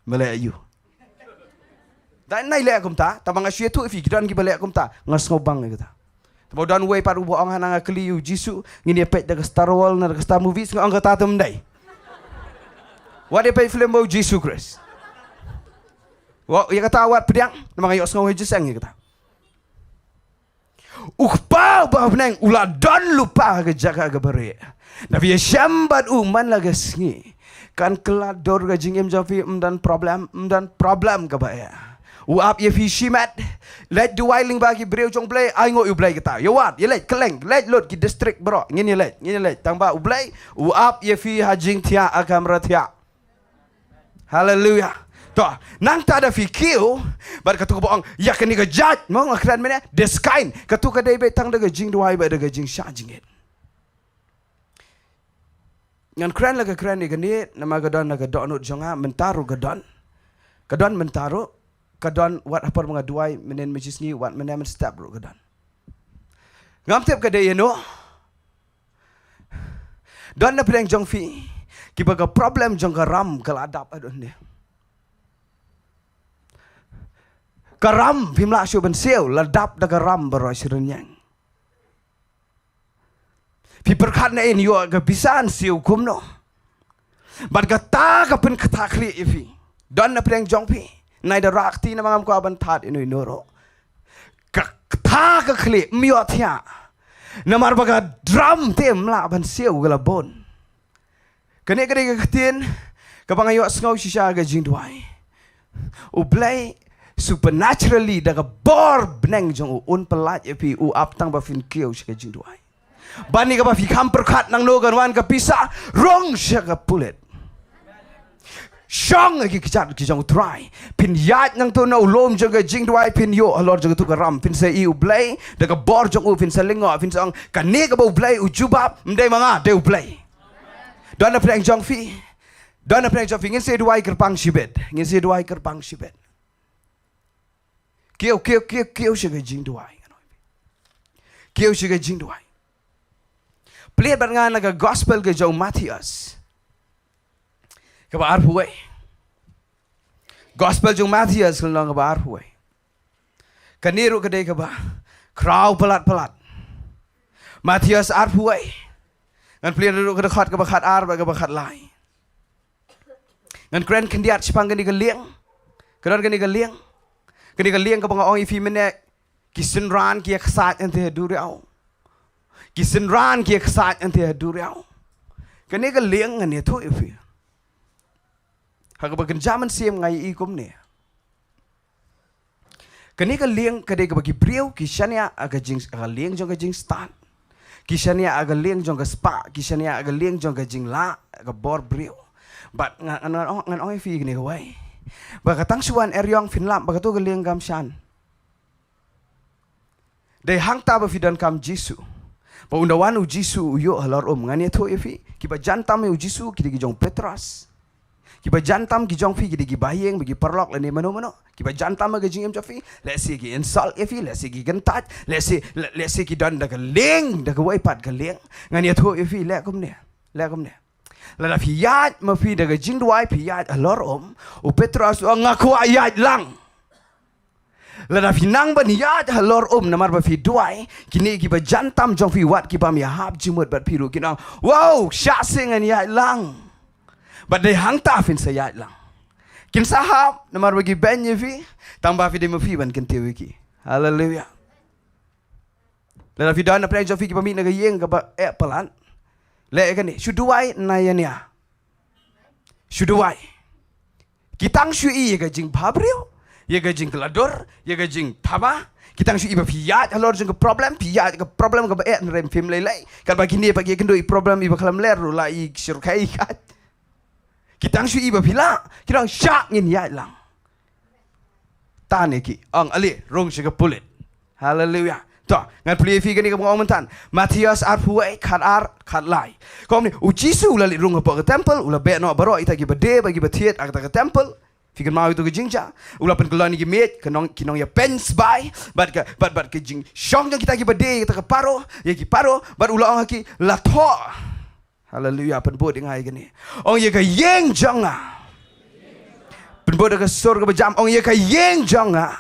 Me leh aïu? Dei nai leh kumta, tangba nga shu ïathuh ïa phi, ki don kiba leh kumta, nga sngewbang ïa kata. Tangba u don uwei pat uba ong hana nga kylli ïa u Jisu, ngin ïa peit da ka Star Wars, na da ka Star Movies, nga ong kata te ym dei. Wat ïa peit film ba u Jisu Khrist. Wa, ïa kata wat pdiang, namar nga ïohsngew ha jingïaseng ïa kata. U Kpa uba ha bneng u la don lypa ha ka jaka kaba rieh. Da phi ïashem bad u man la ka sngi, kan kylla dur ka jingim jong phi, ym don problem, ym don problem kaba eh. U ap ïa phi shimet. Leit duwai lyngba ki briew jong U Blei, ai nguh ïa U Blei kata. Ïa wad, ïa leit kylleng, leit lut ki district baroh, ngin ïa leit, ngin ïa leit. Tangba U Blei u ap ïa phi ha jingthiah ha kamra thiah. Haleluia. To, nangta da phi kiew bad kato kaba ong, ïa kane ka jait, mo, nga kren mynne, this kind, kato ka dei beit tang da ka jingduwai bad da ka jingshah jingit. Ngan kren la ka kren ïa kane, namar ka don la ka dohnud jong nga, mynta ruh ka don. Ka don mynta ruh, ka don wat ha por ba nga duwai, mynne mynshisngi, wat mynne mynstep ruh ka don. Ngam tip ka dei ïano. Don na pdeng jong phi kiba ka problem jong ka ram ka la dap haduh ne. Ka ram phim lah shuh ban siew, la dap da ka ram baroh shi rynïeng. Phi pyrkhat ne in ïoh ka pisa, yn siew kumno? Bad kata ka pynkthah khlieh ïa phi. Don na pdeng jong phi. Nai da rah kti namar ngam kwah ban thad ïano ïano ruh. Ka kthah ka khlieh, ym ïoh thiah. Namar ba ka drum te ym lah ban siew, ka la bun. Kane ka dei ka ktien kaba nga ïohsngew shisha ka jingduwai. U Blei supernaturally da ka bor bneng jong u un pyllait ïa phi, u ap tang ba phin kiew sha ka jingduwai. Bad ïa kaba phi kham pyrkhat nangno kan wan ka pisa, rung sha ka pulit. Shong ha ki kjat ki jong u Trai. Phin ïaid nangto na u lum jong ka jingduwai, phin ïoh halor jong kato ka ram, phin sa ïohi u Blei da ka bor jong u, phin sa lyngngoh, phin sa ong, kane kaba u Blei u jubab, ym dei ma nga, dei u Blei. Don na pdeng jong phi. Don na pdeng jong phi. Ngin sa duwai kyrpang shibit. Ngin sa duwai kyrpang shibit. Kiew, kiew, kiew, kiew sha ka jingduwai. Kiew sha ka jingduwai. Plie bad nga na ka gospel ka jong u Mathaios, kaba arphew wei. Gospel jong u Mathaios ka lynnong kaba arphew wei. Kane ruh ka dei kaba khraw palat palat. Mathaios arphew wei. Ngan plie ruh ka dkhot kaba khatar bad kaba khatlai. Ngan kren khyndiat shaphang kane ka lieng. Ka don kane ka lieng. Kane ka lieng kaba nga ong ïa phi mynne, ki synran ki ïa ksaid hangtei ha duriaw. Ki synran ki ïa ksaid hangtei ha duriaw. Kane ka lieng ngan ïathuh ïa phi. Ha kaba kynja mynsiem nga ïohi kumne. Kane ka lieng ka dei kaba ki briew ki shaniah ha ka jing, ha ka lieng jong ka jingstad. Ki shaniah ha ka lieng jong ka spah, ki shaniah ha ka lieng jong ka jinglah, ka bor briew. Bad ngan, ngan, ngan ong, ngan ong ïa phi kane kawei. Ba ka tang shu wan eriong phin lap ba kato ka lieng kam shan. Dei hangta ba phi donkam Jisu. Ba ynda wan u Jisu u ïoh halor um, ngan ïathuh ïa phi. Kiba jan tam ïa u Jisu ki dei ki jong u Petros. Kiba jan tam ki jong phi ki dei kiba ïeng bad ki paralok lane mano mano. Kiba jan tam ha ka jingim jong phi, lehse ki insult ïa phi, lehse ki kyntait, lehse, le-, lehse ki don da ka lieng, da kawei pat ka lieng. Ngan ïathuh ïa phi, leh kumne. Leh kumne. Lada phi ïaid ma phi da ka jingduwai, phi ïaid halor um, u Petros u ong, nga kwah ïaid lang. Lada phi nang ban ïaid halor um namar ba phi duwai, kine kiba jan tam jong phi, wat ki bym ïahap jingmut bad phi ruh kin ong, wow, shah seh, ngan ïaid lang. Bad dei hangta phin sa ïaid lang. Kin sa hap namar ba ki beiñ ïa phi, tang ba phi dei ma phi ban kyntiew ïa ki. Haleluia. Lada phi don na pdeng jong phi kiba mih na ka ïing kaba eh palat, leh ïa kane, shu duwai na ïa nia. Shu duwai. Ki tang shu ïohi ïa ka jingbhabriew, ïa ka jingkylla dur, ïa ka jingthaba. Ki tang shu ïohi ba phi ïaid halor jong ka problem, phi ïaid ka problem kaba eh, hynrei phim lei lei. Katba kine pat ki ïakynduh ïa problem iba khlem ler ruh, la i shyrkhei kat. Ki tang shu ïohi ba phi lah, ki ong, shah, ngin ïaid lang. Tan ïa ki, ong, ale, rung sha ka pulit. Haleluia. To, ngan plie ïa phi kane kaba nga ong mynta. Mathaios arphew wei, khatar, khatlai. Kumne, u Jisu u la leit rung hapoh ka temple, u la beh noh baroh ita kiba die bad kiba thied ha kata ka temple. Phi kynmaw ïa kato ka jingjia. U la pynkylla ïa ki miej, ki nong, ki nongïapeiñ sbai, bad ka, bad, bad ka jingshong jong kita kiba die, kita ka paro, ïa ki paro, bad u la ong ha ki, la thoh. Haleluia, pynbud ïa nga ïa kane. Ong, ïa ka ïing jong nga. Pynbud da ka sur kaba jam, ong, ïa ka ïing jong nga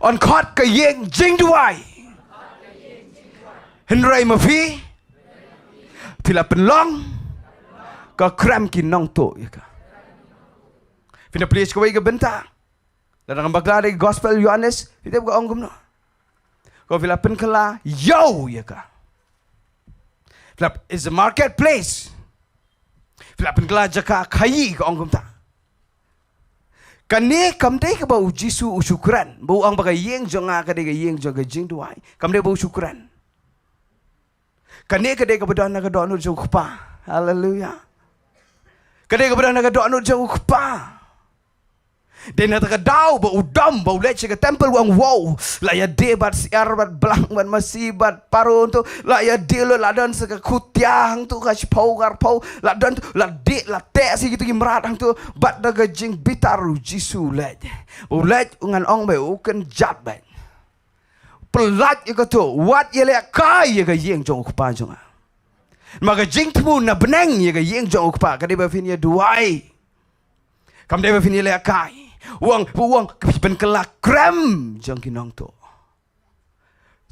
yn khot ka ïing jingduwai. Hynrei ma phi, phi la pynlong ka krem ki nongtuh ïa ka. Phin da plie sha kawei ka bynta. Lada ngam bakla da ka gospel Ïoannis, phi tip ka ong kumno? Ka ong phi la pynkylla ïew ïa ka. Phi la, it's a marketplace. Phi la pynkylla jaka khaïi, ka ong kumta. Kane kam dei kaba u Jisu u shu kren ba u ong ba ka ïing jong nga ka dei ka ïing jong ka jingduwai. Kam dei ba u shu kren. Kane ka dei kaba don na ka dohnud jong u Kpa. Haleluia. Ka dei kaba don na ka dohnud jong u Kpa. Dei na kata ka daw ba u dom, ba u leit sha ka temple, u ong, wow, la ïadie bad syiar bad blang bad masi bad paro hangto, la ïadie lut, la don sa ka khutia hangto, ka shiphew ka arphew, la don, la dih la teh sa kito ki mrad hangto. Bad da ka jingbitar u Jisu u leit. U leit, u ngan ong ba u kynjat bad pyllait ïa kato, wat ïalehkai ïa ka ïing jong u Kpa jong nga. Ma ka jingthmu na bneng ïa ka ïing jong u Kpa ka dei ba phin ïa duwai. Kam dei ba phin ïalehkai. U ong, u ong, ka pynkylla krem jong ki nongtuh.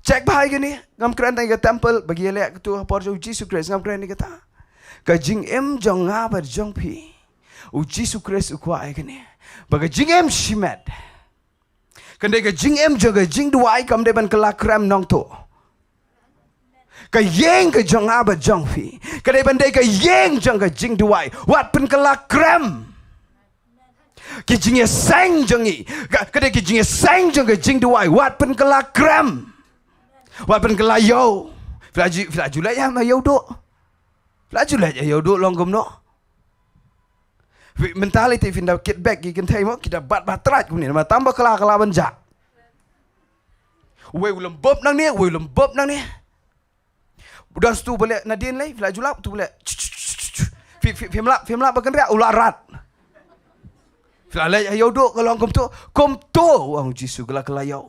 Check bha ïa kane, ngam kren tang ïa ka temple, ba ki ïaleh kato ha por jong u Jisu Khrist, ngam kren ïa kata. Ka jingim jong nga bad jong phi, u Jisu Khrist u kwah ïa kane. Ba ka jingim shimet. Ka dei ka jingim jong ka jingduwai, kam dei ban kylla krem nongtuh. Ka ïing ka jong nga bad jong phi ka dei ban dei ka ïing jong ka jingduwai. Wat pynkylla krem. Ki jingïaseng jong ngi ka, ka dei ki jingïaseng jong ka jingduwai. Wat pynkylla krem. Wat pynkylla ïew. Phi la ju, phi la ju leit ïa ma ïew duh. Phi la ju leit ïa ïew duh long kumno. Phi, mentality phin da kit bek ki kynthei mo, ki da bat ba trai kumne, ma tang ba kylla kylla ban jah. Wei u lem bop nangne, wei u lem bop nangne. U don stu ba leh nadien lei, phi la ju lap tu ba leh. Phi, phi, phim lap, phim lap ba kynriah, u la rat. Phi la leit ïa ïew duh ka long kumto, kumto u ong Jisu kylla kylla ïew.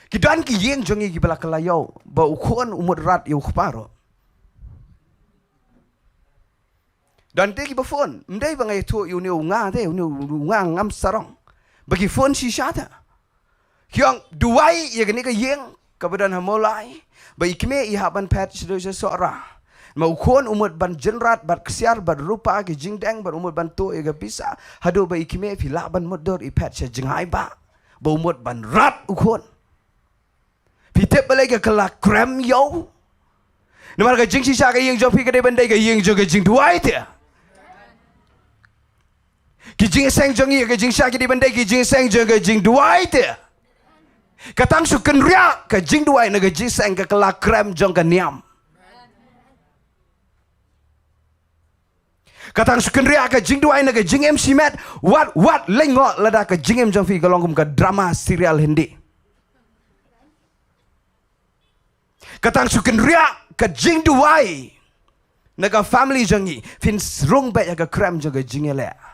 Ki don ki ïing jong ngi kiba la kylla ïew ba u khun u mut rat ïa u kpa ruh. Don te kiba phone, ym dei ba nga ïathuh ïa une u nga te, une u nga ngam sarong. Ba ki phone shisha te. Ki ong duwai ïa kane ka ïing kaba don ha Mawlai ba i kmie i hap ban phet shaduh sha Sohra. Ma u khun u mut ban jynrat bad ksiar bad rupa ki jingdeng bad u mut ban tuh ïa ka pisa. Haduh ba i kmie phi lah ban mutdur i phet sha jngai ba ba u mut ban rat u khun. Phi tip balei ka kylla krem ïew? Namar ka jingshisha ka ïing jong phi ka dei ban dei ka ïing jong ka jingduwai te. Ki jingïaseng jong ngi ka jingshisha ki dei ban dei ki jingïaseng jong ka jingduwai te. Ka tang shu kynriah ka jingduwai na ka jingïaseng ka kylla krem jong ka niam. Ka tang shu kynriah ka jingduwai na ka jingim shimet. Wat, wat lyngngoh lada ka jingim jong phi ka long kum ka drama serial Hindi. Ka tang shu kynriah ka jingduwai na ka family jong ngi. Phin rung beit ha ka krem jong ka jingïaleh.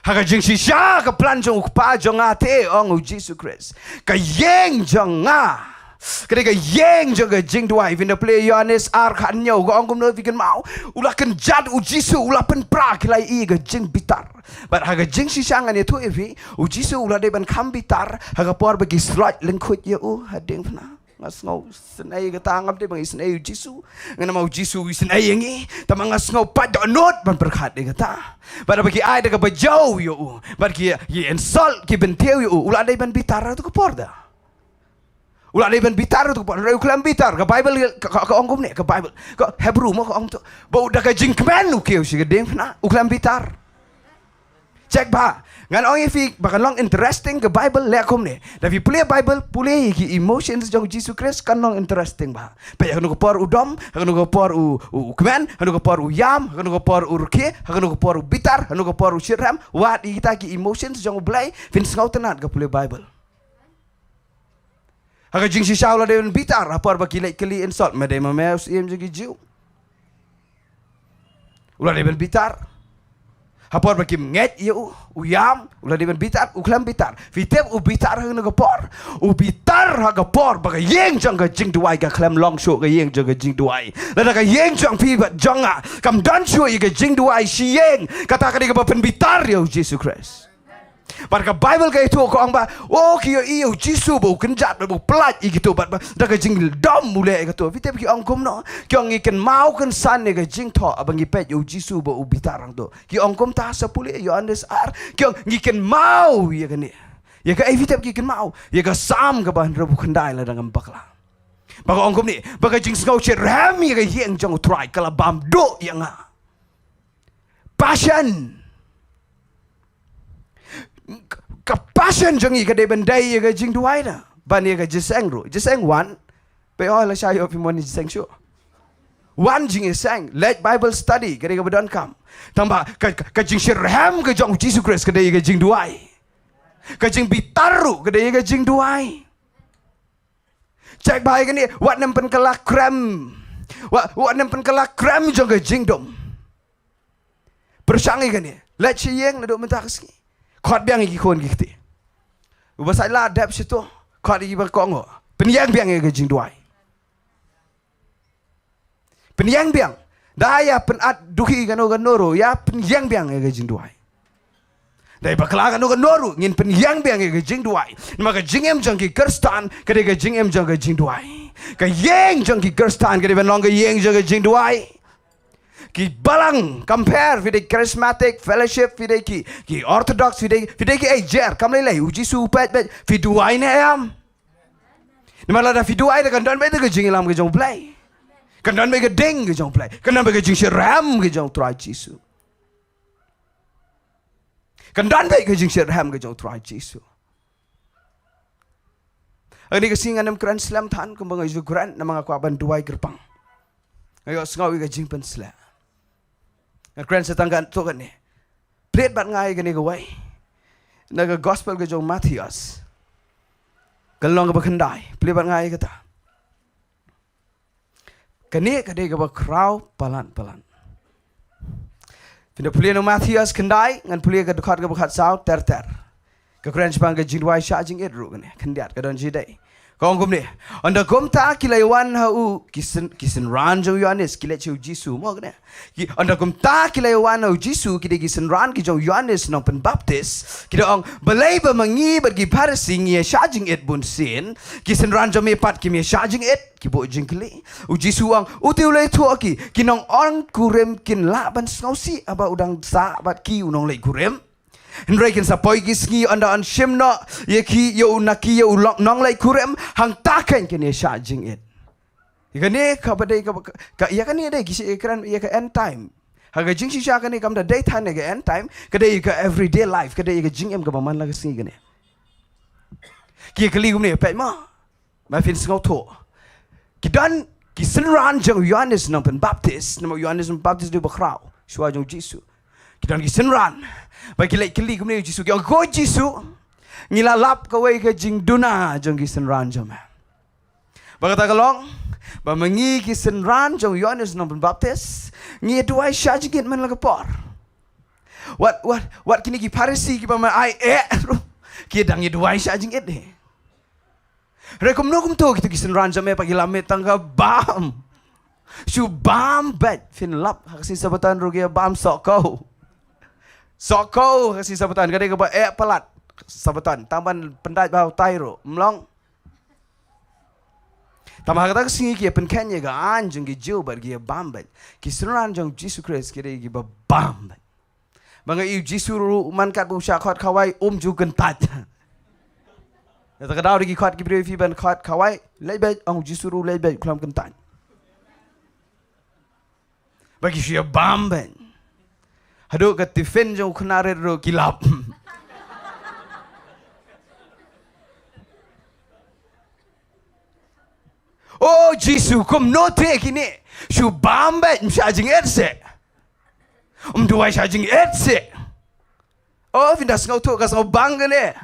Ha ka jingshisha ka plan jong u Kpa jong nga te, ong u Jisu Khrist, ka ïing jong nga ka dei ka ïing jong ka jingduwai. Phin da pule Ïoannis ar khathynñiew, ka ong kumno phi kynmaw? U la kynjat u Jisu, u la pynpra, ki la ïohi ka jingbitar. Bad ha ka jingshisha ngan ïathuh ïa phi, u Jisu u la dei ban kham bitar ha ka por ba ki slot lyngkhuid ïa u ha diengphna. Nga sngew isynei kata, ngam dei ba nga isynei u Jisu. Nga namar u Jisu u isynei ïa ngi. Tangba nga sngew pat dohnud ban pyrkhat ïa kata. Bad haba ki ai da kaba jew ïa u, bad ki, ki insult, ki bynthiew ïa u, u la dei ban bitar ha tu ka por da. U la dei ban bitar ha tu ka por. Hynrei u khlem bitar. Ka Bible ka, ka, ka ong kumne, ka Bible, ka Hebru mo ka ong to, ba u da ka jingkmen u kiew sha ka diengphna. U khlem bitar. Check bha. Ngan ong ïa phi ba kan long interesting, ka Bible leh kumne. Da phi pule Bible, pule ïa ki emotions jong u Jisu Khrist, kan long interesting bha. Peit ha kano ka por u dom, ha kano ka por u, u, u kmen, ha kano ka por u ïam, ha kano ka por u rkhie, ha kano ka por u bitar, ha kano ka por u shitrhem. Wat ïa kita ki emotions jong U Blei, phin sngewtynnat ha ka pule Bible. Ha ka jingshisha u la dei ban bitar ha por ba ki leit kylli, insult, me dei ma me u Syiem jong ki Jiw? U la dei ban bitar ha por ba kim ngeit ïa u. U ïam, u la dei ban bitar? U khlem bitar. Phi tip u bitar ha kano ka por? U bitar ha ka por ba ka ïing jong ka jingduwai ka khlem long shuh ka ïing jong ka jingduwai. Lada ka ïing jong phi bad jong nga kam don shuh ïa ka jingduwai shi ïing, kata ka dei kaba pynbitar ïa u Jisu Khrist. Bad ka Bible ka ïathuh, ka ong ba, oh, ki ïohi ïa u Jisu ba u kynjat, ba u pyllait ïa kito, bad ba da ka jingdom u leh ïa kato. Phi tip ki ong kumno? Ki ong ngi kynmaw kynsan ïa ka jingthoh haba ngi peit ïa u Jisu ba u bitar hangto. Ki ong kumta, sa pule Ïoannis ar. Ki ong ngi kynmaw ïa kane. Ïa kaei phi tip ki kynmaw? Ïa ka Salm kaba hynriewphew khyndai, lada ngam bakla. Ba ka ong kumne, ba ka jingsngew shitrhem ïa ka ïing jong U Trai ka la bam duh ïa nga. Passion. Ka passion jong ngi ka dei ban dei ïa ka jingduwai da. Ban ïa ka jingïaseng ruh. Jingïaseng wan. Peit, oh, lashai ïoh phim wan jingïaseng shuh. Wan jingïaseng, leit Bible study, ka dei kaba donkam. Tangba ka, ka, ka jingshitrhem ka jong u Jisu Khrist ka dei ïa ka jingduwai. Ka jingbitar ruh ka dei ïa ka jingduwai. Check bha ïa kane, wat nym pynkylla krem. Wat, wat nym pynkylla krem jong ka jingdum. Pyrshang ïa kane. Leit sha ïing naduh mynta ka sngi. Khot biang ïa ki khun ki kti. Uba sait lad dep shato. Khot ïa kiba kohnguh. Pynïeng biang ïa ka jingduwai. Pynïeng biang. Da ïa pynat duhi kano kano ruh, ïa pynïeng biang ïa ka jingduwai. Da ïa bakla kano kano ruh, ngin pynïeng biang ïa ka jingduwai. Namar ka jingim jong ki Khristan ka dei ka jingim jong ka jingduwai. Ka ïing jong ki Khristan ka dei ban long ka ïing jong ka jingduwai. Ki balang, compare, phi dei charismatic, fellowship, phi dei ki, ki orthodox, phi dei, phi dei kiei jer, kam lei lei, u Jisu u peit beit, phi duwai ne em? Namar lada phi duwai te kan don beit ka jingïalam ka jong U Blei. Kan don beit ka ding ka jong U Blei. Kan don beit ka jingshitrhem ka jong U Trai Jisu. Kan don beit ka jingshitrhem ka jong U Trai Jisu. Ani ka sngi ngan ym kren slem than kumba nga ju kren namar nga kwah ban duwai kyrpang. Nga ïohsngew ïa ka jingpynshlur. Nga kren sa tang katto katne. Plie bad nga ïa kane kawei na ka gospel ka jong u Mathaios. Ka lynnong kaba khyndai. Plie bad nga ïa kata. Kane ka dei kaba khraw palat palat. Phin da plie na u Mathaios khyndai, ngan plie ka dkhot kaba khatsaw ter ter. Ka kren shaphang ka jingduwai shah jingit ruh kane, khyndiat ka don jingdei. Ka ong kumne, ynda kumta ki la ïawan ha u, ki syn, ki synran jong u Ïoannis, ki leit sha u Jisu, mo kane. Ki, ynda kumta ki la ïawan ha u Jisu, ki dei ki synran ki jong u Ïoannis nongpynbaptis, ki da ong, balei ba ma ngi bad ki Pharisi ngi ïa shah jingit bunsien, ki synran jong me pat kim ïa shah jingit, ki buh jingkylli. U Jisu u ong, uta u la ïathuh ha ki, ki nongong kurim kin lah ban sngewsih haba u dang sah bad ki u nongleit kurim. Hynrei kin sa poi ki sngi ynda yn shim noh ïa ki, ïa u na ki, ïa u long, nongleit kurim, hangta keiñ kin ïa shah jingit. Ïa kane kaba dei kaba, ka, ïa kane dei ki shi kren ïa ka end time. Ha ka jingshisha kane kam da dei than ïa ka end time, ka dei ka everyday life, ka dei ka jingim kaba man la ka sngi kane. Ki kylli kumne, peit mo. Ma phin sngewthuh. Ki don ki synran jong u Ïoannis nongpynbaptis, namar u Ïoannis nongpynbaptis u dei ba khraw shuwa jong u Jisu. Ki don ki synran. Ba ki leit kylli kumne u Jisu, ki ong ko Jisu, ngi la lap kawei ka jingduna jong ki synran jong me. Ba kata ka long, ba ma ngi ki synran jong u Ïoannis nongpynbaptis, ngi ïa duwai shah jingit man la ka por. Wat, wat, wat kine ki Pharisi kiba ma ai eh ruh, ki dang ïa duwai shah jingit hi. Hynrei kumno kumto kito ki synran jong me pat ki la mih tang ka bam. Shu bam beit, phin lap, ha ka sngi Sabaton ruh ki ïa bam sohkhew. Sohkhew, ha ka sngi Sabaton, ka dei kaba eh palat Sabaton, tang ban pyndait bha utai ruh, ym long. Tang ba ha kata ka sngi ki ïa pynkheiñ ïa ka aiñ jong ki Jiw bad ki ïa bam beit. Ki synran jong u Jisu Khrist ki dei kiba bam beit. Ba nga ïohi u Jisu ruh man katba u shah khot khawai um ju kyntait. Ïa kata ka daw dei ki khot ki briew phi ban khot khawai, leit beit, ong u Jisu ruh leit beit, khlem kyntait. Ba ki shu ïa bam beit. Haduh ka tiffin jong u khynnah rit ruh ki lap. O Jisu, kumno te kine? Shu bam beit, ym shah jingit seh. Ym duwai shah jingit seh. O, phin da sngewthuh ka sngewbang kane.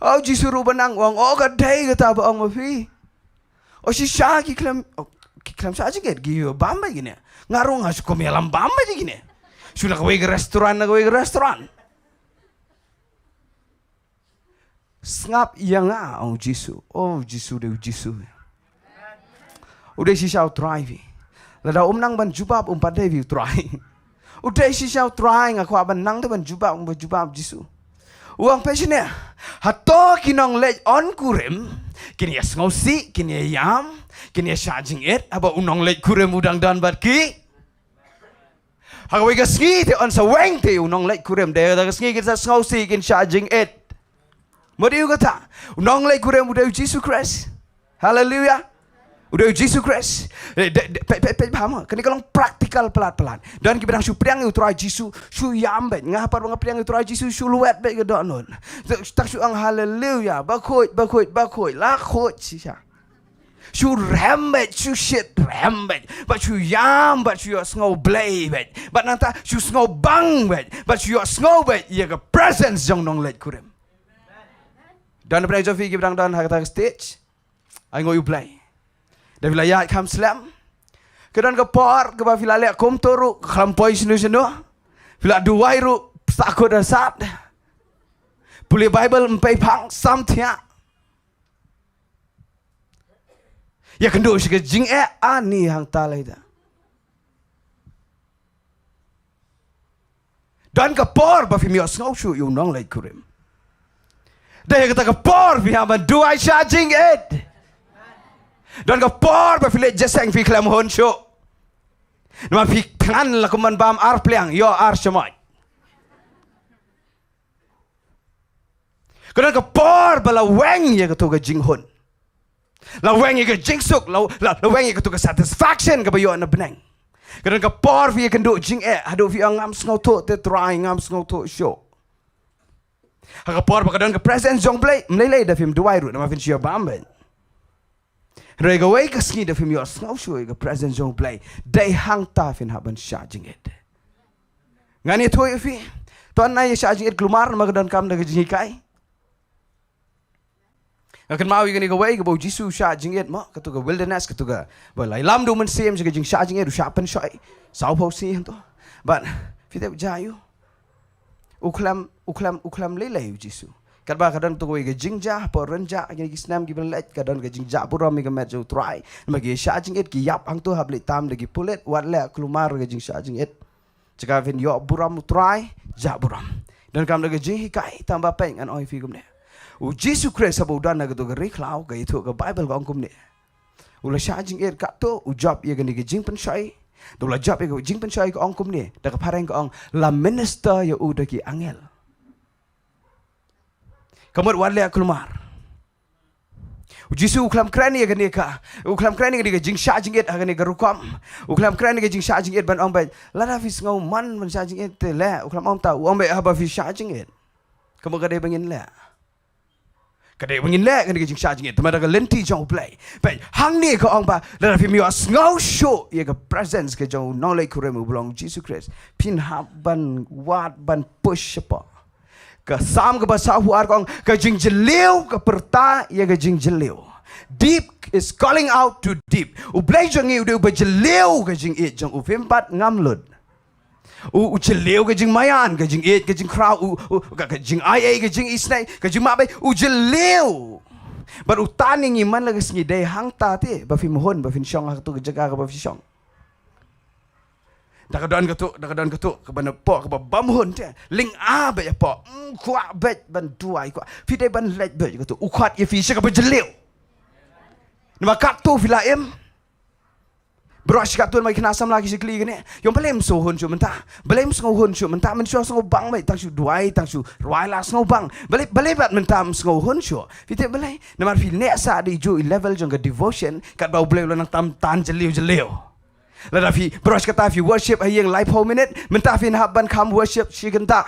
O, Jisu ruh ba nang u ong, o, ka dei kata ba ong ma phi. O, shisha ki khlem, o, ki khlem shah jingit, ki ïa bam beit kine. Nga ruh nga shu kum ïalam bam beit kine. Shu na kawei ka restaurant, na kawei ka restaurant. Sngap ïa nga, ong u Jisu. O, u Jisu dei u Jisu. U dei shisha u Trai phi. Lada um nang ban jubab um pat dei phi u Trai. U dei shisha u Trai, nga kwah ban nang te ban jubab, um ban jubab Jisu. U ong phi shane. Hato ki nongleit on kurim kin ïa sngewsih, kin ïa ïam, kin ïa shah jingit, haba u nongleit kurim u dang don bad ki? Ha kawei ka sngi te yn sa weng te u nongleit kurim, dei kata ka sngi kin sa sngewsih, kin shah jingit. Mo dei u kata, u nongleit kurim u dei u Jisu Khrist. Haleluya. U dei u Jisu Khrist. Eh, de, de, peit, peit, peit bha mo. Kane ka long practical palat palat. Don kiba dang shu pdiang ïa u Trai Jisu, shu ïam beit. Nga ha por ba nga pdiang ïa u Trai Jisu, shu lwet beit ka dohnud. Tang shu ong haleluya, bakhuid, bakhuid, bakhuid, la khuid shisha. Shu rem beit, shu shitrhem beit, bad shu ïam, bad shu ïohsngew Blei beit, bad nangta shu sngewbang beit, bad shu ïohsngew beit ïa ka presence jong u nongleit kurim. Don na pdeng jong phi kiba dang don ha kata ka stage? Ai nguh ïa u Blei. Da phi la ïaid kham slem. Ka don ka por kaba phi la leh kumto ruh, khlem poi shano shano. Phi la duwai ruh, sahkut da sat. Pule Baibl ym pei phang, sam thiah. Ïa kynduh sha ka jingeh ani hangta lei da. Don ka por ba phim ïohsngew shuh ïa u nongleit kurim. Da ïa kata ka por phi hap ban duwai shah jingit. Don ka por ba phi leit jingïaseng phi khlem hun shuh. Namar phi thngan la kum ban bam ar pliang, ïoh ar shamoit. Ka don ka por ba la weng ïa kato ka jinghun. La weng ïa ka jingsuk, la, la, la weng ïa katu ka satisfaction kaba ïoh na bneng. Ka don ka por phi ïakynduh jingeh, haduh phi ong ngam sngewthuh te Trai, ngam sngewthuh shuh. Ha ka por ba ka don ka presence jong U Blei, ym lei lei da phim duwai ruh, namar phin shu ïa bam beit. Hynrei kawei ka sngi da phim ïohsngew shuh ïa ka presence jong U Blei, dei hangta phin hap ban shah jingit. Ngan ïathuh ïa phi, to ngin ïa shah jingit kulmar, namar ka donkam da ka jinghikai. Nga kynmaw ïa kane kawei kaba u Jisu u shah jingit mo, katu ka wilderness, katu kaba la ïalam da u Mynsiem, sha ka jingshah jingit, u shah pynshoi. Saw phew sngi hangto. Bad phi tip jia aïu? U khlem, u khlem, u khlem lei lei u Jisu. Katba ka don katu kawei ka jingjia, hapoh rynjah, kine ki snem kiba la leit, ka don ka jingjah burom ïa ka met jong u Trai. Namar ki shah jingit, ki ïap hangto hap leit tam da ki pulit, wat leh kulmar ka jingshah jingit. Jaka phin ïoh burom u Trai, jah burom. Donkam da ka jinghikai, tang ba peit ngan ong ïa phi kumne. U Jisu Khrist haba u don ha katu ka ri khlaw, ka ïathuh ka Baibl ka ong kumne. U la shah jingit katto, u jop ïa kane ka jingpynshoi. Da u la jop ïa ka jingpynshoi ka ong kumne. Da ka phareng ka ong, la minister ïa u da ki angel. Ka mut wat leh kulmar. U Jisu u khlem kren ïa kane ka, u khlem kren ïa kane ka jingshah jingit ha kane ka rukom. U khlem kren ïa ka jingshah jingit ban ong beit, lada phi sngew mon ban shah jingit te leh, u khlem ong ta, u ong beit haba phi shah jingit. Ka mut ka dei ba ngin leh. Ka dei ba ngin leh kane ka jingshah jingit, te ma da ka lynti jong U Blei. Beit, hangne ka ong ba, lada phim ïohsngew shuh ïa ka presence ka jong u nongleit kurim uba long Jisu Khrist, phin hap ban wad ban push shapoh. Ka Salm kaba saw phew ar ka ong, ka jingjylliew ka pyrta ïa ka jingjylliew. Deep is calling out to deep. U Blei jong ngi u dei uba jylliew ka jingïeit jong u, phim pat ngam lut. U, u jylliew ka jingmaïan, ka jingïeit, ka jingkhraw, u, u, ka, ka jingaiei, ka jingisynei, ka jingmabei, u jylliew. Bad u tan ïa ngi man la ka sngi, dei hangta te ba phim hun, ba phin shong ha katu ka jaka kaba phi shong. Da ka don katu, da ka don katu, kaba na poh, kaba bym hun te. Lyngngoh beit hapoh, mm, kwah beit ban duwai, kwah. Phi dei ban leit beit katu, u khot ïa phi sha kaba jylliew. Namar katto phi la im. Baroh shi katto ma ki khynnah samla ki shu kylli kane. Ïa balei ym sngew hun shuh mynta. Balei ym sngew hun shuh mynta, mynshuwa sngewbang beit, tang shu duwai, tang shu rwai la sngewbang. Balei, balei bad mynta ym sngew hun shuh. Phi tip balei? Namar phi neh sah da i ju i level jong ka devotion, katba U Blei u la nang tam tan jylliew jylliew. Lada phi, baroh shi katta phi worship ha ïing laiphew minit, mynta phin hap ban kham worship shi kynta.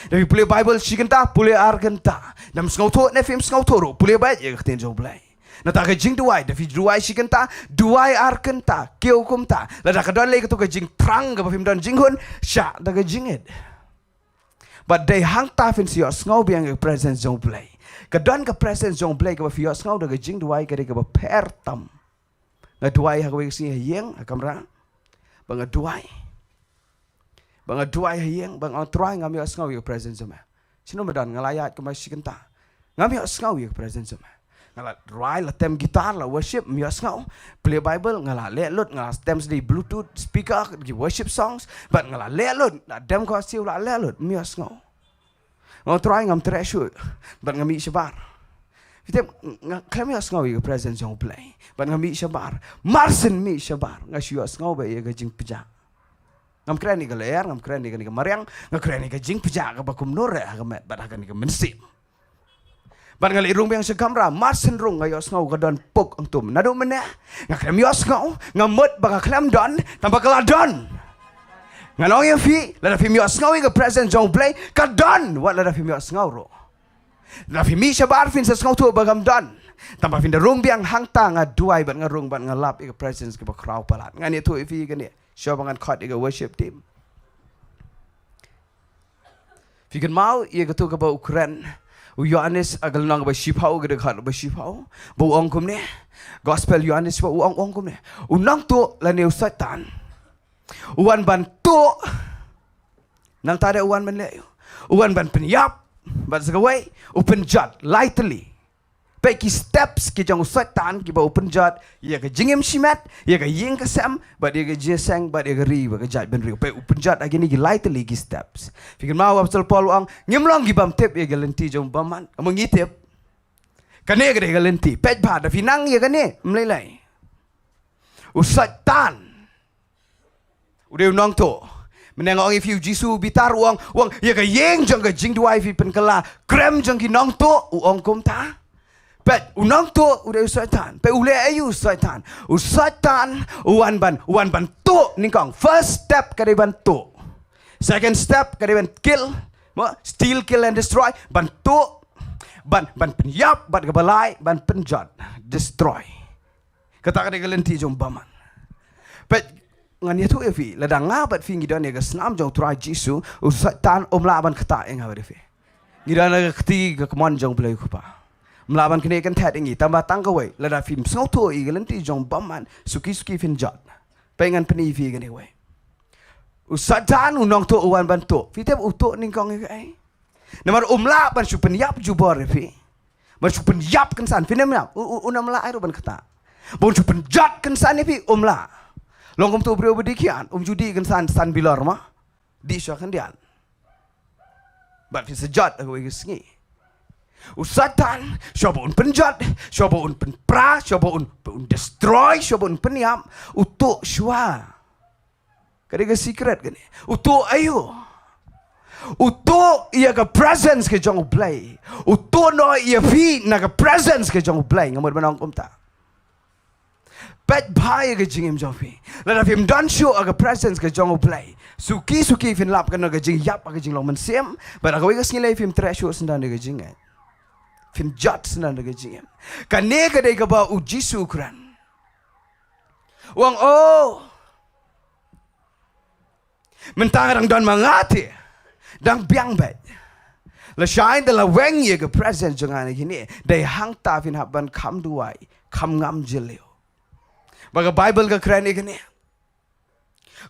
Da phi pule Baibl shi kynta, pule ar kynta. Dam sngewthuh ne phim sngewthuh ruh, pule beit ïa ka ktien jong U Blei. Nangta ka jingduwai, da phi duwai shi kynta, duwai ar kynta, kiew kumta. Lada ka don lei katu ka jingthrang kaba phim don jinghun, shah da ka jingïeit. Bad dei hangta phin sa ïohsngew biang ïa ka presence jong U Blei. Ka don ka presence jong U Blei kaba phi ïohsngew da ka jingduwai, ka dei kaba pher tam. Nga duwai ha kawei ka sngi ha ïing, ha kamra. Ba nga duwai. Ba nga duwai ha ïing, ba nga ong Trai ngam ïohsngew ïa ka presence jong me. Shano me don, nga la ïaid kumba shi kynta. Ngam ïohsngew ïa ka presence jong me. Nga la rwai, la tem guitar, la worship, ym ïohsngew. Pule Baibl, nga la leh lut, nga la tem sdei Bluetooth speaker, ki worship songs, bad nga la leh lut, la dem ko siew la leh lut, ym ïohsngew. Nga ong Trai ngam treh shuh, bad nga mih shabar. Phi tip, nga khlem ïohsngew ïa ka presence jong U Blei. Bad nga mih shabar. Mar shen mih shabar, nga shu ïohsngew beit ïa ka jingpjah. Ngam kren ïa ka lyer, ngam kren ïa kane ka mariang, nga kren ïa ka jingpjah kaba kumno re ha ka met, bad ha kane ka mynsiem. Bad nga leit rung biang sha kamra, mar shen rung nga ïohsngew ka don puk hangtum. Naduh mynne, nga khlem ïohsngew, nga mut ba ka khlem don, tang ba ka la don. Ngan ong ïa phi, lada phim ïohsngew ïa ka presence jong U Blei, ka don, wat lada phim ïohsngew ruh. Lada phi mih shabar phin sa sngewthuh ba kam don. Tang ba phin da rung biang hangta nga duwai bad nga rung bad nga lap ïa ka presence kaba khraw palat. Ngan ïathuh ïa phi kane. Shuwa ba ngan khot ïa ka worship team. Phi kynmaw ïa katu kaba u kren u Ïoannis ha ka lynnong kaba shiphew, ka dkhot kaba shiphew. Ba u ong kumne. Gospel Ïoannis ba u ong, ong kumne. U nongtuh lane u Soitan u wan ban tuh. Nangta de u wan ban leh ïa u. U wan ban pynïap. Bad sa kawei, u pynjot, literally. Peit ki steps ki jong u Soitan kiba u pynjot ïa ka jingim shimet, ïa ka ïing ka sem, bad ïa ka jingïaseng, bad ïa ka ri, bad ka jaitbynriew. Peit u pynjot ha kine ki literally ki steps. Phi kynmaw u Apostol Paul u ong, ngim long ki bym tip ïa ka lynti jong u bymman. Ka mut ngi tip. Kane ka dei ka lynti. Peit bha, da phi nang ïa kane, ym lei lei. U Soitan u dei u nongtuh. Mynne nga ong ïa phi u Jisu u bitar u ong, u ong, ïa ka ïing jong ka jingduwai phi pynkylla, krem jong ki nongtuh, u ong kumta. Peit, u nongtuh u dei u Soitan. Peit, u leh aïu u Soitan? U Soitan u wan ban, u wan ban tuh nyngkong. First step ka dei ban tuh. Second step ka dei ban kill. Mo, steal, kill and destroy. Ban tuh, ban, ban pynïap bad kaba lai, ban pynjot, destroy. Kata ka dei ka lynti jong u bymman. Peit, ngan ïathuh ïa phi, lada nga bad phi ngi don ïa ka snam jong u Trai Jisu, u Soitan um lah ban ktah ïa nga bad ïa phi. Ngi don ha ka kti ka kmon jong U Blei U Kpa. Um lah ban knieh kynthet ïa ngi, tangba tang kawei, lada phim sngewthuh ïa ka lynti jong u bymman, suki suki phin jot. Peit, ngan pyni ïa phi kane kawei. U Soitan u nongtuh u wan ban tuh. Phi tip u tuh nyngkong ïa kaei? Namar um lah ban shu pynïap jubor ïa phi. Ban shu pynïap kynsan, phin ym ïap. U, u, un ym lah ruh ban ktah. Ban shu pynjot kynsan ïa phi, um lah. Long kumto u briew ba dih khia, um ju dih kynsan san bilor mo. Dih sha khyndiat. Bad phin sa jot ha kawei ka sngi. U Soitan, shuwa ba un pynjot, shuwa ba un pynpra, shuwa ba un, un destroy, shuwa ba un pynïap, u tuh shuwa. Ka dei ka secret kane. U tuh aïu? U tuh ïa ka presence ka jong U Blei. U tuh noh ïa phi na ka presence ka jong U Blei. Nga mut ban ong kumta. Peit bha ïa ka jingim jong phi. Lada phim don shuh ha ka presence ka jong U Blei, suki suki phin lap kano ka jingïap ha ka jinglong mynsiem. Bad ha kawei ka sngi lei phim treh shuh syndon da ka jingngeit. Phin jot syndon da ka jingim. Kane ka dei kaba u Jisu u kren. U ong, oh, mynta nga dang don ma nga te. Dang biang beit. Lashai te la weng ïa ka presence jong nga na kine. Dei hangta phin hap ban kham duwai, kham ngam jylliew. Ba ka Bible ka kren ïa kane.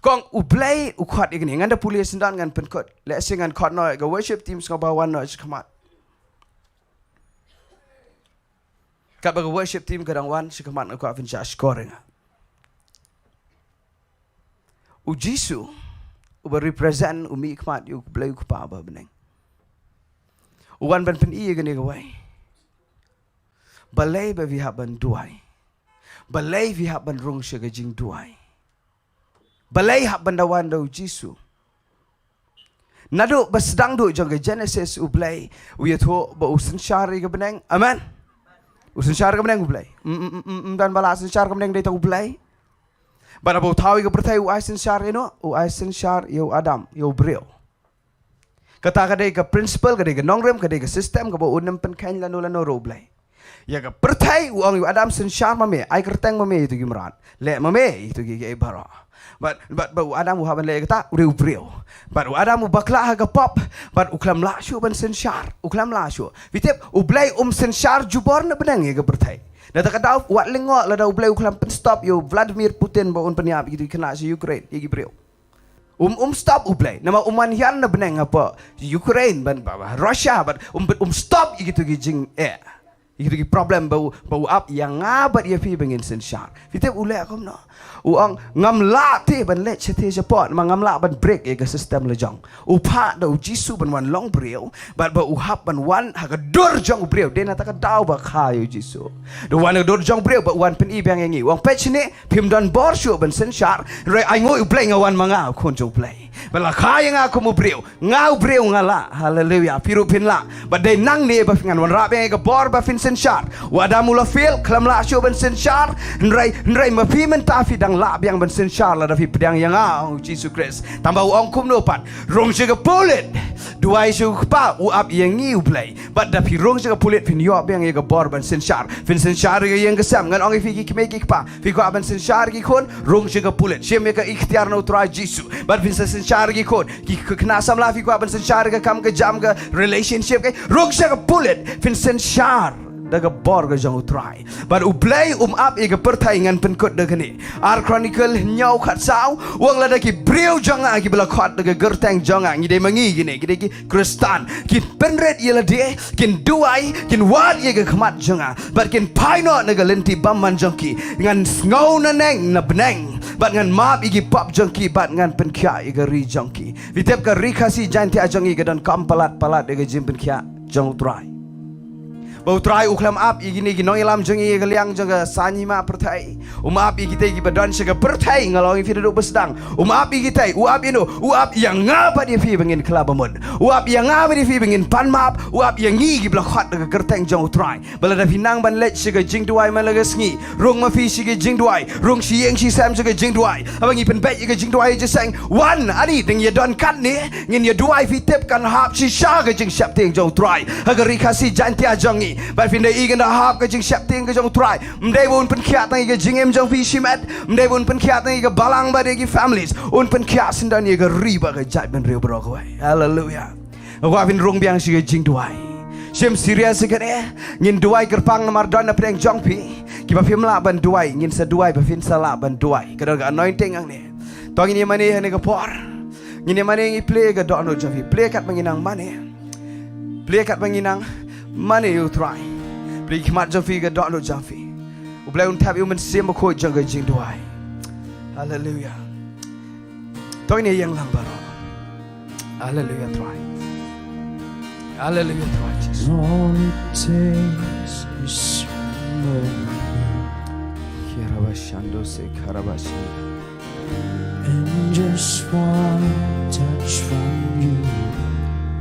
Ka ong U Blei u khot ïa kane. Ngan da pule syndon, ngan pynkut. Lehse ngan khot noh ïa ka worship team sngewbha wan noh shakhmat. Katba ka worship team ka dang wan shakhmat, nga kwah phin shah shkor ïa nga. U Jisu uba represent, u mihkhmat ïa U Blei U Kpa ba ha bneng, u wan ban pyni ïa kane kawei. Balei ba phi hap ban duwai? Balei phi hap ban rung sha ka jingduwai? Balei hap ban da wan da u Jisu? Naduh ba sdang duh jong ka Genesis U Blei u ïathuh ba u synshar ïa ka bneng. Amen. U synshar ïa ka bneng U Blei. Ym, ym, ym, ym don ba la synshar ïa ka bneng, dei tang U Blei. Bad haba u thaw ïa ka pyrthei u ai synshar ïa no, u ai synshar ïa u Adam, ïa u briew. Kata ka dei ka principle, ka dei ka nongrim, ka dei ka system kaba un ym pynkheiñ lano lano ruh U Blei. Ïa ka pyrthei u ong ïa u Adam, synshar ma me, ai kyrteng ma me ïa kito ki mrad, leh ma me ïa kito ki, ki baroh. Bad, bad, bad u Adam u hap ban leh ïa kata, u dei u briew. Bad u Adam u bakla ha ka pop, bad u khlem lah shuh ban synshar, u khlem lah shuh. Phi tip, U Blei um synshar jubor na bneng ïa ka pyrthei. Na kata ka daw wat lyngngoh lada U Blei u khlem pynstop ïa u Vladimir Putin ba un pynïap ïa kito ki khynnah sha Ukraine, ïa ki briew. Um, um stop U Blei. Namar um wan hiar na bneng hapoh Ukraine bad, bad, bad Russia bad um, um stop ïa kito ki jing, eh, ïa kito ki problem ba u, ba u ap ïa nga bad ïa phi ba ngin synshar. Phi tip u leh kumno? U ong ngam lah te ban leit shatei shapoh, namar ngam lah ban break ïa ka system la jong. U phah da u Jisu ban wan long briew, bad ba u hap ban wan ha ka dur jong u briew. Dei na kata ka daw ba kha ïa u Jisu. Da wan ha ka dur jong u briew, ba u wan pyni biang ïa ngi. U ong peit shane, phim don bor shuh ban synshar, hynrei ainguh ïa U Blei, nga wan ma nga, u khun jong U Blei. Ba la kha ïa nga kum u briew, nga u briew nga lah. Haleluia. Phi ruh phin lah. Bad dei nangne ba phin, ngan wanrah biang ïa ka bor ba phin synshar. U Adam u la fail, khlem lah shuh ban synshar. Hynrei, hynrei ma phi mynta phi dang lah biang ban synshar lada phi pdiang ïa nga, ong u Jisu Khrist. Tangba u ong kumno pat? Rung sha ka pulit. Duwai sha u Kpa, u ap ïa ngi U Blei. Bad da phi rung sha ka pulit phin ïoh biang ïa ka bor ban synshar. Phin synshar ïa ka ïing ka sem. Ngan ong ïa phi ki kmie ki kpa, phi kwah ban synshar ïa ki khun, rung sha ka pulit. Shim ïa ka iktiar na u Trai Jisu. Bad phin sa synshar ïa ki khun. Ki khynnah samla, phi kwah ban synshar ïa ka kam ka jam, ka relationship, ka, rung sha ka pulit. Phin synshar da ka bor ka jong u Trai. Bad U Blei um ap ïa ka pyrthei, ngan pynkut da kane. Ar Chronicle hynñiew khatsaw, u ong lada ki briew jong nga kiba la khot da ka kyrteng jong nga, ngi dei ma ngi kine, ki dei ki Khristan, kin pynrit ïa lade, kin duwai, kin wad ïa ka khmat jong nga, bad kin phai noh na ka lynti bymman jong ki, ngan sngew naneng na bneng, bad ngan map ïa ki pap jong ki, bad ngan pynkhiah ïa ka ri jong ki. Phi tip ka ri Khasi Jaiñtia jong ngi ka donkam palat palat ïa ka jingpynkhiah jong u Trai. Ba u Trai u khlem ap ïa kine ki nongïalam jong ngi ïa ka liang jong ka saiñ hima pyrthei. Um ap ïa kita kiba don sha ka pyrthei, nga la ong ïa phi naduh ba sdang. Um ap ïa kita, u ap ïa no, u ap ïa nga bad ïa phi ba ngin kylla ba mut. U ap ïa nga bad ïa phi ba ngin pan map, u ap ïa ngi kiba la khot da ka kyrteng jong U Trai. Ba lada phi nang ban leit sha ka jingduwai man la ka sngi, rung ma phi sha ka jingduwai, rung shi ïing shi sem sha ka jingduwai. Haba ngi pynbeit ïa ka jingduwai jingïaseng, wan ani, dang ïa don katne, ngin ïa duwai, phi tip kan hap shisha ka jingsheptieng jong U Trai ha ka Ri Khasi Jaiñtia jong ngi. Bad phin da i kan da hap ka jingsheptieng ka jong U Trai. Ym dei ba un pynkhiah tang ïa ka jingim jong phi shimet, ym dei ba un pynkhiah tang ïa ka balang bad ïa ki families, un pynkhiah syndon ïa ka ri bad ka jaitbynriew baroh kawei. Haleluia. Nga kwah phin rung biang sha ka jingduwai. Shim serious ïa kane, ngin duwai kyrpang namar don na pdeng jong phi kiba phim lah ban duwai, ngin sa duwai ba phin sa lah ban duwai. Ka don ka anointing hangne. To ngin ïa mane ha kane ka por. Ngin ïa mane, ngi plie ka dohnud jong phi. Plie katba ngi nang mane. Plie katba ngi nang mane ïa U Trai. Plie khmat jong phi ka dohnud jong phi. U Blei un thep ïa U Mynsiem Bakhuid jong ka jingduwai. Haleluia. To ngin ïeng lang baroh. Haleluia Trai. Haleluia Trai Jisu. All it takes is a moment. Kirabashando se karabashando. And just one touch from you.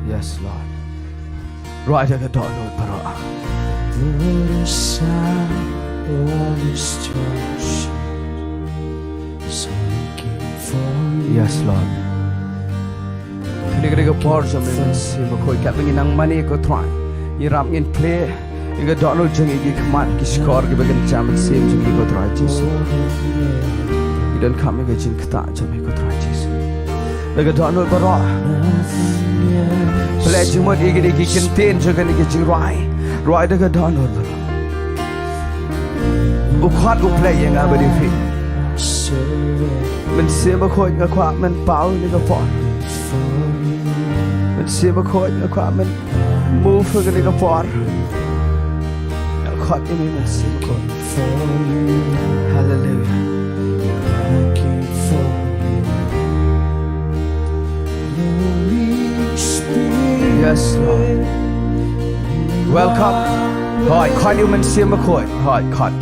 Yes, Lord. Rwai da ka dohnud baroh. Put aside all distractions. Yes, Lord. Kane ka dei ka por jong Me Mynsiem Bakhuid, katba ngi nang mane ko Trai. Ngi rap ngin plie ïa ka dohnud jong ngi, ki khmat, ki shkor, kiba kynja mynsiem jong ngi ko Trai Jisu. Ngi donkam ïa ka jingktah jong Me ko Trai Jisu. Da ka dohnud baroh. Plie jingmut ïa kine ki kyntien jong kane ka jingrwai. Rwai da ka dohnud baroh. U khot U Blei ïa nga bad ïa phi. Mynsiem Bakhuid, nga kwah Men paw ïa kane ka por. Mynsiem Bakhuid, nga kwah Men move ïa kane ka por. Nga khot ïa Me Mynsiem Bakhuid. Hallelujah. Yes, Lord. Welcome. Hooid, khot ïa U Mynsiem Bakhuid. Hooid, khot.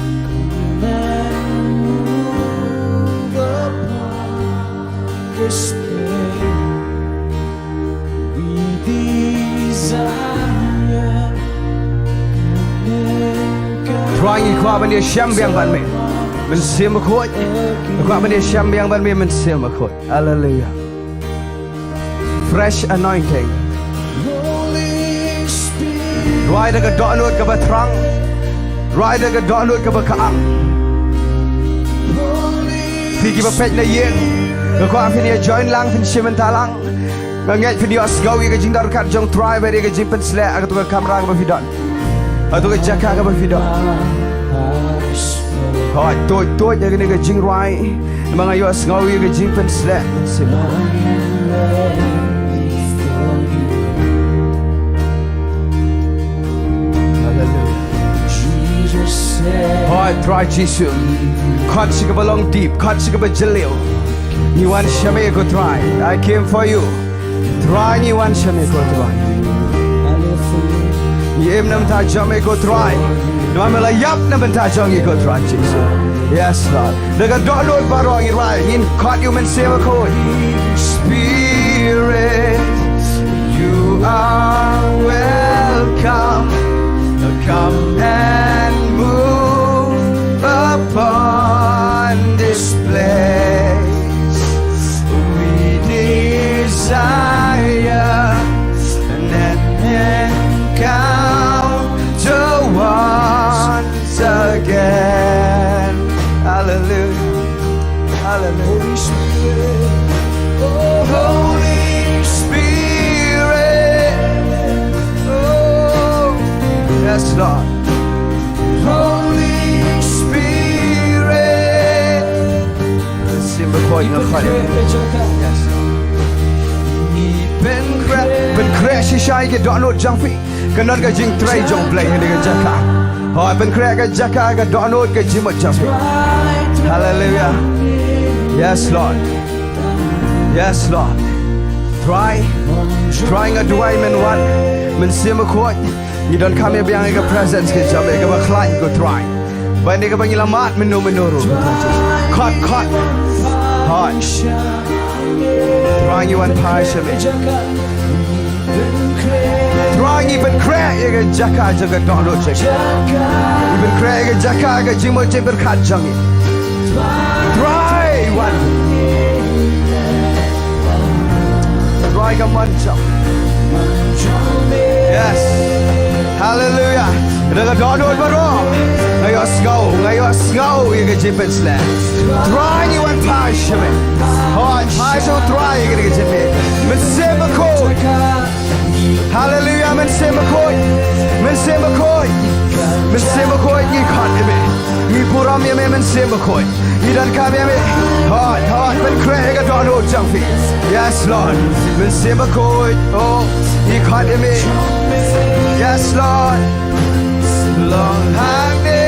Trai, ngi kwah ban ïashem biang bad Me Mynsiem Bakhuid. Ngi kwah ban ïashem biang bad Me Mynsiem Bakhuid. Hallelujah. Fresh anointing. Rwai da ka dohnud kaba thrang. Rwai da ka dohnud kaba khaang. Phi kiba peit na ïing, nga kwah phin ïa join lang, phin shim bynta lang. Nga ngeit phin ïohsngew ïa ka jingdonkam jong U Trai bad ïa ka jingpynshlur ha kato ka kamra kaba phi don, ha kato ka jaka kaba phi don. Hooid, tuid, tuid ïa kane ka jingrwai. Namar nga ïohsngew ïa ka jingpynshlur. Hallelujah. Hooid, Trai Jisu. Khot sha kaba long deep, khot sha kaba jylliew. Ngi wan sha Me ko Trai. I came for You. Trai, ngi wan sha Me ko Trai. Ngi im na bynta jong Me ko Trai. Namar Me la ïap na bynta jong ngi ko Trai Jisu. Yes, Lord. Da ka dohnud baroh ngi rwai, ngin khot ïa U Mynsiem Bakhuid. Spirit, You are welcome. Come and move upon this place. We desire an encounter once again. Hallelujah. Hallelujah. Holy Spirit. Oh, Holy Spirit. Oh, yes, Lord. Holy Spirit. Mynsiem Bakhuid, nga khot ïa Me. Yes. Pynkhreh, pynkhreh shisha ïa ka dohnud jong phi. Kan don ka jingtrei jong U Blei ha kane ka jaka. Hooid, pynkhreh ka jaka, ka dohnud, ka jingmut jong phi. Hallelujah. Yes, Lord. Yes, Lord. Trai, Trai, nga duwai Men wan, Mynsiem Bakhuid. Ngi donkam ïa biang ïa ka presence ka jong Me kaba khlaiñ ko Trai. Ba ynda kaba ngi la mad mynno mynno ruh. Khot, khot. Hooid. Trai, ngi wan phai sha me. Trai, ngi pynkhreh ïa ka jaka jong ka dohnud jong ngi. Ngi pynkhreh ïa ka jaka ka jingmut jingpyrkhat jong ngi. Trai, wan. Trai, ka mon jong. Yes. Haleluya. Da ka dohnud baroh nga ïohsngew, nga ïohsngew ïa ka jingpynshlur. Trai, ngi wan phai sha me. Hooid, phai sha u Trai ïa ka jingpynshlur. Mynsiem Bakhuid. Haleluya, Mynsiem Bakhuid. Mynsiem Bakhuid. Mynsiem Bakhuid, ngi khot ïa me. Ngi burom ïa me, Mynsiem Bakhuid. Ngi donkam ïa me. Hooid, hooid, pynkhreh ïa ka dohnud jong phi. Yes, Lord. Mynsiem Bakhuid. Oh, ngi khot ïa me. Yes, Lord. Long hangne.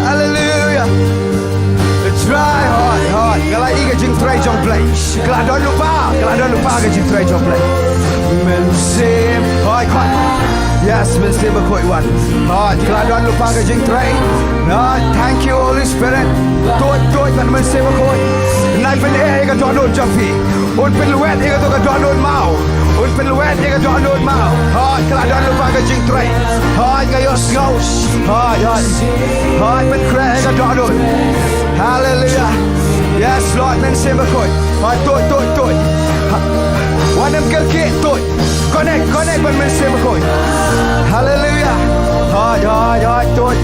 Haleluya. Trai, hooid, hooid. Nga la ïohi ka jingtrei jong Blei. Ka la don lypa, ka la don lypa ka jingtrei jong Blei. Mynsiem, hooid, hooid. Yes, Mynsiem Bakhuid wan. Hooid, ka la don lypa ka jingtrei. Hooid, thank you, Holy Spirit. Tuid, tuid, ban Mynsiem Bakhuid. Nai pyneh ïa ka dohnud jong phi. Un pynlwet ïa kato ka dohnud maw. Un pynlwet ïa ka dohnud maw. Hooid, ka la don lypa ka jingtrei. Hooid, nga ïohsngew. Hooid, hooid. Hooid, pynkhreh ïa ka dohnud. Haleluya. Yes, Lord, Mynsiem Bakhuid. Hooid, tuid, tuid, tuid. Ha. Wan ym kyrkieh, tuid. Connect, connect ban Mynsiem Bakhuid. Haleluya. Hooid, hooid, hooid, tuid.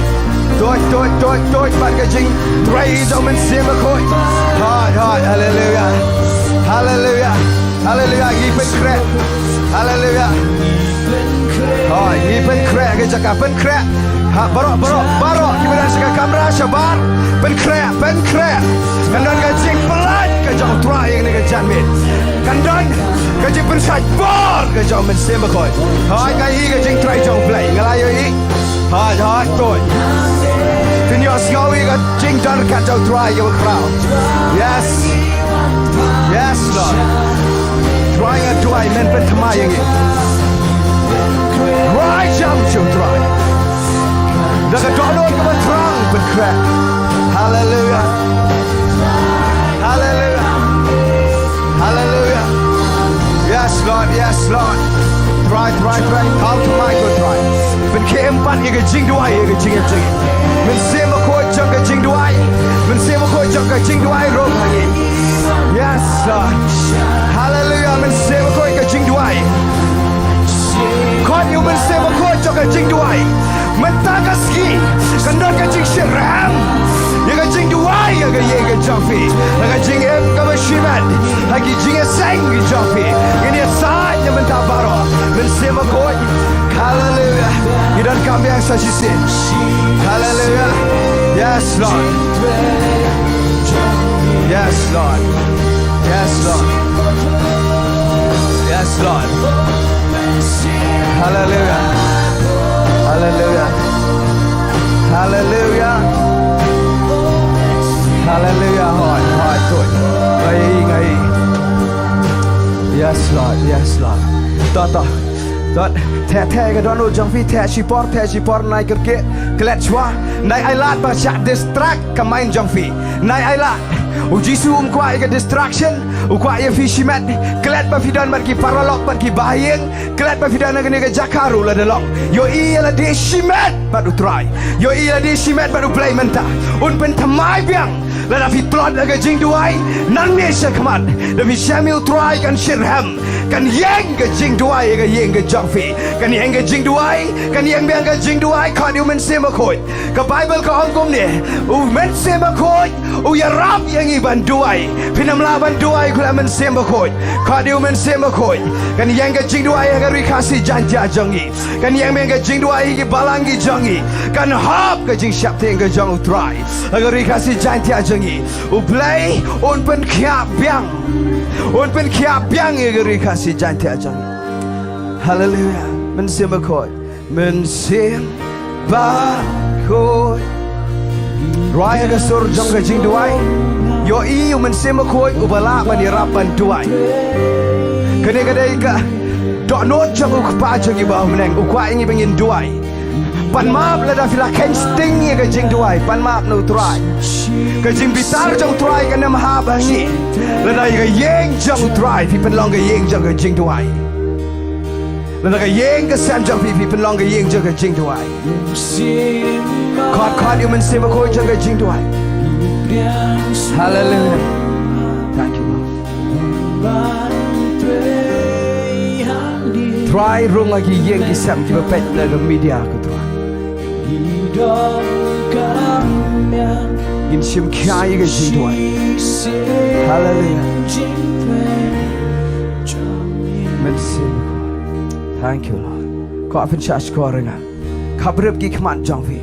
Tuid, tuid, tuid, tuid, bad ka jingtrei jong Mynsiem Bakhuid. Hooid, hooid, haleluya. Haleluya. Haleluya, ngi pynkhreh. Haleluya. Hooid, ngi pynkhreh ka jaka, pynkhreh. Ha, baroh, baroh, baroh kiba don sha ka kamra shabar. Pynkhreh, pynkhreh. Kan don ka jingpyllait ka jong u Trai ïa kane ka janmiet. Kan don ka jingpynshait bor ka jong u Mynsiem Bakhuid. Hooid, nga ïohi ka jingtrei jong u Blei, nga la ïohi. Hooid, hooid, tuid. Phin ïohsngew ïa ka jingdon ryngkat jong u Trai ïa u khraw. Yes. Yes, Lord. Trai, nga duwai men pynthymmai ïa ngi. Trai, jam sha u Trai. Da ka dohnud kaba thrang pynkhreh. Haleluya. Haleluya. Haleluya. Yes, Lord. Yes, Lord. Trai, Trai, Trai. Thaw thymmai ko Trai. Pynkhie em pat ïa ka jingduwai, ïa ka jingim jong ngi. Mynsiem Bakhuid jong ka jingduwai. Mynsiem Bakhuid jong ka jingduwai ruh ha ngi. Yes, Lord. Haleluya. Mynsiem Bakhuid ka jingduwai. Khot ïa u Mynsiem Bakhuid jong ka jingduwai. Mynta ka sngi kan don ka jingshitrhem ïa ka jingduwai ïa ka ïing ka jong phi, ha ka jingim kaba shimet, ha ki jingïaseng ki jong phi. Ngin ïasaid na mynta baroh. Mynsiem Bakhuid. Haleluya. Ngi donkam biang sa shisien. Haleluya. Yes, Lord. Yes, Lord. Yes, Lord. Yes, Lord. Haleluya. Haleluya. Haleluya. Haleluya. Hooid, hooid, hooid. Ngai, ngai. Yes, Lord. Yes, Lord. To, to. To. Theh, theh ka dohnud jong phi, theh shipor, theh shipor, nai kyrkieh, klet shuwa, nai ailad ba shah distract ka mind jong phi. Nai ailad. U Jisu um kwah ïa ka distraction, u kwah ïa phi shimet. Klet ba phi don bad ki paralok bad ki bahaïing. Klet ba phi don ha kane ka jaka ruh lada long. Ïohi ïa lade shimet bad u Trai. Ïohi ïa lade shimet bad u Blei mynta. Un pynthymmai biang. Lada phi tlot ha ka jingduwai, nangne shakhmat, da phi shem ïa u Trai kan shitrhem. Kan ïeng ka jingduwai ha ka ïing ka jong phi. Kan ïeng ka jingduwai, kan ïeng biang ka jingduwai, khot ïa u Mynsiem Bakhuid. Ka Baibl ka ong kumne, u Mynsiem Bakhuid u ïarap ïa ngi ban duwai. Phin ym lah ban duwai khlem Mynsiem Bakhuid. Khot ïa u Mynsiem Bakhuid. Kan ïeng ka jingduwai ha ka Ri Khasi Jaiñtia jong ngi. Kan ïeng biang ka jingduwai ha ki balang ki jong ngi. Kan hap ka jingsheptieng ka jong u Trai ha ka Ri Khasi Jaiñtia jong ngi. U Blei un pynkhiah biang. Un pynkhiah biang ïa ka Ri Khasi Jaiñtia jong ngi. Haleluya. Mynsiem Bakhuid. Mynsiem Bakhuid. Rwai ha ka sur jong ka jingduwai. Ïohi u Mynsiem Bakhuid uba lah ban ïarap ban duwai. Kane ka dei ka dohnud jong u Kpa jong ngi ba ha bneng, u kwah ïa ngi ba ngin duwai. Pan map lada phi la khein sting ïa ka jingduwai, pan map na u Trai. Ka jingbitar jong u Trai kan ym hap ha ngi lada ïa ka ïing jong u Trai phi pynlong ka ïing jong ka jingduwai. Lada ka ïing ka sem jong phi phi pynlong ka ïing jong ka jingduwai. Khot khot ïa u Mynsiem Bakhuid jong ka jingduwai. Hallelujah. Thank you, Lord. Trai, rung ha ki ïing ki sem kiba peit na ka media, ko Trai. Ngin shim khia ïa ka jingduwai. Hallelujah. Mynsiem. Thank you, Lord. Ko apin sha shkor nga. Khabrip ki khmat jong phi.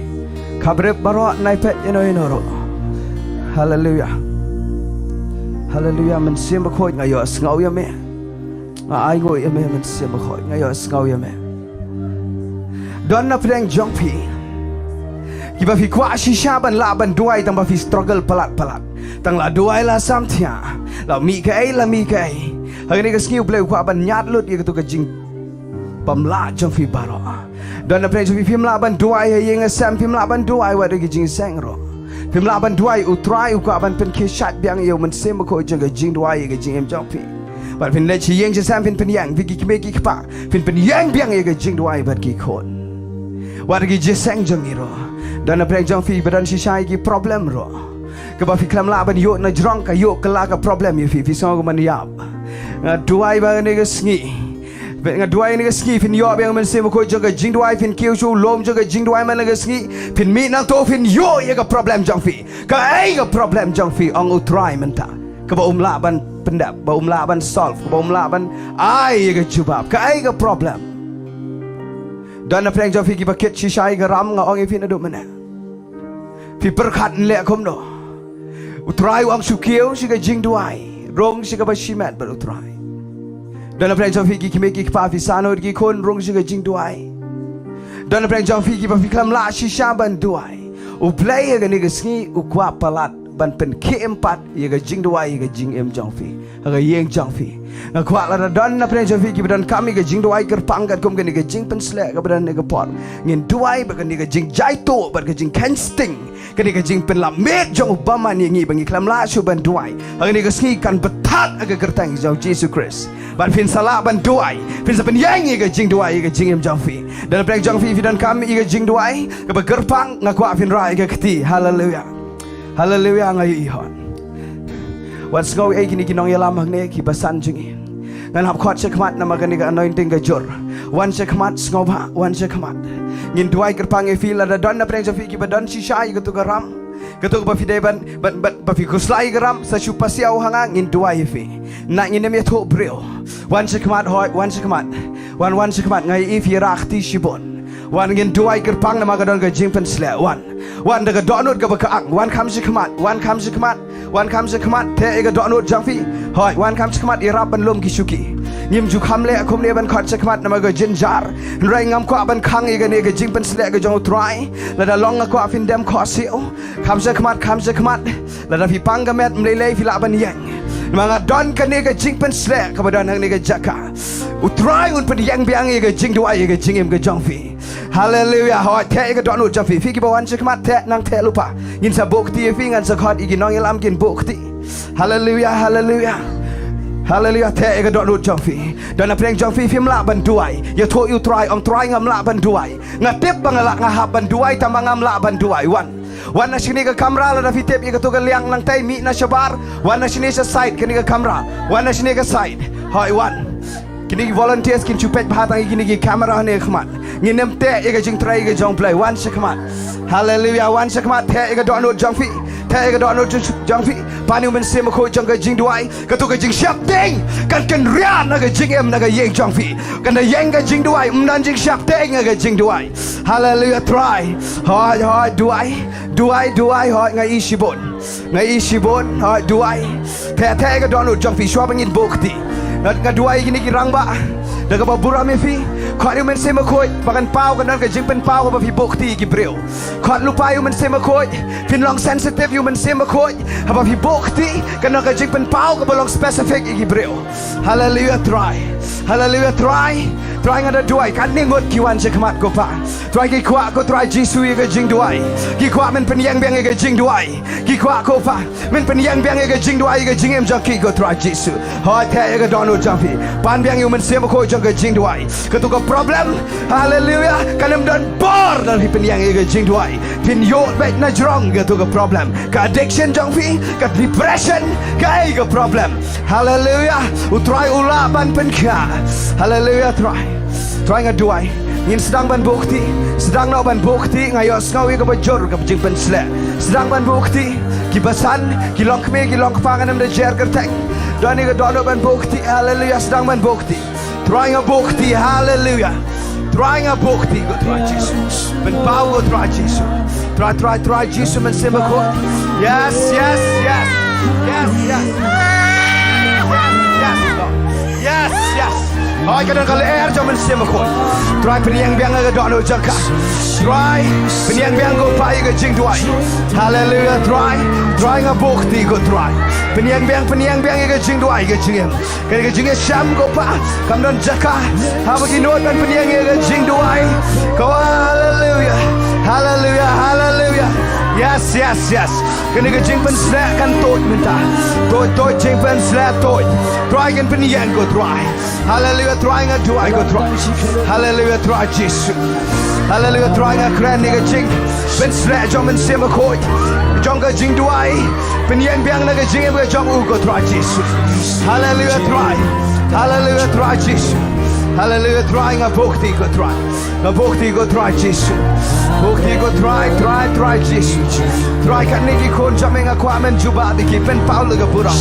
Khabrip baroh, nai peit ïano ïano ruh. Hallelujah. Hallelujah. Mynsiem Bakhuid, nga ïohsngew ïa me. Nga ai nguh ïa me, Mynsiem Bakhuid, nga ïohsngew ïa me. Don na pdeng jong phi kiba phi kwah shisha ban lah ban duwai, tang ba phi struggle palat palat. Tang la duwai la samthiah, la mih kaei la mih kaei. Hangne ka sngi U Blei u kwah ban ñiad lut ïa kato ka jing bym lah jong phi baroh. Don na pdeng jong phi, phim lah ban duwai ha ïing ha sem, phim lah ban duwai wat ha ki jingseng ruh. Phim lah ban duwai, U Trai u kwah ban pynkhie shait biang ïa u Mynsiem Bakhuid jong ka jingduwai ïa ka jingim jong phi. Bad phin leit sha ïing sha sem, phin pynïeng, phi ki kmie ki kpa, phin pynïeng biang ïa ka jingduwai bad ki khun. Wat ha ki jingseng jong ngi ruh. Don na pdeng jong phi ba don shisha ïa ki problem ruh, kaba phi khlem lah ban ïoh na jrong, ka ïoh kylla ka problem ïa phi, phi sngew kumno ban ïap. Nga duwai ba kane ka sngi, nga duwai kane ka sngi phin ïoh biang Mynsiem Bakhuid jong ka jingduwai, phin kiew sha u lum jong ka jingduwai man la ka sngi, phin mih nangto phin ïoh ïa ka problem jong phi. Kaei ka problem jong phi, ong U Trai mynta, kaba um lah ban pyndep, ba um lah ban solve, kaba um lah ban ai ïa ka jubab. Kaei ka problem? Don na pdeng jong phi kiba kit shisha ïa ka ram, nga ong ïa phi naduh mynne, phi pyrkhat leh kumno? U Trai u ong shu kiew sha ka jingduwai, rung sha kaba shimet bad U Trai. Don na pdeng jong phi ki kmie ki kpa, phi sahnud ki khun, rung sha ka jingduwai. Don na pdeng jong phi kiba phi khlem lah shisha ban duwai, U Blei ha kane ka sngi u kwah palat ban pynkhie em pat ïa ka jingduwai ïa ka jingim jong phi, ha ka ïing jong phi. Nga kwah lada don na pdeng jong phi kiba donkam ïa ka jingduwai kyrpang katkum kane ka jingpynsleh kaba don ha ka por, ngin duwai ba kane ka jingjaituh bad ka jingkhein sting, kane ka jingpynlap miet jong u bymman ïa ngi ba ngi khlem lah shuh ban duwai, ha kane ka sngi kan bthah ha ka kyrteng jong U Jisu Khrist. Bad phin sa lah ban duwai, phin sa pynïeng ïa ka jingduwai ïa ka jingim jong phi. Don na pdeng jong phi, phi donkam ïa ka jingduwai kaba kyrpang, nga kwah phin rah ïa ka kti. Haleluya. Haleluya, nga ïohi hok. Wat sngew ei kine ki nongïalam hangne kiba san jong ngi. Ngan hap khot shakhmat namar kane ka anointing ka jur. Wan shakhmat, sngewbha wan shakhmat. Ngin duwai kyrpang ïa phi. Lada don na pdeng jong phi kiba don shisha ïa kato ka ram, kato kaba phi dei ban, ban, ban, ba phi khuslai ïa ka ram, sa shu pasiaw ha nga, ngin duwai ïa phi. Nang ngin ym ïathuh briew. Wan shakhmat, hooid, wan shakhmat. Wan, wan shakhmat, nga ïohi phi rah kti shibun. Wan, ngin duwai kyrpang namar ka don ka jingpynsleh. Wan, wan da ka dohnud kaba khaang. Wan kham shakhmat, wan kham shakhmat, wan kham shakhmat. Theh ïa ka dohnud jong phi. Hooid, wan kham shakhmat, ïarap ban lum ki shuki. Ngim ju kham leh kumne ban khot shakhmat namar ka jynjar. Hynrei ngam kwah ban khang ïa kane ka jingpynsleh ka jong U Trai. Lada long nga kwah phin dem khohsiew. Kham shakhmat, kham shakhmat. Lada phi pang ka met, ym lei lei phi lah ban ïeng. Namar nga don kane ka jingpynsleh kaba don hangne ka jaka. U Trai un pynïeng biang ïa ka jingduwai ïa ka jingim ka jong phi. Haleluya. Hooid, theh ïa ka dohnud jong phi. Phi kiba wan shakhmat, theh, nang theh lypa. Ngin sa buh kti ïa phi, ngan sa khot ïa ki nongïalam kin buh kti. Haleluya, haleluya. Haleluya, theh ïa ka dohnud jong phi. Don na pdeng jong phi phim lah ban duwai. Ïathuh ïa U Trai, ong Trai ngam lah ban duwai. Nga tip ba nga lah, nga hap ban duwai tangba ngam lah ban duwai. Wan. Wan na shane ka kamra, lada phi tip ïa kato ka liang nangtai, mih na shabar. Wan na shane sha side kane ka kamra. Wan na shane ka side. Hooid, wan. Kine ki volunteers kin shu peit bha tang ïa kine ki camera hangne khmat. Ngin ym teh ïa ka jingtrei ka jong U Blei. Wan shakhmat. Haleluya, wan shakhmat, theh ïa ka dohnud jong phi. Theh ïa ka dohnud jong, jong phi. Pan ïa u Mynsiem Bakhuid jong ka jingduwai. Kato ka jingsheptieng kan kynriah na ka jingim na ka ïing jong phi. Kan da ïeng ka jingduwai, ym don jingsheptieng ha ka jingduwai. Haleluya, Trai. Hooid, hooid, duwai. Duwai, duwai, hooid, nga ïohi shibun. Nga ïohi shibun, hooid, duwai. Theh, theh ïa ka dohnud jong phi shuwa ba ngin buh kti. Nga, nga duwai kine ki rangbah da kaba burom ïa phi. Khot ïa u Mynsiem Bakhuid ba kan paw, kan don ka jingpynpaw haba phi buh kti ïa ki briew. Khot lypa ïa u Mynsiem Bakhuid, phin long sensitive ïa u Mynsiem Bakhuid. Haba phi buh kti, kan don ka jingpynpaw kaba long specific ïa ki briew. Haleluya, Trai. Haleluya, Trai. Trai nga da duwai, katne ngut ki wan sha khmat ko Pa. Trai ki kwah ko Trai Jisu ïa ka jingduwai. Ki kwah men pynïeng biang ïa ka jingduwai. Ki kwah ko Pa, men pynïeng biang ïa ka jingduwai ïa ka jingim jong ki ko Trai Jisu. Hoi te ïa ka dohnud jong phi. Pan biang ïa u Mynsiem Bakhuid jong ka jingduwai. Kato ka problem, haleluya, kan ym don bor lada phi pynïeng ïa ka jingduwai. Phin ïoh beit na jrong kato ka problem. Ka addiction jong phi, ka depression, kaei ka problem. Haleluya. U Trai u lah ban pynkha. Haleluya Trai. Trai nga duwai. Ngin sdang ban buh kti. Sdang noh ban buh kti. Nga ïohsngew ïa kaba jur kaba jingpynsleh. Sdang ban buh kti. Ki basan, ki longkmie, ki longkpa, ngan ym da jer kyrteng. Don ïa ka dohnud ban buh kti. Haleluya. Sdang ban buh kti. Trai nga buh kti. Haleluya. Trai nga buh kti ko Trai Jisu. Pynpaw ko Trai Jisu. Trai, Trai, Trai Jisu Mynsiem Bakhuid. Yes, yes, yes. Yes, yes. Yes, yes, Lord. Yes, yes. Hoi ka don ka lyer jong u Mynsiem Bakhuid. Trai pynïeng biang ïa ka dohnud jong ka. Trai pynïeng biang ko Pa ïa ka jingduwai. Haleluya Trai. Trai nga buh kti ko Trai. Pynïeng biang, pynïeng biang ïa ka jingduwai ïa ka jingim. Kane ka jingïashem ko Pa, kam don jaka haba ki nud ban pynïeng ïa ka jingduwai. Ko, haleluya, haleluya, haleluya. Yes, yes, yes. Kane ka jingpynsleh kan tuid mynta. Tuid, tuid, jingpynsleh tuid. Trai kan pynïeng ko Trai. Haleluya Trai, nga duwai ko Trai. Haleluya Trai Jisu. Haleluya Trai, nga kren ïa ka jingpynsleh jong u Mynsiem Bakhuid, jong ka jingduwai. Pynïeng biang na ka jingim ka jong u ko Trai Jisu. Haleluya Trai. Haleluya Trai Jisu. Haleluya Trai, nga buh kti ko Trai. Nga buh kti ko Trai Jisu. Buh kti ko Trai, Trai, Trai Jisu. Trai katne ki khun jong me nga kwah men jubab ïa ki, pynpaw lut ka burom.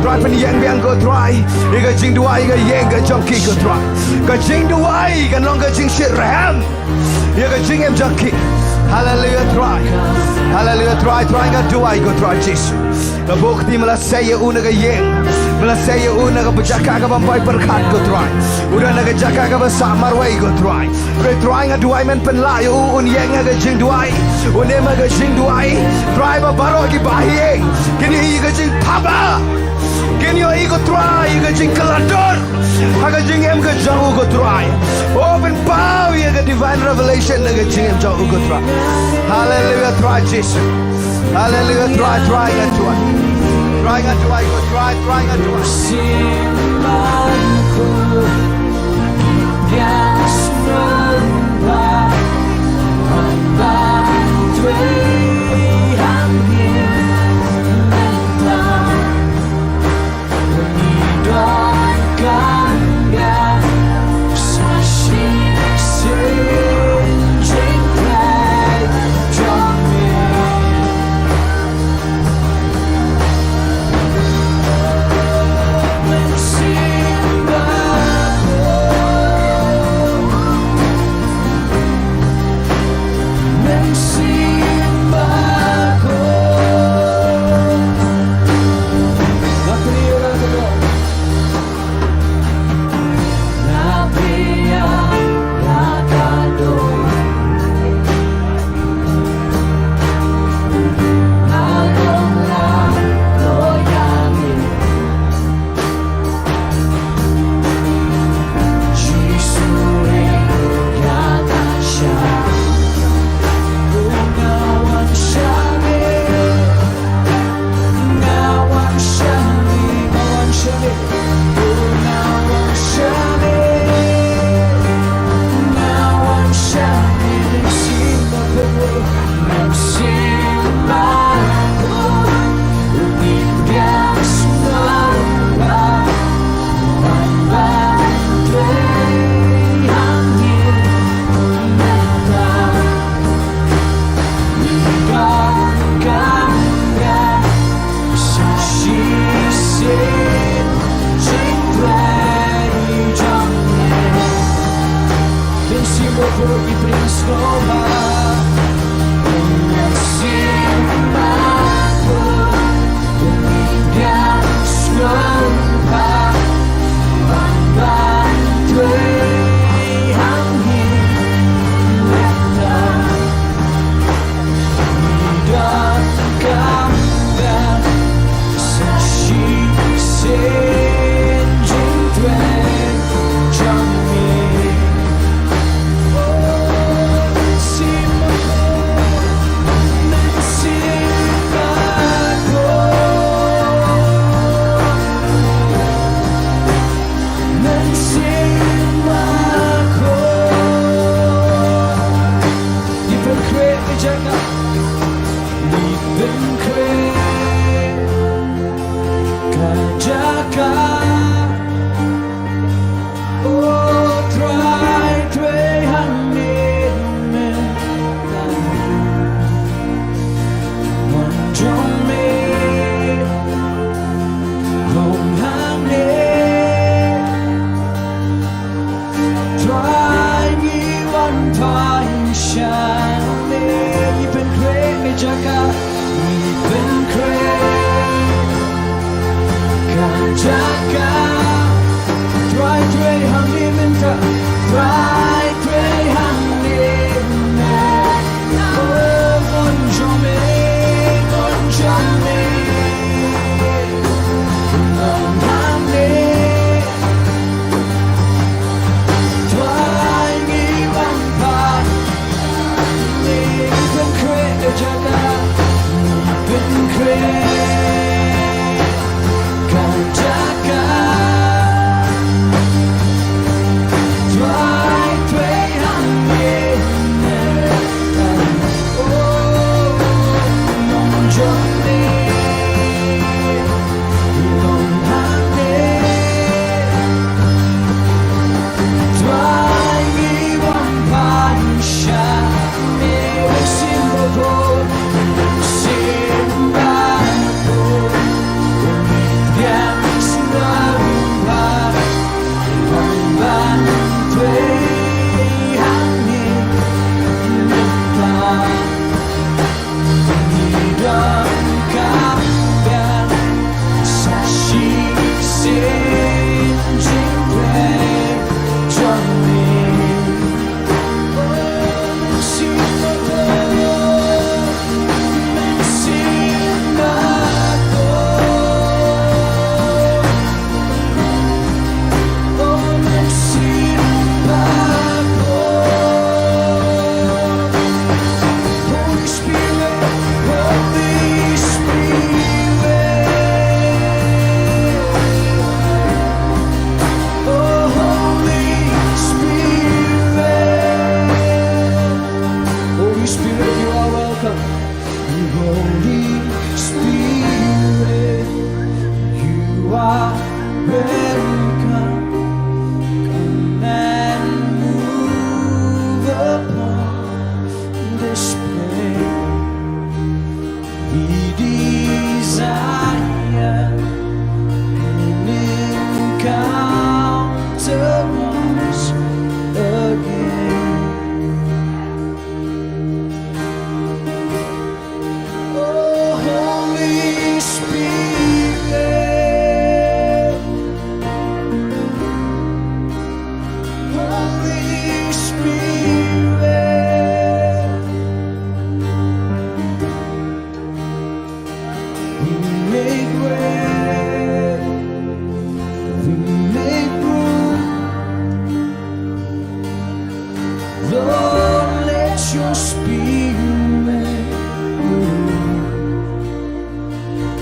Trai pynïeng biang ko Trai ïa ka jingduwai ïa ka ïing ka jong ki ko Trai. Ka jingduwai kan long ka jingshitrhem ïa ka jingim jong ki. Haleluya Trai. Haleluya Trai, Trai nga duwai ko Trai Jisu. Nga buh kti, me la sei ïa u na ka ïing. Me la sei ïa u na ka jaka kaba ym pai pyrkhat ko Trai. U don na ka jaka kaba sah marwei ko Trai. Hynrei Trai nga duwai men pynlah ïa u, un ïeng ha ka jingduwai. Un im ha ka jingduwai. Trai ba baroh ki bahaïing kin ïohi ïa ka jingthaba. Kin ïohi ko Trai ïa ka jingkylla dur ha ka jingim ka jong u ko Trai. Oh, pynpaw ïa ka divine revelation ha ka jingim jong u ko Trai. Haleluya Trai Jisu. Haleluya Trai, Trai nga duwai. Trai nga duwai ko Trai, Trai nga duwai. Holy Spirit, you are welcome. Come and move upon this place. We desire an encounter once again. Oh, Holy Spirit, Holy Spirit, we make way, we make room. Lord, let your spirit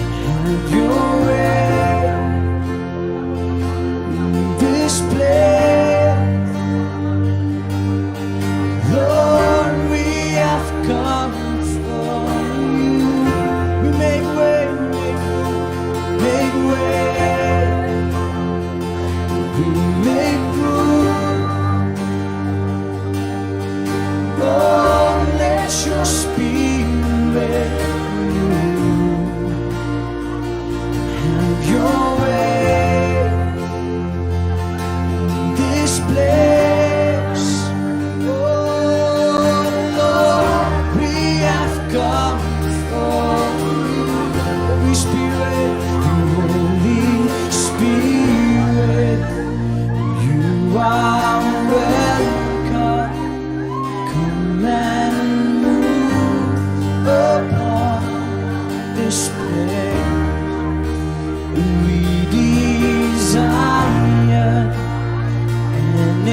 have your way in this place. Lord, we have come for you. We make way, we make room, make way. We make room. Lord, let your spirit have your way in this place. Oh Lord, we have come for you. Holy Spirit, Holy Spirit, you are welcome. Come and move upon this place. We desire an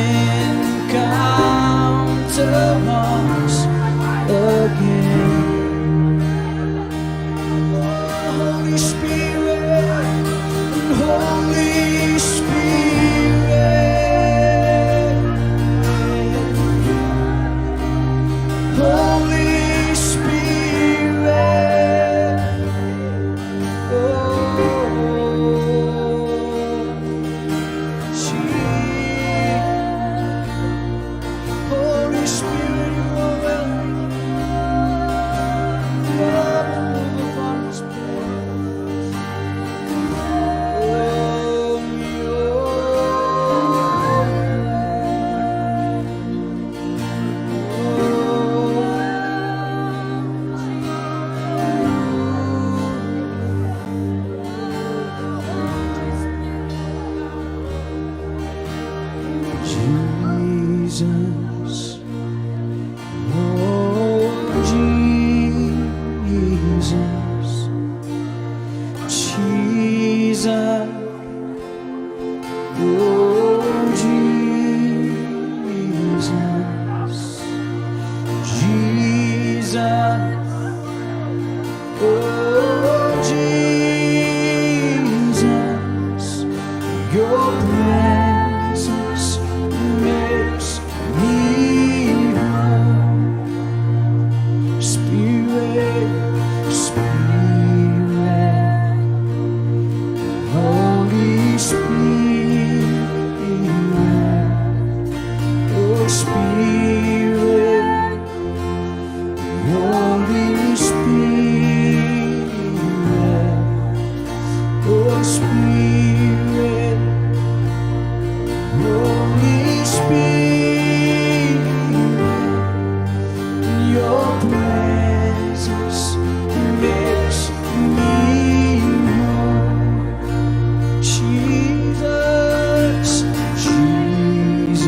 encounter once again. Holy Spirit, Holy Spirit, Holy Spirit. Oh, Jesus. Holy Spirit, you are welcome. Come and move upon this place. Oh, we are Jesus, oh Jesus, Jesus, oh Jesus, Jesus, oh Jesus, your presence makes me whole. Spirit, Spirit, Holy Spirit, oh Spirit, Holy Spirit, oh Spirit, Holy Spirit, your presence makes me whole. Jesus, Jesus,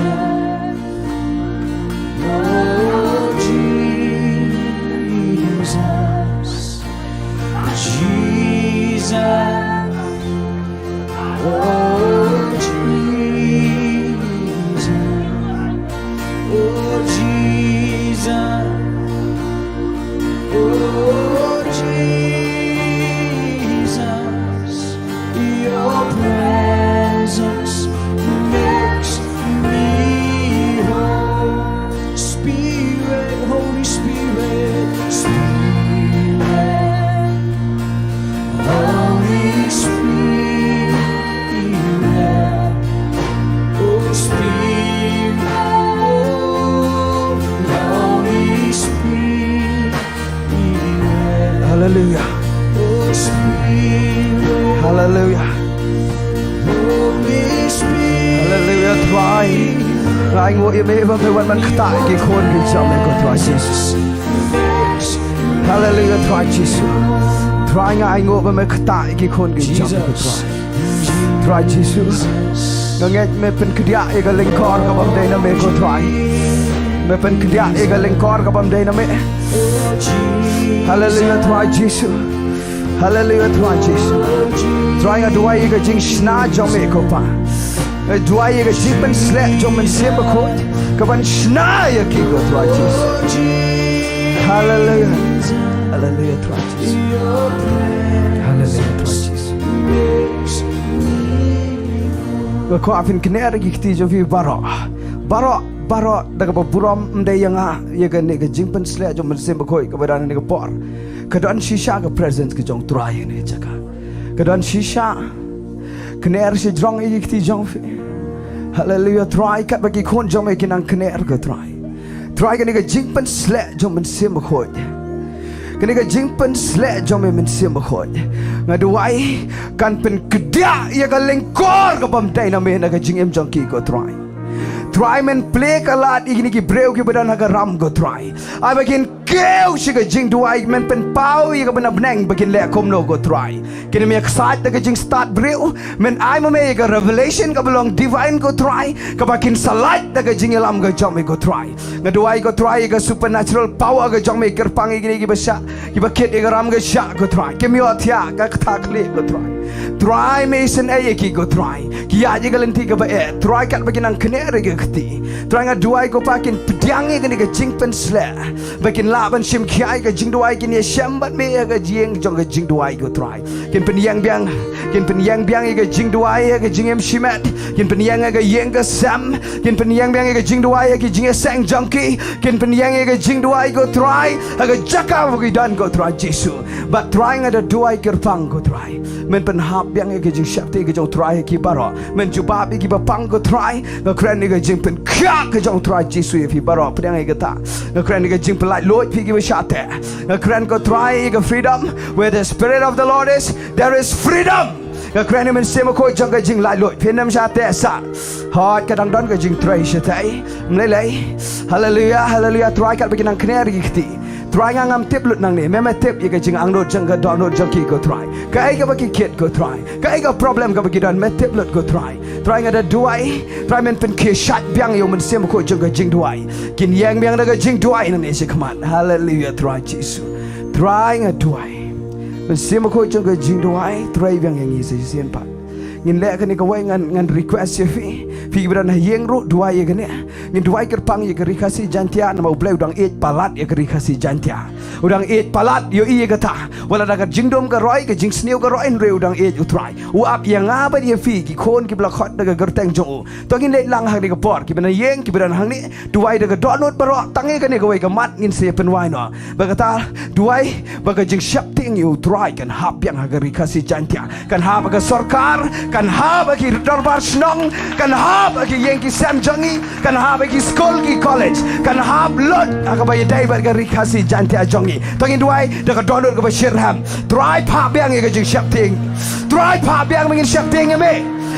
oh Jesus, Jesus, oh Jesus, oh Jesus, oh Jesus, your presence makes me whole. Spirit, Holy Spirit, Spirit, Haleluya. Haleluya. Haleluya, Trai. Nga ainguh ïa me ba me wan ban ktah ïa ki khun ki jong me ko Trai Jisu. Haleluya, Trai Jisu. Trai, nga ainguh ba me ktah ïa ki khun ki jong me ko Trai. Trai Jisu, nga ngeit me pynkdiah ïa ka lyngkor ka bym dei na me ko Trai. Me pynkdiah ïa ka lyngkor ka bym dei na me. Haleluya, Trai Jisu. Haleluya, Trai Jisu. Trai, nga duwai ïa ka jingshna jong me ko Pa. Nga duwai ïa ka jingpynsleh jong Mynsiem Bakhuid ka ban shna ïa ki ko Trai Jisu. Haleluya. Haleluya, Trai Jisu. Haleluya, Trai Jisu. Nga kwah phin kner ïa ki kti jong phi baroh. Baroh, baroh, da kaba burom ym dei ïa nga, ïa kane ka jingpynsleh jong Mynsiem Bakhuid kaba don ha kane ka por. Ka don shisha ka presence ka jong Trai ha kane ka jaka. Ka don shisha. Kner shajrong ïa ki kti jong phi. Haleluya, Trai, katba ki khun jong me ki nang kner ko Trai. Trai, kane ka jingpynsleh jong Mynsiem Bakhuid. Kane ka jingpynsleh jong me Mynsiem Bakhuid, nga duwai kan pynkdiah ïa ka lyngkor ka bym dei na me na ka jingim jong ki ko Trai. Trai, men plie ka lad ïa kine ki briew kiba don ha ka ram ko Trai. Ai ba kin kiew sha ka jingduwai, men pynpaw ïa ka bneng ba kin leh kumno ko Trai. Kin ym ïa ksaid da ka jingstad briew, men ai ma me ïa ka revelation kaba long divine ko Trai, kaba kin sa lait da ka jingïalam ka jong me ko Trai. Nga duwai ko Trai ïa ka supernatural power ka jong me kyrpang ïa kine kiba shah, kiba kit ïa ka ram ka shah ko Trai. Kim ïohthiah ka ktah khlieh ko Trai. Trai, me isynei ïa ki ko Trai. Ki ïaid ïa ka lynti kaba eh. Trai, katba ki nang kner ïa ka kti, Trai, nga duwai ko Pa kin pdiang ïa kane ka jingpynsleh. Ba kin lah ban shim khia ïa ka jingduwai, kin ïashem bad me ïa ka jingïeng jong ka jingduwai ko Trai. Kin pynïeng biang, kin pynïeng biang ïa ka jingduwai ha ka jingim shimet. Kin pynïeng ïa ka ïing ka sem. Kin pynïeng biang ïa ka jingduwai ha ka jingïaseng jong ki. Kin pynïeng ïa ka jingduwai ko Trai ha ka jaka ba ki don ko Trai Jisu. Bad Trai, nga da duwai kyrpang ko Trai, men pynhap biang ïa ka jingsheptieng ka jong Trai ha ki baroh. Men jubab ïa kiba pang ko Trai. Nga kren ïa ka jingpynkhiah ka jong Trai Jisu ïa phi baroh. Pdiang ïa kata. Nga kren ïa ka jingpynlait luid phi kiba shah teh. Nga kren ko Trai ïa ka freedom. Where the Spirit of the Lord is, there is freedom. Nga kren ïa Mynsiem Bakhuid jong ka jinglait luid. Phin ym shah teh sah. Hooid, ka dang don ka jingtrei shatei. Ym lei lei. Haleluya, haleluya. Trai, katba ki nang kner ïa ki kti, Trai, nga ngam tip lut nangne. Me, me tip ïa ka jingangnud jong ka dohnud jong ki ko Trai. Kaei kaba ki kit ko Trai. Kaei ka problem kaba ki don, me tip lut ko Trai. Trai, nga da duwai, Trai, men pynkhie shait biang ïa u Mynsiem Bakhuid jong ka jingduwai. Kin ïeng biang da ka jingduwai nangne shakhmat. Haleluya, Trai Jisu. Trai, nga duwai, Mynsiem Bakhuid jong ka jingduwai, trei biang ïa ngi sa shisien pat. Ngin leh kane kawei, ngan, ngan request ïa phi, phi kiba don ha ïing ruh, duwai ïa kane. Ngin duwai kyrpang ïa ka Ri Khasi Jaiñtia, namar U Blei u dang ïeit palat ïa ka Ri Khasi Jaiñtia. U dang ïeit palat, ïohi ïa kata. Wat la da ka jingdum ka roi, ka jingsniew ka roi, hynrei u dang ïeit u Trai. U ap ïa nga bad ïa phi, ki khun kiba la khot da ka kyrteng jong u. To ngin leit lang ha kane ka por, kiba na ïing, kiba don hangne, duwai da ka dohnud baroh, tang ïa kane kawei ka mat ngin sa ïa pynwai noh. Bad kata, duwai ba ka jingsheptieng ïa u Trai kan hap biang ha ka Ri Khasi Jaiñtia. Kan hap ha ka sorkar, kan hap ha ki dorbar shnong, kan hap ha ki ïing ki sem jong ngi, kan hap ha ki skul ki college, kan hap lut ha kaba ïadei bad ka Ri Khasi Jaiñtia jong ngi. To ngin duwai da ka dohnud kaba shitrhem. Trai, phah biang ïa ka jingsheptieng. Trai, phah biang ba ngin sheptieng ïa me.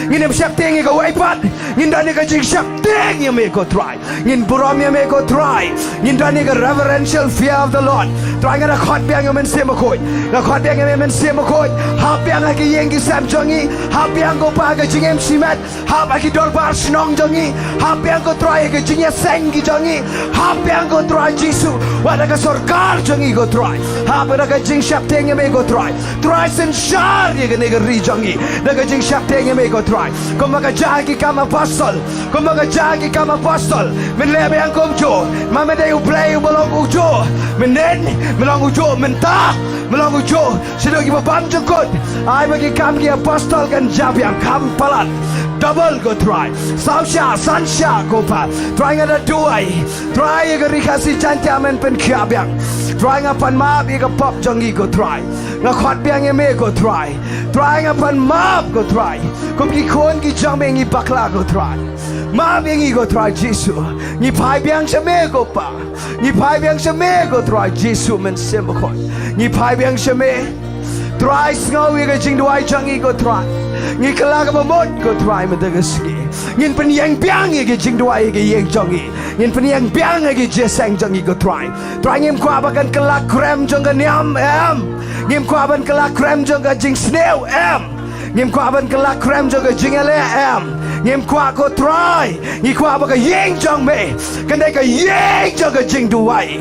Ngin ym sheptieng ïa kawei pat. Ngin don ïa ka jingsheptieng ïa me ko Trai. Ngin burom ïa me ko Trai. Ngin don ïa ka reverential fear of the Lord. Trai, nga da khot biang ïa u Mynsiem Bakhuid. Nga khot biang ïa me Mynsiem Bakhuid. Hap biang ha ki ïing ki sem jong ngi. Hap biang ko Pa ha ka jingim shimet. Hap ha ki dorbar shnong jong ngi. Hap biang ko Trai ha ka jingïaseng ki jong ngi. Hap biang ko Trai Jisu. Wat ha ka sorkar jong ngi ko Trai. Hap da ka jingsheptieng ïa me ko Trai. Trai, synshar ïa kane ka ri jong ngi da ka jingsheptieng ïa me ko Trai. Kumba ka jia ha ki Kam Apostol. Kumba ka jia ha ki Kam Apostol. Men leh biang kumjuh. Ma me dei U Blei uba long ujuh. Mynnin me long ujuh, mynta me long ujuh. Shaduh kiba bymjukut. Ai ba ki Kam ki Apostol kan jia biang, kham palat. Double ko Trai. Saw shah, san shah ko Pa. Trai nga da duwai. Trai ïa ka Ri Khasi Jaiñtia men pynkhiah biang. Trai nga pan map ïa ka pop jong ngi ko Trai. Nga khot biang ïa me ko Trai. Trai nga pan map ko Trai. Kum ki khun ki jong me ngi bakla ko Trai. Map ïa ngi ko Trai Jisu. Ngi phai biang sha me ko Pa. Ngi phai biang sha me ko Trai Jisu Mynsiem Bakhuid. Ngi phai biang sha me. Trai sngew ïa ka jingduwai jong ngi ko Trai. Ngi kylla kaba mut ko Trai mynta ka sngi. Ngin pynïeng biang ïa ka jingduwai ha ka ïing jong ngi. Ngin pynïeng biang ha ka jingïaseng jong ngi ko Trai. Trai ngim kwah ba kan kylla krem jong ka niam em. Ngim kwah ban kylla krem jong ka jingsniew em. Ngim kwah ban kylla krem jong ka jingïaleh em. Ngim kwah ko Trai. Ngi kwah ba ka ïing jong me kan dei ka ïing jong ka jingduwai.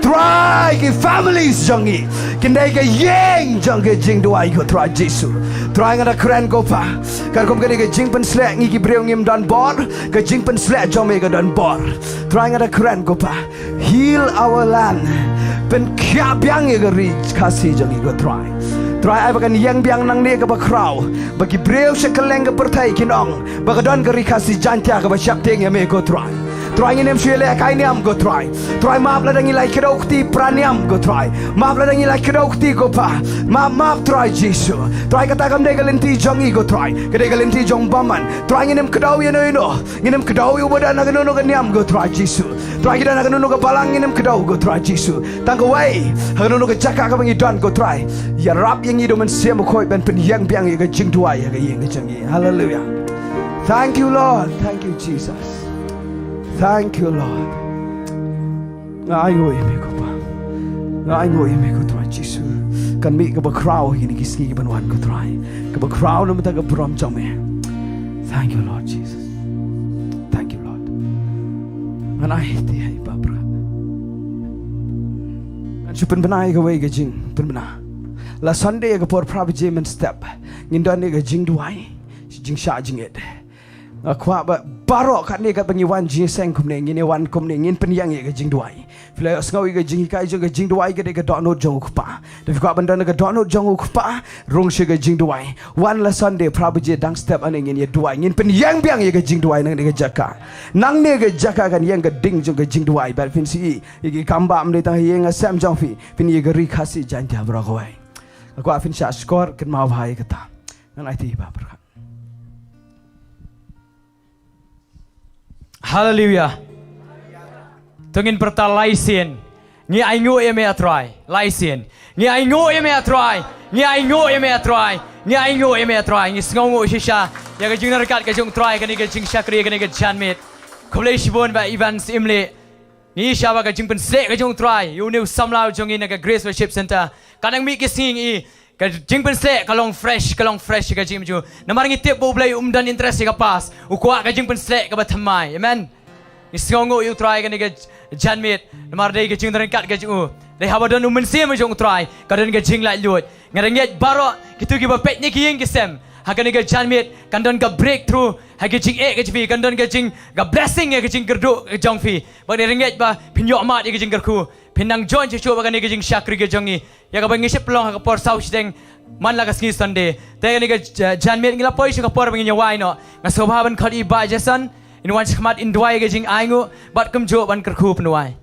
Trai ki families jong ngi kin dei ka ïing jong ka jingduwai ko Trai Jisu. Trai nga da kren ko Pa. Katkum kane ka jingpynsleh ngi ki briew ngim don bor. Ka jingpynsleh jong me ka don bor. Trai nga da kren ko Pa. Heal our land. Pynkhiah biang ïa ka Ri Khasi jong ngi ko Trai. Trai ai ba kan ïeng biang nangne kaba khraw. Ba ki briew sha kylleng ka pyrthei kin ong ba ka don ka Ri Khasi Jaiñtia kaba sheptieng ïa me ko Trai. Trai ngin ym shu ïalehkai niam ko Trai. Trai map lada ngi la kdew kti pra niam ko Trai. Map lada ngi la kdew kti ko Pa. Map map Trai Jisu. Trai kata kam dei ka lynti jong ngi ko Trai. Ka dei ka lynti jong bymman. Trai ngin ym kdew ïano ïano. Ngin ym kdew ïa uba don ha kano kano ka niam ko Trai Jisu. Trai ki don ha kano kano ka balang ngin ym kdew ko Trai Jisu. Tang kawei ha kano kano ka jaka kaba ngi don ko Trai. Ïarap ïa ngi da u Mynsiem Bakhuid ban pynïeng biang ïa ka jingduwai ha ka ïing ka jong ngi. Haleluia. Thank you Lord. Thank you Jesus. Thank you Lord. Nga ainguh ïa me ko Pa. Nga ainguh ïa me ko Trai Jisu. Kan mih kaba khraw ha kine ki sngi kiban wan ko Trai. Kaba khraw na bynta ka burom jong me. Thank you Lord Jesus. Thank you Lord. Ngan aiti ha i Bah Brad. Ngan shu pynbna ïa kawei ka jingpynbna. La Sunday ha ka por phra baje mynstep ngin don ïa ka jingduwai, jingshah jingit. Nga kwah ba baroh katne katba ngi wan jingïaseng kumne, ngin ïa wan kumne, ngin pynïeng ïa ka jingduwai. Phi la ïohsngew ïa ka jinghikai jong ka jingduwai ka dei ka dohnud jong u Kpa. Te phi kwah ban don ka dohnud jong u Kpa, rung sha ka jingduwai. Wan la Sunday phra baje dang step hangne ngin ïa duwai. Ngin pynïeng biang ïa ka jingduwai nangne ka jaka. Nangne ka jaka kan ïeng ka ding jong ka jingduwai. Bad phin sa ïohi ïa ki kambah ym dei tang ha ïing ha sem jong phi, phin ïohi ïa ka Ri Khasi Jaiñtia baroh kawei. Nga kwah phin shah shkor, kynmaw bha ïa kata. Ngan aiti Bah Brad. Haleluia. To ngin pyrta lai sien. Ngi ainguh ïa me ah Trai. Lai sien. Ngi ainguh ïa me ah Trai. Ngi ainguh ïa me ah Trai. Ngi ainguh ïa me ah Trai. Ngi sngewnguh shisha ïa ka jingryngkat ka jong u Trai, kane ka jingshakri, kane ka janmiet. Khublei shibun Bah Evans Imleh. Ngi ïa shah ba ka jingpynsleh ka jong u Trai ïa une u samla jong ngi na ka Grace Worship Centre. Ka dang mih ki sngi ngi i ka jingpynsleh ka long fresh, ka long fresh ka jingim jong u. Namar ngi tip ba U Blei um don interest ïa ka past, u kwah ka jingpynsleh kaba thymmai. Amen. Ngi sngewnguh ïa u Trai kane ka janmiet. Namar dei ka jingryngkat ka jong u. Dei haba don u Mynsiem jong u Trai ka don ka jinglaitluid. Nga da ngeit baroh kito kiba peit na ki ïing ki sem ha kane ka janmiet kan don ka breakthrough ha ka jingeh ka jong phi, kan don ka jing, ka blessing ha ka jingkyrduh ka jong phi. Bad nga da ngeit ba phin ïoh mad ïa ka jingkyrkhu. Phin nang join shuh shuh bad kane ka jingshakri ka jong ngi ïa kaba ngi sheptieng ha ka por saw shiteng man la ka sngi Sunday. Te kane ka ja-, janmiet ngi la poi sha ka por ba ngin ïa wai noh. Nga sngewbha ban khot ïa i Bah Jason in wan shakhmat in duwai ïa ka jingainguh bad kumjuh ban kyrkhu pynduwai.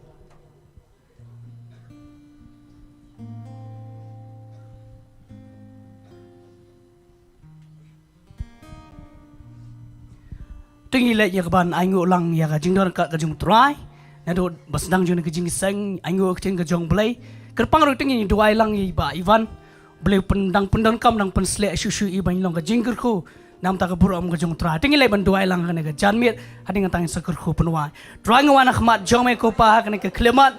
Te ngi leit ïa kaban ainguh lang ïa ka jingdon ka, ka jong u Trai. Naduh ba sdang jong ka jingïaseng, ainguh ka ktien ka jong u Blei. Kyrpang ruh te ngin duwai lang ïa i Bah Ivan. U Blei u pyndang pyndonkam, dang pynsleh shuh shuh i ban long ka jingkyrkhu na bynta ka burom ka jong u Trai. Te ngi leit ban duwai lang kane ka janmiet, hadien kata ngin sa kyrkhu pynduwai. Trai nga wan ha khmat jong me ko Pa ha kane ka khyllipmat.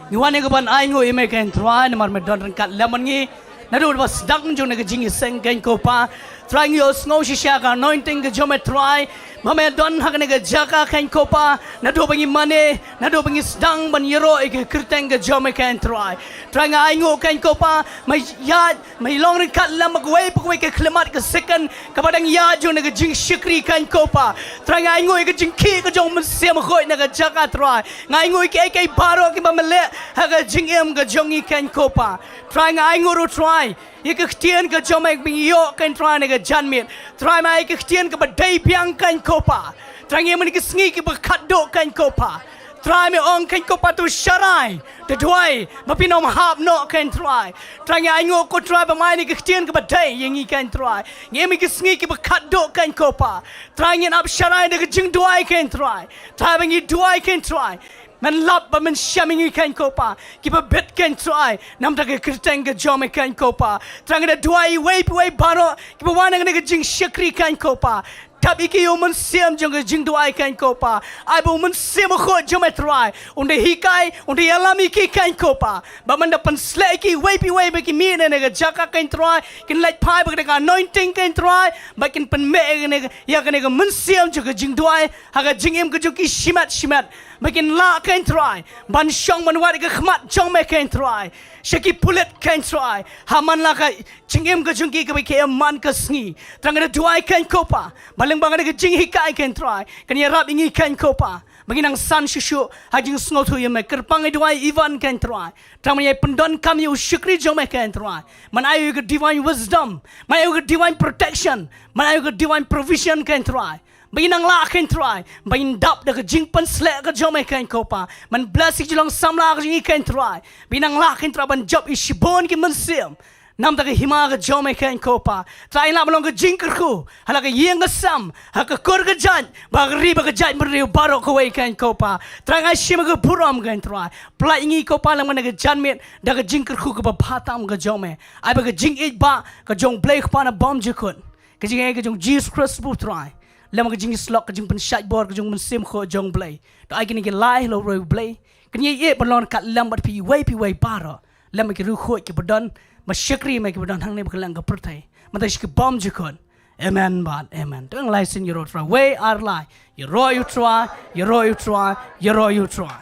Ngi wan ïa kaban ainguh ïa me ko Trai namar me don ryngkat lem bad ngi. Naduh ba sdang jong kane ka jingïaseng ko Pa. Trai ngi ïohsngew shisha ka anointing ka jong me Trai. Ba me don ha kane ka jaka ko Pa. Naduh ba ngi mane, naduh ba ngi sdang ban ïaroh ïa ka kyrteng ka jong me ko Trai. Trai nga ainguh ko Pa, me ïaid, me long ryngkat lem bad kawei pa kawei ka khyllipmat ka second kaba dang ïaid jong kane ka jingshakri ko Pa. Trai nga ainguh ïa ka jingkhih ka jong u Mynsiem Bakhuid na ka jaka Trai. Nga ainguh ïa kiei kiei baroh kiba me leh ha ka jingim ka jong ngi ko Pa. Trai nga ainguh ruh Trai Ïa ka ktien ka jong me ba ngi ïoh kein Trai na ka janmiet. Trai, ma ïa ka ktien kaba dei biang kein ko Pa. Trai, ngi ïa mane ki sngi kiba khatduh kein ko Pa. Trai, me ong kein ko Pa, to sharai, to duwai ba phin ym hap noh kein Trai. Trai, ngi ainguh ko Trai ba ma ïa ka ktien kaba dei ïa ngi kein Trai. Ngi ïa mane ki sngi kiba khatduh kein ko Pa. Trai, ngin ap sharai da ka jingduwai kein Trai. Trai, ba ngi duwai kein Trai, men lap ba men shem ïa ngi kein ko Pa, kiba bit kein Trai namar ka kyrteng ka jong me kein ko Pa. Trai, ngi da duwai iwei pa iwei baroh kiba wan na ka jingshakri kein ko Pa. Thap ïa ki ïa u Mynsiem jong ka jingduwai kein ko Pa. Ai ba u Mynsiem Bakhuid jong me Trai un da hikai, un da ïalam ïa ki kein ko Pa, ba men da pynsleh ïa ki iwei pa iwei ba ki mih na ka jaka kein Trai, kin leit phai bad ka anointing kein Trai, ba kin pynmih ïa kane, ïa kane ka mynsiem jong ka jingduwai ha ka jingim ka jong ki shimet shimet, ba kin lah kein Trai ban shong ban wad ïa ka khmat jong me kein Trai sha ki pulit kein Trai, ha man la ka jingim ka jong ki kaba ki ïa man ka sngi. Trai, ngi da duwai kein ko Pa ba lyngba kane ka jinghikai kein Trai, kan ïarap ïa ngi kein ko Pa ba ngin nang san shuh shuh ha jingsngewthuh ïa me. Kyrpang ïa duwai Ivan kein Trai. Trai, men ïa pyndonkam ïa u shakri jong me kein Trai. Men ai ïa u ka divine wisdom, men ai ïa u ka divine protection, men ai ïa u ka divine provision kein Trai, ba ngin nang lah kein Trai ban dap da ka jingpynsleh ka jong me kein ko Pa. Men bless ïa ki jinglong samla ka jong ngi kein Trai, ba ngin nang lah kein Trai ban jop ïa shibun ki mynsiem namar ka hima ka jong me kein ko Pa. Trai, ngi lah ban long ka jingkyrkhu ha la ka ïing ka sem, ha ka kur ka jait, ba ka ri ba ka jaitbynriew baroh kawei kein ko Pa. Trai, ngi ai sha me ka burom kein Trai. Pynlait ïa ngi ko Pa lem na ka janmiet da ka jingkyrkhu kaba bha tam ka jong me. Ai ba ka jingïeit ba ka jong u Blei u Kpa na bymjukut, ka jingïeit ka jong u Jisu Khrist u Trai, lem ka jingïasyllok, ka jingpynshait bor ka jong u Mynsiem Bakhuid jong u Blei, to ai kine ki lai halor u Blei, kin ïa ïeit ban long kat lem bad phi iwei pa iwei baroh, lem ki riewkhuid kiba don, ba shakri me kiba don hangne ba kylleng ka pyrthei, mynta sha ka bymjukut. Amen bad amen. To ngi lai sien ïaroh Trai. Wei ar lai. Ïaroh ïa u Trai, ïaroh ïa u Trai, ïaroh ïa u Trai.